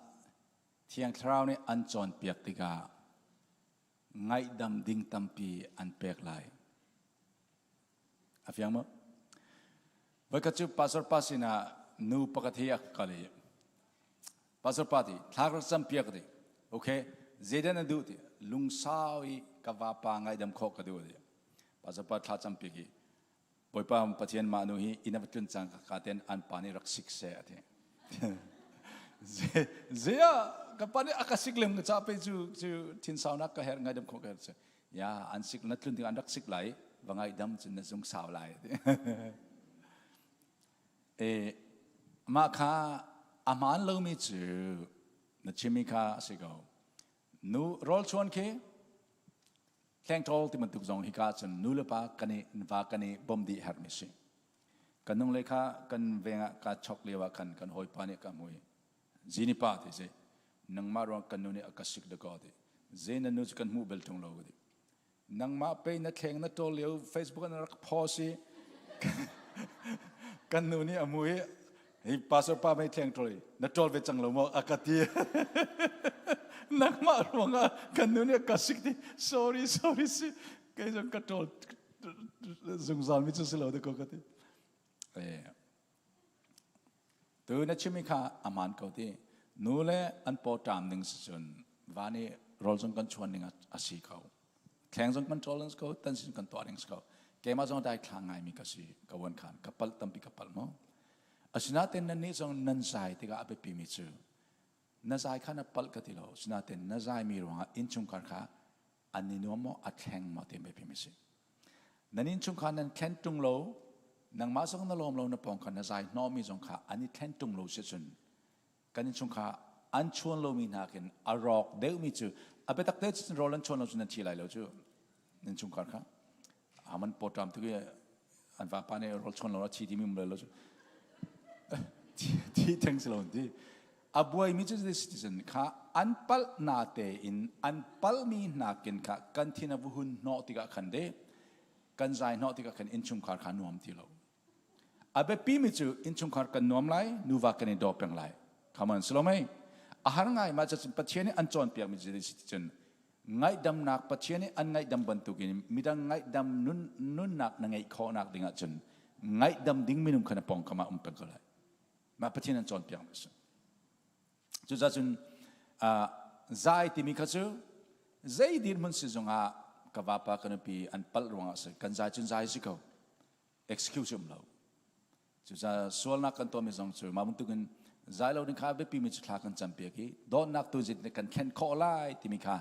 Thiang Thlarau nih an cawnpiak tikah ngaihdam ding tampi an pek lai. A fiang maw? Voikhat cu pastor pa sinah nu pakhat hi a kal i pastor pa ti thla ka cam piak ti okay zeidah na duh ti lungsau i ka vapa ngaihdam khawh ka duh ti pastor pa thla cam piak i Bawipa Pathian mah nu hi inn a va tlun cang ka ten an pa nih rak sik seh a ti. Zia ka pa nih a ka sik lem ka ca pe cu cu thinsaunak ka her ngaidam khawh ka her cu. Ya an sik na tlun ding an rak sik lai va ngaidam cun na zung sau lai. E mah kha a hmaan lomi cu na chimmi kha a si ko. Nu rawl chuan khi Tlengṭawl ti bantuk zong hika ahcun nu le pa kan i va kan i bawmh dih herhmi si. Kan nung le kha kan veng ah ka chok lio ah khan kan hawipa nih ka hmui. Zini pa ti si. Nangmah ruang kan nu nih a ka sik dakaw ti. Zei na nu cu kan hmuh bel ṭung lo ti. Nangmah pei na thleng na ṭawl lio Facebook ah na rak post i kan nu nih a hmu i hi pastor pa mei thleng ṭol na ṭol ve cang lo maw a ka ti nangmah ruangah kan nu nih ka sik ti sorry sorry si kei zong ka ṭol zungzal mi cu si lo ko ka ti tu na chimi kha aman ko ti nu le an paw ṭam ning si cun van i rawl zong kan chuan ning a si ko thleng zong kan ṭol ning si ko tan sin kan tuah ning si ko keimah zong dai thla ngai mi ka si ka wan khan ka palh tampi ka palh mo Asinain nannih zong nan zai tikah a biapimi cu na zai kha na palh ka ti lo. Asinain na zaimi ruangah innchungkhar kha an i nuam maw, a thleng maw ti biapimi a si. Nan innchungkhar nan thlen ṭung lo, nangmah zong na lawm lo, na pawng kha na zai hnawhmi zong kha an i thlen ṭung lo si cun kan innchungkhar an chuan lomi hna khin a rawk deuhmi cu a biatak te cun rawl an chuan lo cun nan thi lai lo cu innchungkhar kha aman pawṭam tuk i an vapa nih rawl chuan lo thi timi um lo cu thi theng si lo ti a buaimi cu citizen kha an palh na tein an palmi nakin kha kan thin a vuhun hnawh tikah khan de kan zai hnawh tikah khan innchungkhar kha nuam ti lo A biapimi cu innchungkhar kan nuam lai, nuva kan i daw peng lai. Come on, si lo mei? A har ngai mah cun Pathian nih an cawnpiakmi cu si cun ngaihdamnak Pathian nih an ngaihdam bantukin midang ngaihdam nun, nunnak na ngeih khawhnak ding ahcun ngaihdam ding minung kha na pawngkam ah um peng ko lai. Mah Pathian an cawnpiakmi a si. Cucaah cun zai timi kha cu zei dirhmun si zongah ka vapa ka nupi an palh ruangah si kan zai cun zai si ko excuse um lo cucaah sualnak kan tuahmi zong cu mah bantukin zai lo ding kha biapi mi cu thla kan campiak i dawtnak tu zit kan thlen khawh lai timi kha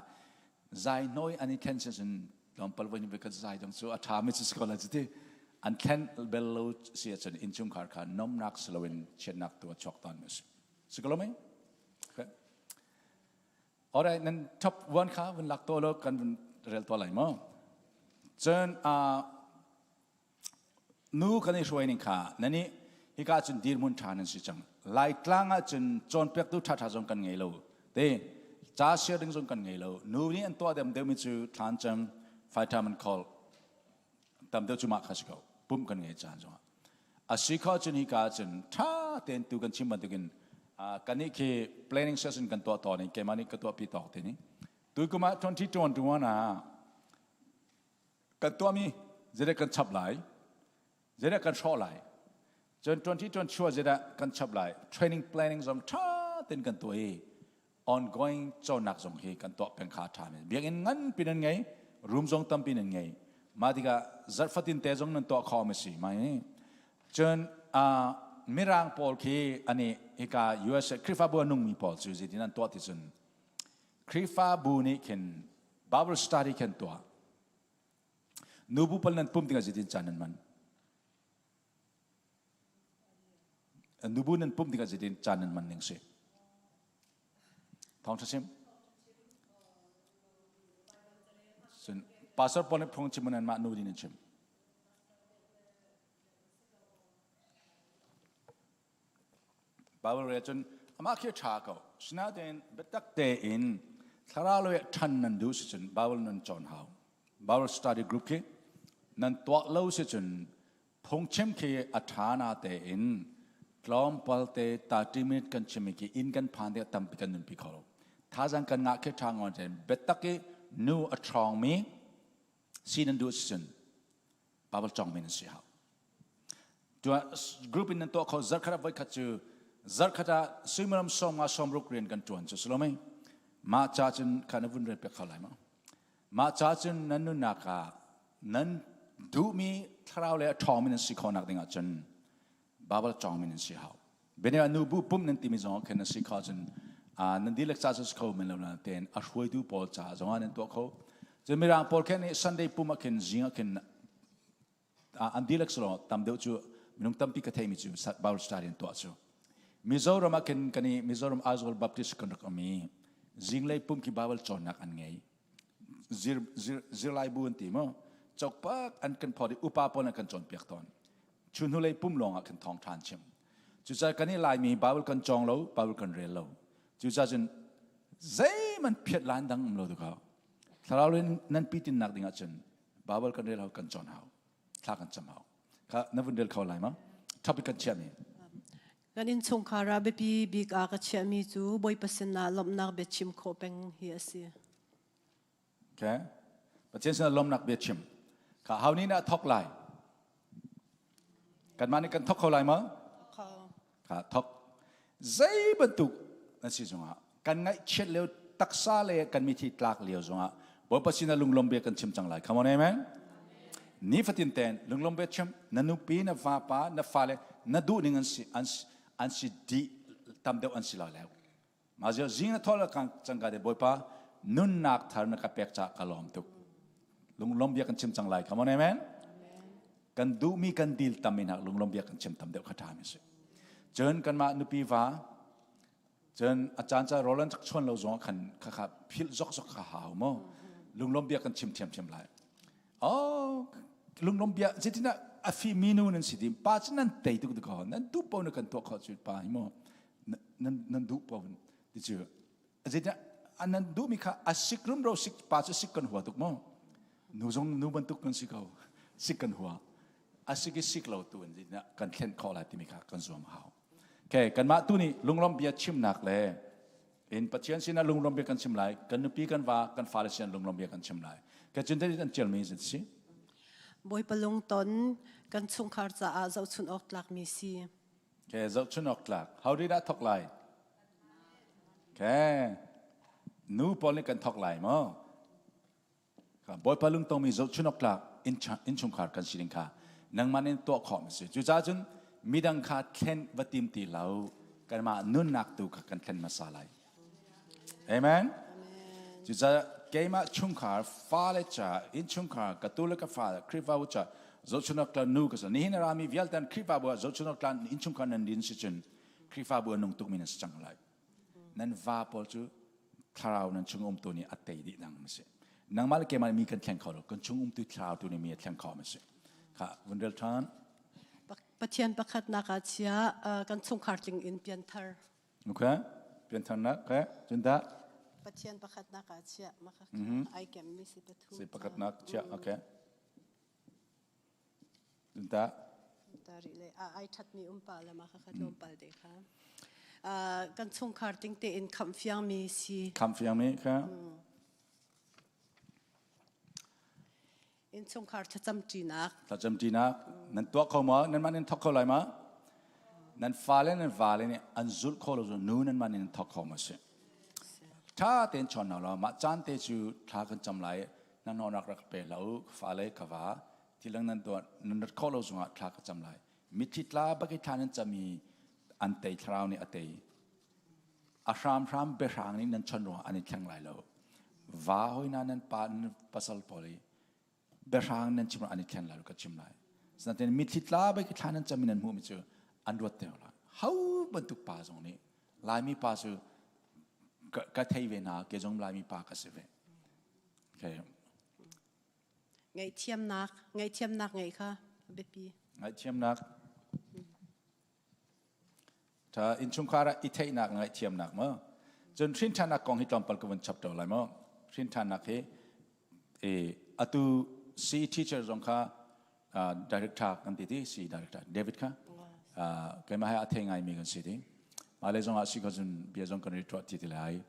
zai noi an i thlen sin cun tlawmpal voi voi kan zai dong cu a ṭha mi cu si ko lai cuti an thlen bel lo si ahcun innchungkhar kha nomnak si loin chiatnak tu a chuak tawn mi a si si ko lo mei okay. Alright, nan top one kha vun lak to lo kan vun rel to lai mo. Cun nu kan i hruai ning kha nani hika cun dirhmun ṭha nan si cang. Laitlang ah cun cawnpiaktu ṭhaṭha zong kan ngei lo. Te ca share ding zong kan ngei lo. Nu nih an tuah dem deuhmi cu thlan cang fighter man call tam deuh cu mah kha si ko. Pumh kan ngei caan zongah. A si kho cun hika cun ṭha tein tu kan chim bantukin kannih khi planning session kan tuah tawn i keimah nih ka tuahpi tawk ti ni. Tuikum ah 2021 ah kan tuahmi zeidah kan chap lai, zeidah kan hrawh lai. Cun 2022 zeidah kan chap lai. Training planning zong ṭha tein kan tuah i ongoing cawnnak zong hi kan tuah peng kha a ṭha men. Biakinn nganpi nan ngei, room zong tampi nan ngei. Mah tikah zarh fatin te zong nan tuah kho ma si mai. Cun Mirang pawl khi ani hika USA Khrihfabu a nungmi pawl cu zeitin an tuah ti cun Khrihfabu nih khin Bible study khin tuah. Nubu pal nan pum tikah zeitin caan nan man? Nubu nan pumh tikah zeitin caan nan man ning si? Thawngṭha chim. Cun Pastor pawl nih phung chim nan mah nu din in chim. Bible rel cun amah khi ṭha ko. Sinain biatak tein thlarau lei ṭhan nan duh si cun Bible nan cawn hau. Bible study group khi nan tuah lo si cun phungchim khi a ṭha na tein tlawmpal te 30 minute kan chim khi inn kan phan te tampi kan nunpi kho lo. Thazang kan ngah khi ṭha ngon ten biatak i nu a ṭhawngmi si nan duh si cun Bible cawngmi nan si hau. Tuah group in nan tuah kho zarkhat ah voikhat cu zarkhat ah suimilam 50 60 rian kan tuan cu salome mah ca cun kha na vun rel pek kho lai ma mah ca cun nan nunnak ah nan duhmi thlarau le a ṭhawngmi nan si khawhnak ding ah cun Bible cawngmi nan si hau bene nu bu pum nan timi zong khin na si kho cun nan dihlak ca cu si kho men lo na ten a hruaitu pawl ca zong ah nan tuah kho cun mirang pawl khin Sunday pum ah khin zing ah khin an dihlak silo tam deuh cu minung tampi ka theimi cu Bible study an tuah cu Mizoram ah khin kan i Mizoram Aizawl Baptist kan rak um i zinglei pum khi Bible cawnnak an ngei zir zir zirlai bu an ti mu chokpak an kan phawt i upa pawl an kan cawnpiak tawn chu hnulei pum lawng ah khin thawng ṭhan chim cucaah kan i Laimi Bible kan cawng lo Bible kan rel lo cucaah cun zeiman phiat lan dang um lo tu kha thlarau nan pi tinnak ding ah cun Bible kan rel hau kan cawn hau thla kan cam hau kha na vun rel kho lai ma topic kan chiah mi Kan innchungkhar ah biapi bik ah ka chiahmi cu Bawipa sinah lawmhnak biachim khawh peng hi a si. Okay. Pathian sinah lawmhnak biachim. Kha hau ni na thok lai. Kanmah nih kan thok kho lai ma? Kha thok. Zei bantuk nan si zongah kan ngaihchiat lio taksa le kan mithi tlak lio zongah Bawipa sinah lunglawm bia kan chim cang lai. Come on, amen. Nifatin ten lunglawm bia chim na nupi na vapa na fale na duh ning an si an an si di tam deuh an si lai lo. Ma zio zing na thol kan cangka de Bawipa nunnak thar na ka pek ca ka lawm tuk. Lunglawm bia kan chim cang lai. Come on, amen. Kan duhmi kan dil tam in hak lunglawm bia kan chim tam deuh kha ṭha mi si. Cun kanmah nupi va Cun a caan ca rawl an chuan lo zong khan kha kha philh zok zok kha hau mu. Lunglawm bia kan chim thiamthiam lai. Oh, lunglawm bia zeitinah a fi minu nan si dim pa cu nan tei tuk ko nan duh po na kan tuah kho cu pa hi mu nan nan duh po ti cu zeitinah nan duh mi kha a sik rum ro sik pa cu sik kan hua tuk mu nu zong nu bantuk kan si ko sik kan hua a sik i sik lo tu in zeitinah kan thlen khawh lai timi kha kan zuam hau Okay, kanmah tu nih lunglawm bia chimnak le in Pathian sinah lunglawm bia kan chim lai, kan nupi kan va kan fale sinah lunglawm bia kan chim lai. Ka cun an tialmi si. Bawipa lungton kan chungkhar caah zohchun awk tlakmi si. Okay, zohchun awk tlak. How did that thok lai? Okay. Nu pawl nih kan thok lai maw? Bawipa lungtongmi zohchun awk tlak innchungkhar kan si ding kha nangmah nih tuah khawh mi si. Cucaah cun midang kha thlen va tim ti lo kanmah nunnak tu kha kan thlen hmasa lai. Amen. Cucaah keimah chungkhar fale ca innchungkhar ka tu le ka fa Khrihfabu ca zohchun awk tlak nu ka si. Nihin a rami vialte an Khrihfabu ah zohchun awk tlak innchungkhar nan din si cun Khrihfabu a nung tukmi nan si cang lai. Nan va pawl cu thlarau nan chung umtu nih a tei dih nang si nangmah le keimah mi kan thleng kho lo kan chung umtu thlarau tu nih mi a thleng kho ma si kha vun rel ṭhan Pathian pakhatnak ah chia kan chungkhar tling in pianthar okay piantharnak okay cun dah Pathian pakhatnak ah chia maka ai kem mi si pathu si pakhatnak chia okay cun dah tari le ai thatmi umpa le maka kha tlawmpal te kha kan chungkhar ting tein khamh fiangmi si khamh fiangmi kha innchungkhar thlacamṭinak thlacamṭinak nan tuah kho maw nan mah nan thok kho lai ma nan fale nan vale nih an zulh kho lo nu nan mah nan thok kho ma si tha tein chawn hna law mah caan te cu thla kan cam lai nan hawnak rak pe hlah u fale ka va thilang nan tuah nan rat khawh lo zongah thla ka cam lai Mitthli tla bak i thla nan cam i an tei thlarau nih a tei. A hramhram biahrang nih nan chon ruangah an i thleng lai lo. Va hoi na nan pa nan pasal pawl i biahrang nan chim an i thlen lai lo ka chim lai. Sinain mitthli tla bak i thla nan cam i nan hmuhmi cu an ruat te lai. Ho bantuk pa zong nih Laimi pa cu ka thei ve hna ke zong Laimi pa ka si ve. Okay. Ngaihthiamnak, ngaihthiamnak ngeih kha a biapi. Ngaihthiamnak. Tha innchungkhar ah i theihnak ngaihthiamnak maw? Cun hrinthannak kong hi tlawmpal ka vun chap to lai maw? Hrinthannak hi e atu CE teacher zong kha director kan ti ti CE director David kha keimah he a thei ngai mi kan si ti. Mah le zong ah si ko cun bia zong kan ri tuah ti ti lai.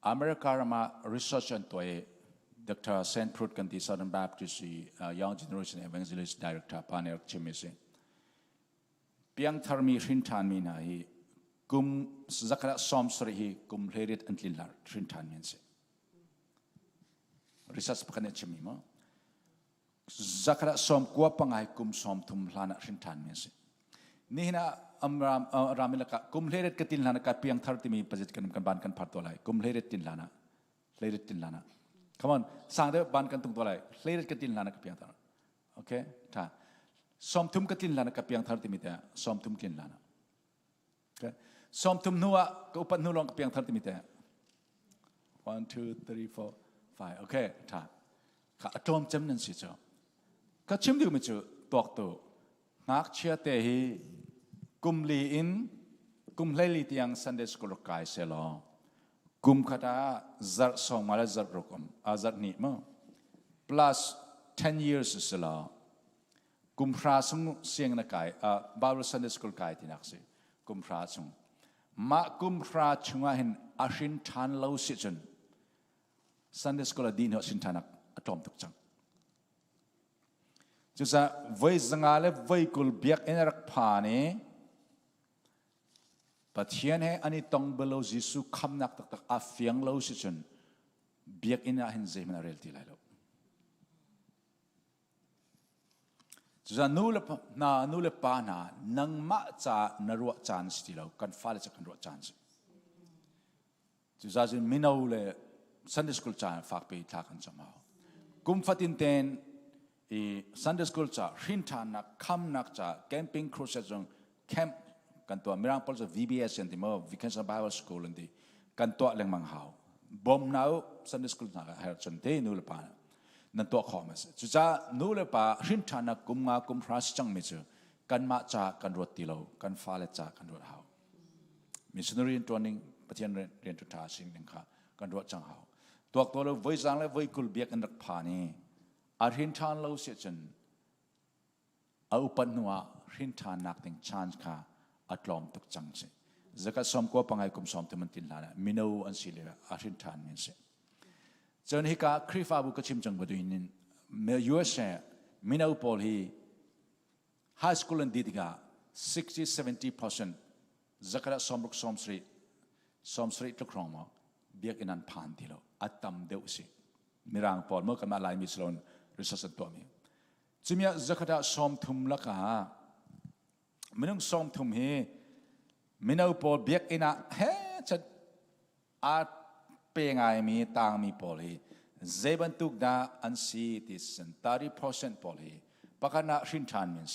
America ram ah research an tuah i Dr. Sanford kan ti Southern Baptist i Young Generation Evangelist Director pa nih a rak chim i si. Piangthar mi hrin mi hna hi kum zakhat sawm sarih hi kum hleiriat an tlin lar hrin mi an si. Research pakhat nih a chimmi maw? Zakhat sawm kua pangai kum sawm thum hlan ah hrin mi an si. Nihin ah amram rami lakah kum hleiret ka tin hlan ah ka piangthar timi pazit kan kan ban kan phar to lai kum hleiret tin hlan ah hleiret tin hlan ah come on sang deuh ban kan tung to lai hleiret ka tin hlan ah ka piangthar okay tha sawmthum ka tlin hlan ah ka piangthar timi te sawmthum tlin hlan ah okay sawmthum hnu ah ka upat hnu lawng ka piangthar timi te 1 2 3 4 5 okay tha ka atom cem nan si cho ka chim ding mi cu tuak tu Ngakchia te hi kum li in kum hleili tiang Sunday school rak kai selaw kum khat ah zarh sawm le zarh ruk um a zarh hnih mu plus 10 years selaw kum hra sung siang na kai Bible Sunday school kai tinak si kum hra chung mah kum hra chungah hin a hrin ṭhan lo si cun Sunday school a dih hnu sin ṭhan a tlawm tuk cang. Cucaah voi zanga le voi kul biakinn a rak phan i Pathian he an i tong belo Jesuh khamnak taktak a fiang lo si cun biakinn ah hin zeihmanh a rel ti lai lo. Cucaah nu le hna nu le pa hna nangmah ca na ruah caan si ti lo kan fale ca kan ruah caan si. Cucaah cun mino le Sunday school ca fakpi thla kan cam hau. Kum fatin ten i Sunday school ca hrinṭhannak khamnak ca camping crusade zong camp kan tuah mirang pawl cu VBS an ti maw Vacation Bible School an ti kan tuah lengmang hau. Bawm hna u Sunday school hna her cun te nu le pa nan tuah khawh ma si. Cucaah nu le pa hrinṭhannak kum nga kum hra si cangmi cu kanmah ca kan ruat ti lo kan fale ca kan ruat hau. Missionary in ṭuan ding Pathian rian ṭha sing ding kha kan ruah cang hau. Tuak to lo voi zang le voi kul biak in rak phan i a hrin ṭhan lo si cun a upat hnu ah hrin ṭhan nak ding chance kha a tlawm tuk cang si. Zakat som ko pangai kum som te man tin hlan ah mino an si le a hrin ṭhan min si. Cun hika Khrihfabu ka chim cang bu in USA mino pawl hi High school an dih tikah 60 70% zakhat sawmruk sawmsarih sawmsarih tluk hrawng maw biakinn an phan ti lo a tam deuh si mirang pawl maw kanmah laimi salon research an tuahmi cumi ah zakhat ah sawmthum lakah minung sawmthum hi mino pawl biakinn ah he chat aa pe ngaimi tangmi pawl hi zei bantuk dah an si ti sin 30% pawl hi pakhat ah hrin ṭhan means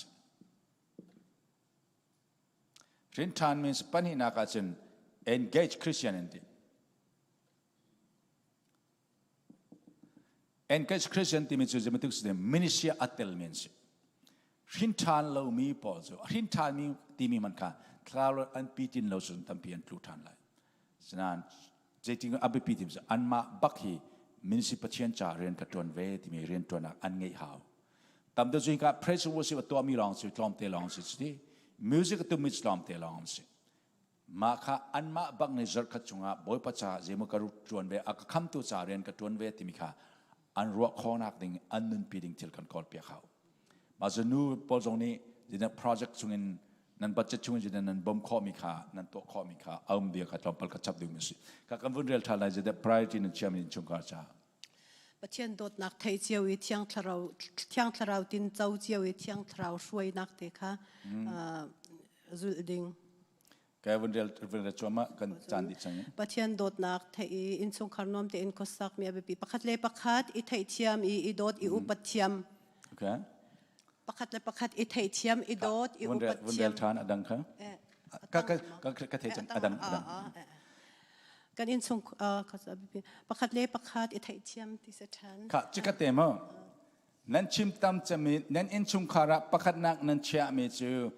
hrin ṭhan means pahnihnak ah cun engage Christian an ti engage Christian timi cu zei bantuk si ministry a tel men si hrin ṭhan lomi pawl cu hrin ṭhanmi timi man kha thlarau an pi tin lo cun tampi an tlu ṭhan lai Sinain zeitin a biapi timi cu anmah bak hi ministry Pathian ca rian ka ṭuan ve timi rian ṭuannak an ngeih hau. Tam deuh cu hika praise and worship a tuahmi lawng si tlawmte lawng si cuti music a tummi tlawmte lawng si. Mah kha anmah bak nih zarhkhat chungah Bawipa ca zeimaw ka ṭuan ve a ka khamtu ca rian ka ṭuan ve timi kha an ruah khawhnak ding an nunpi ding thil kan kawl piak hau. Mah cu nu pawl zong nih zeidah project chungin nan budget chungin zeidah nan bawm khawhmi kha nan tuah khawhmi kha a um bia kha tlawmpal ka chap ding a si. Ka kan vun rel ṭhan lai zeidah priority nan chiami innchungkhar caah. Pathian dawtnak theih cio i thiang thlarau thiang thlarau tin co cio i thiang thlarau hruainak te kha zulh ding. Ka vun rel vun rel cuahmah kan caan dih cang. Pathian dawtnak theih i innchungkhar nuam tein khuasak mi a biapi. Pakhat le pakhat i theihthiam i i dawt i upat thiam. Okay. Pakhat le pakhat i theihthiam i dawt i upat thiam. Vun rel ṭhan a dang kha. Ka ka ka ka thei cang a dang a dang. Kan innchung pakhat le pakhat i theihthiam ti se ṭhan. Kha chikat te mo. Nan chim tam cemi nan innchungkhar ah pakhatnak nan chiahmi cu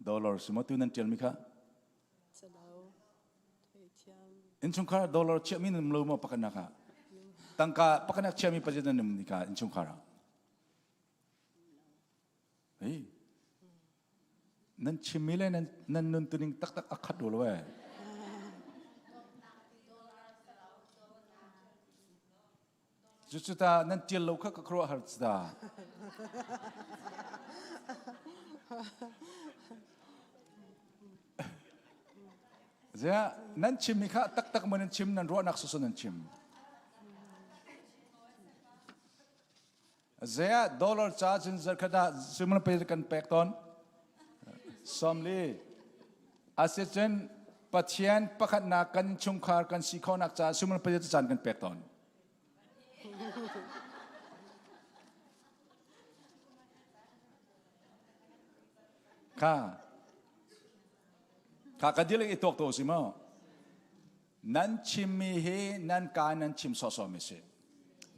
dollar si maw tu nan ṭialmi kha? Innchungkhar ah dollar chiahmi nan um lo maw pakhatnak ah? Tangka pakhatnak chiahmi pazit nan um nika innchungkhar ah? Hei, nan chimmi le nan, nan nuntuning taktak a khat lo eh. Cucu ta nan tial lo kha ka khuaruah har ta. Zia nan chim mi kha taktak man nan chim nan ruahnak soso nan chim. Zeah dollar ca cun zarkhat ah suimilam pe kan pek tawn. Sawmli. Asicun Pathian pakhatnak kan chungkhar kan si khawhnak caah suimilam pe caan kan pek tawn. Kha kha ka dil i tuak to si maw? Nan chimmi hi nan ka nan chim sawsawmi si.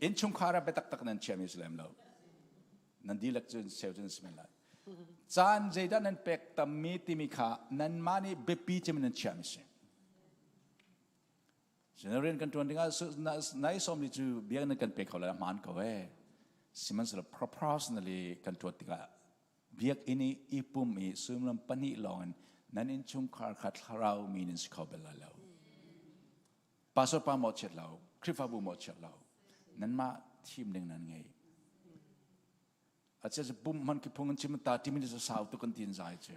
Innchungkhar ah biatak tak nan chiami si lem lo. Nan dihlak cun seu cun si men lai. Caan zeidah nan pek tammi timi kha nanmah nih biapi cem nan chiami si. Rian kan ṭuan dingah nai sawmli cu biakinn kan pe kho lai hmaan ko ee. Sihmanhsehlaw proportionally kan ṭuan tikah biakinn i i pum i suimilam pahnih lawngin nan innchungkhar kha thlarau mi nan si kho bal lai lo. Pastor pa mawhchiat lo, Khrihfabu mawhchiat lo, nanmah thim ding nan ngei. Acia cu pum hman khi phung an chim ta timi cu sau tuk an tin zai cu.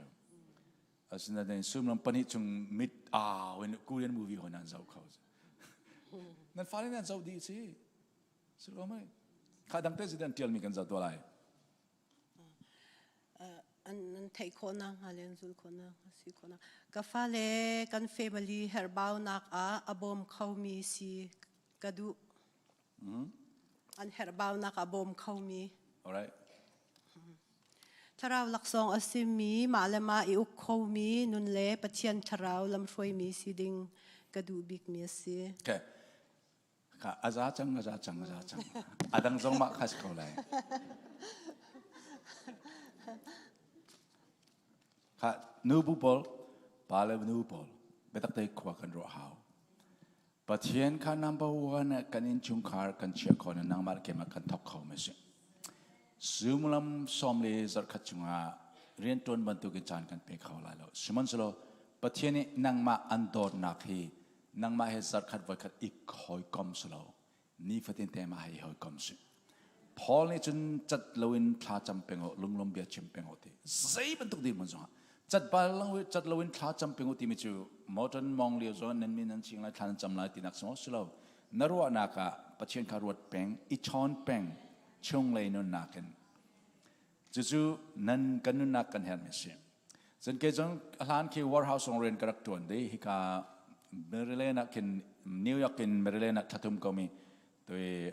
Asinain suimilam pahnih chung mit au in Korean movie hoi nan zoh kho. Nan fale nan zoh dih si. Si lo mei? Kha dang te si dan tial mi kan zoh tuah lai. An theih khawhnak hnga le an zul khawhnak hnga si khawhnak. Ka fale kan family herhbaunak ah a bawm khomi si ka duh. An herhbaunak ah bawm khomi. Alright. Thlarau laksawng a simi mah le mah i uk khomi nun le Pathian thlarau lamhruaimi si ding ka duh bikmi a si. Okay. Ka aza cang aza cang aza cang. Adang zong mah kha si ko lai. Kha nu bu pawl pa le nu pawl biatak te khua kan ruah hau. Pathian kha number one kan innchungkhar kan chiah kho na nangmah keimah kan thok kho ma si. Sumlam som le zarkhat chungah riantuan bantukin caan kan pe kho lai lo. Sihmanhsehlaw Pathian nih nangmah an dawtnak hi nangmah he zarkhat voikhat i hawikom si lo nifatin te mah he i hawikom si Paul nih cun cat loin thla cam peng u lunglawm bia chim peng u ti zei bantuk dirhmun zongah cat bal cat loin thla cam peng u timi cu modern mong lio zong nan min nan ching lai thla nan cam lai tinak song si lo na ruahnak ah Pathian kha ruat peng i chawn peng chunglei nunnak in cucu nan kan nunnak kan herhmi si Cun kei zong hlan khi warehouse zong rian ka rak ṭuan dih. Hika Maryland ah khin New York in Maryland ah thlathum ko mi tui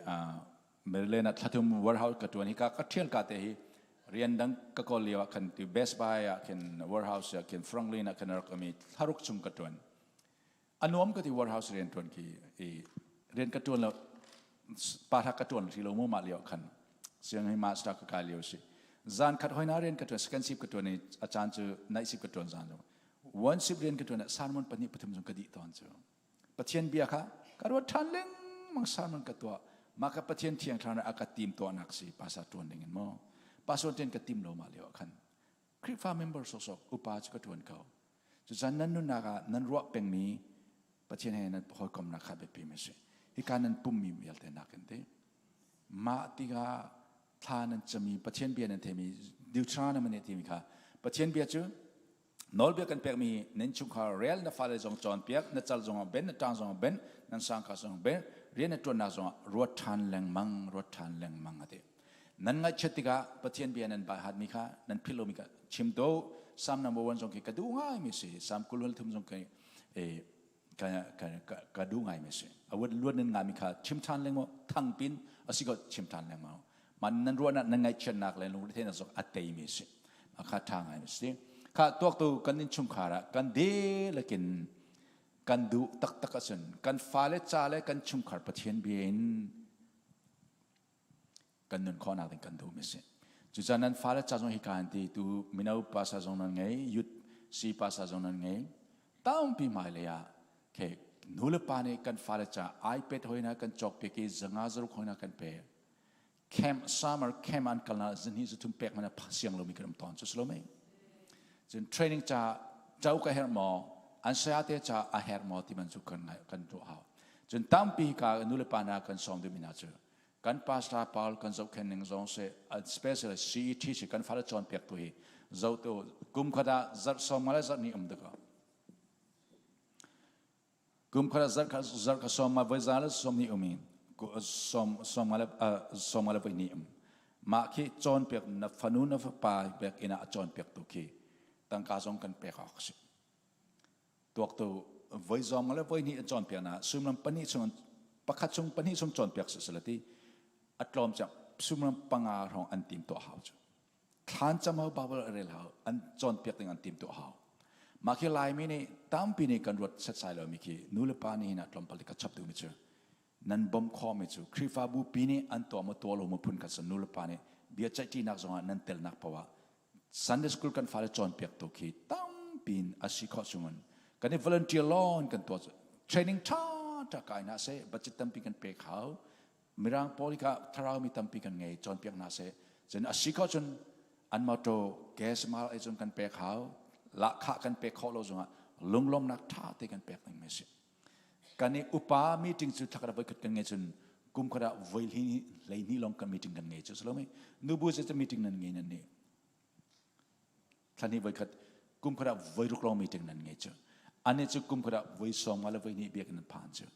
Maryland ah thlathum warehouse ka ṭuan. Hika ka ṭhial ka te hi rian dang ka kawl lio ah khan tu Best Buy ah khin warehouse ah khin Franklin ah khin rak um i thlaruk chung ka ṭuan. A nuam ka ti warehouse rian ṭuan khi i rian ka ṭuan lo pa hla ka ṭuan ri lo mu mah lio khan siang hi master ka kai lio si zan khat hoina rian ka ṭuan second shift ka ṭuan i a caan cu night shift ka ṭuan zan cu one shift rian ka ṭuan ah sermon pahnih pathum zong ka dih tawn cu Pathian bia kha ka ruat ṭhan lengmang sermon ka tuah mah ka Pathian thiang thlarau a ka tim tuahnak si pastor ṭuan ding in maw pastor ṭuan ka tim lo mah lio ah khan Khrihfa member sawsawk upa cu ka ṭuan ko Cucan nan nunnak ah nan ruah pengmi Pathian he nan hawikomnak kha biapi mi si. Hika nan pummi vialte nakin ti. Mah tikah thla nan cami Pathian bia nan theimi Deuteronomy timi kha Pathian bia cu nawlbia kan pekmi nan chungkhar rel na fale zong cawnpiak na cal zongah ben na ṭang zongah ben nan sangka zongah ben rian na ṭuannak zongah ruat ṭhan lengmang ruat ṭhan lengmang a ti. Nan ngaihchiat tikah Pathian bia nan baihatmi kha nan philh lomi kha chim to. Psalm number one zong khi ka duh ngaimi si. Psalm 23 zong khi ka, ka, ka, ka duh ngaimi si. A luat luat nan ngami kha chim ṭhan lengmang thangpin a si ko chim ṭhan lengmang. Man nan ruahnak nan ngaihchiatnak le lungretheihnak zong a teimi si. A kha ṭha ngaimi si. Kha tuaktu kan innchungkhar ah kan dihlakin kan duh taktak ahcun kan fale ca le kan chungkhar Pathian bia in. Kan nun khawhnak ding kan duhmi si. Cucaah nan fale ca zong hi ka han ti tu mino pasa zong nan ngei, youth si pasa zong nan ngei. Tampi hmailei ah khe nu le pa nih kan fale ca iPad hoina kan cawk piak i zanga zaruk hoina kan pe. Camp summer camp an kalna zani zathum pek mana siang lomi kan um tawn cu silo mei. Cun training ca cau ka herh maw an saya te ca a herh maw ti man cu kan kan ruah hau. Cun tampi ka nu le pa na kan sawm ding mi hna cu kan pastor Paul kan zohkhen ning zong si especially CET si kan fale cawnpiak tu hi zohtu kum khat ah zarh sawm nga le zarh ni um dakaw kum khat ah zarh kha zarh kha sawm nga voi za le sawm ni um i sawm sawm nga le sawm nga le voi ni um mah khi cawnpiak na fanu na fapa pek inn ah a cawnpiak tu khi tangka zong kan pek awk si tuaktu voi zong le voi hnih an cawnpiak na suimilam pahnih chung pakhat chung pahnih chung cawnpiak si sila ti a tlawm cang suimilam panga hrawng an tim tuah hau cu thlan cam hau Bible a rel hau an cawnpiak ding an tim tuah hau mah khi Laimi nih tampi nih kan ruat setsai lo mi khi nu le pa nih hin a tlawmpal ka chap duhmi cu nan bawmh khawhmi cu Khrihfabu pi nih an tuah maw tuah lo maw phun khat nu le pa nih bia ceihṭinak zongah nan telnak paoh ah Sunday school kan fale cawnpiak tu khi tampi in a si khawh chungin kan i volunteer lawn kan tuah training ṭha ṭha kai hna seh budget tampi kan pek hau mirang pawl kha thlarau mi tampi kan ngei cawnpiak hna seh cun a si khawh cun an motor gas mal ei cun kan pek hau lahkhah kan pek khawh lo zongah lunglawmnak ṭha te kan pek ding mi si Kan i upa meeting cu thakara voi khat kan ngei cun kum khat ah voi hleihnih lawng kan meeting kan ngei cu si lo mi nubu cu meeting nan ngei nan nih thla hnih voi khat kum khat ah voi ruk lawng meeting nan ngei cu ani cu kum khat ah voi sawm nga le voi hnih biakinn an phan cu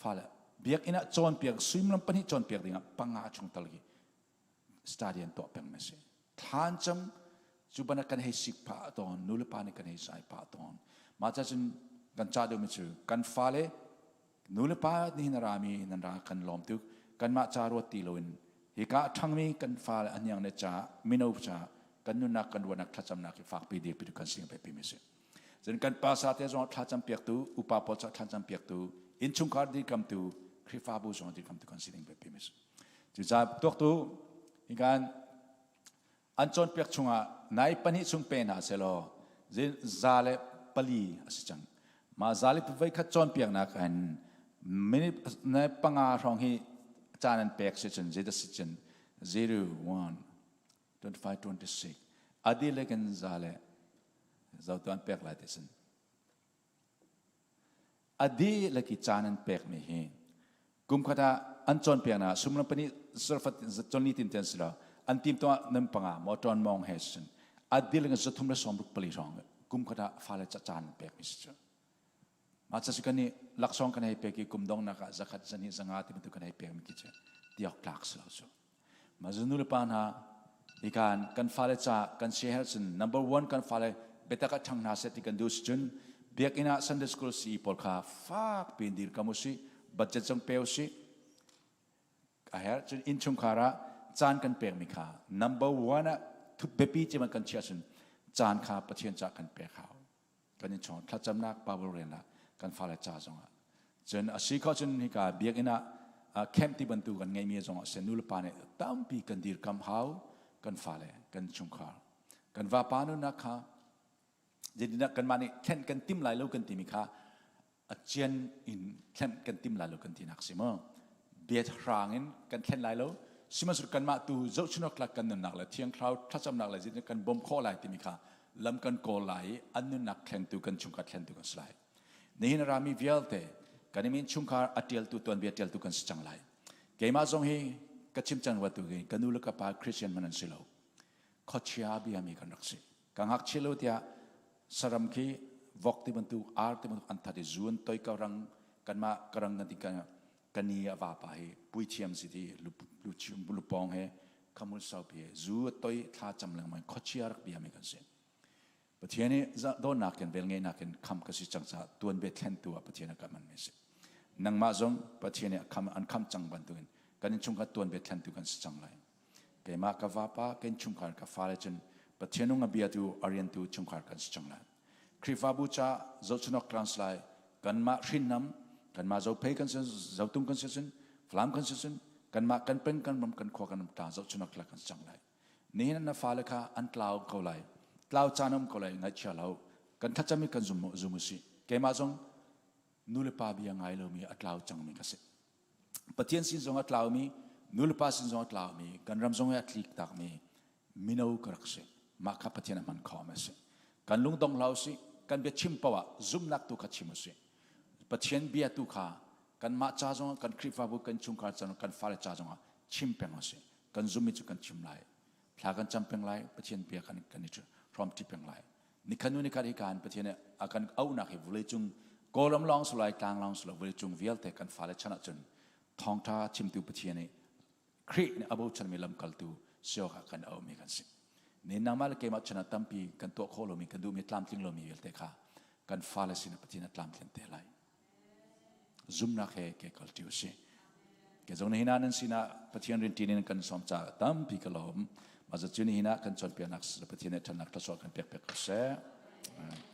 fale biakinn ah cawnpiak suimilam pahnih cawnpiak dingah panga chung tal khi study an tuah peng mi si thlan cam cu bana kan hei sik phah tawn nu le pa nih kan hei sai phah tawn mah ca cun kan ca deuh mi cu kan fale nu le pa nihin a rami nan ra kan lawm tuk kanmah ca ruat ti loin hika a ṭhangmi kan fale a hniang le ca mino ca kan nunnak kan ruahnak thlacamnak hi fakpi dirpi kan sing pe mi si cun kan pa sa te zong thlacam piaktu upa pawl ca thlacam piaktu innchungkhar dirkamtu Khrihfabu zong dirkamtu kan si ding pe mi si Cucaah tuaktu hikan an cawnpiak chungah nai pahnih chung pe hna selaw za le pali a si cang. Mah za le voi khat cawnpiaknak in minute nai panga hrawng hi caan an pek si cun zeidah si cun 0 1 25 26 adi le kan za le zotu an pek lai ti sin A dihlak i caan an pekmi hi kumkhat ah an cawnpiaknak ah sumlam pahnih zarfat chonni tin ten si lo an tim tuah nan panga maw ṭawn mawng he sin a dihlak in zathum le sawmruk pali hrawng kumkhat ah fale ca caan an pekmi si cu mah ca cu kan i laksawng kan hei pek i kum donghnak ah zakhat zahnih zanga ti bantuk kan hei pekmi khi cu tiawk tlak si lo cu mah cu nu le pa hna hikan kan fale ca kan siaherh cun number one kan fale biatak ah ṭhang hna seh ti kan duh si cun biakinn ah Sunday school CE pawl kha fak piin dirkam usih budget zong pe usih a herh cun innchungkhar ah caan kan pekmi kha number one ah biapi cem kan chiah cun caan kha Pathian ca kan pek hau kan innchung thlacamnak Bible rian ah kan fale ca zongah cun a si kho cun hika biakinn ah camp ti bantuk kan ngeimi zong a si nu le pa nih tampi kan dirkam hau kan fale kan chungkhar kan vapa nunak kha zeitindah kanmah nih thlen kan tim lai lo kan timi kha a cian in thlen kan tim lai lo kan tinak si maw biat hrang in kan thlen lai lo sihmanhsehlaw kanmah tu zohchunawk tlak kan nunnak le thiang thlarau thlacamnak le zeitin kan bawm khawh lai timi kha lam kan kawl lai i an nunnak thlengtu kan chungkhar thlengtu kan si lai nihin a rami vialte kan i min chungkhar a ṭialtu tuanbia ṭialtu kan si cang lai keimah zong hi ka chim cang wa tu hi ka nu le ka pa Christian man an si lo khuachia biami kan rak si ka ngakchia lo tiah saram khi vok ti bantuk ar ti bantuk an that i zuan toi ka rang kanmah ka rang kan ti ka kani a vapa hi puithiam si ti lupong he khamul saupi he zu toi thla cam lengmang khuachia rak biami kan si Pathian i dawtnak in velngeihnak in kham ka si cang caah tuanbia thlentu ah Pathian a ka hmanmi a si. Nangmah zong Pathian nih an kham cang bantukin kan innchungkhar tuanbia thlentu kan si cang lai. Keimah ka vapa, ka innchungkhar ka fale cun Pathian nung a biatu, a riantu chungkhar kan si cang lai. Khrihfabu ca zohchunhawk translai kanmah hrinnam, kanmah zophei kan si, zotung kan si cun, Falam kan si cun, Kanmah kan peng kan ram kan khua kan ram ta zohchunak tlak kan cang lai. Nihin na fale kha an tlau ko lai. Tlau caan um ko lai ngaihchia lo. Kan thlacam i kan zum zum usih. Keimah zong nu le pa bia ngai lomi a tlau cangmi ka si. Pathian sin zong a tlaumi, nu le pa sin zong a tlaumi, kan ram zong i a tlik takmi mino ka rak si. Mah kha Pathian a hman khawm a si. Kan lungdong hlah usih, kan bia chim paoh ah zumhnak tu kha chim usih. Pathian bia tu kha kanmah ca zongah, kan Khrihfabu, kan chungkhar ca zongah, kan fale ca zongah chim peng usih. Kan zummi cu kan chim lai. Thla kan cam peng lai, Pathian bia kan kan i hrawmṭi peng lai. Nikhat hnu nikhat hi kan Pathian nih a kan auhnak hi vawleicung Kawlram lawng si lai, tlang lawng si lo, vawleicung vialte kan fale chan ahcun thawngṭha chimtu Pathian nih Khrih nih a bochanmi lamkaltu si awkah kan auhmi kan si. Ni nangmah le keimah chan ah tampi kan tuah khawh lomi, kan duhmi tlamtling lomi vialte kha kan fale sinah Pathian a tlamtlin te lai. Zumnak he ke kal ṭi usih. Ke zong nihin ah nan sinah Pathian rinṭin in kan sawm caah tampi ka lawm. Mah cu nihin ah kan cawnpiaknak Pathian nih ṭhatnak thluachuah kan pek pek ko seh. Amen.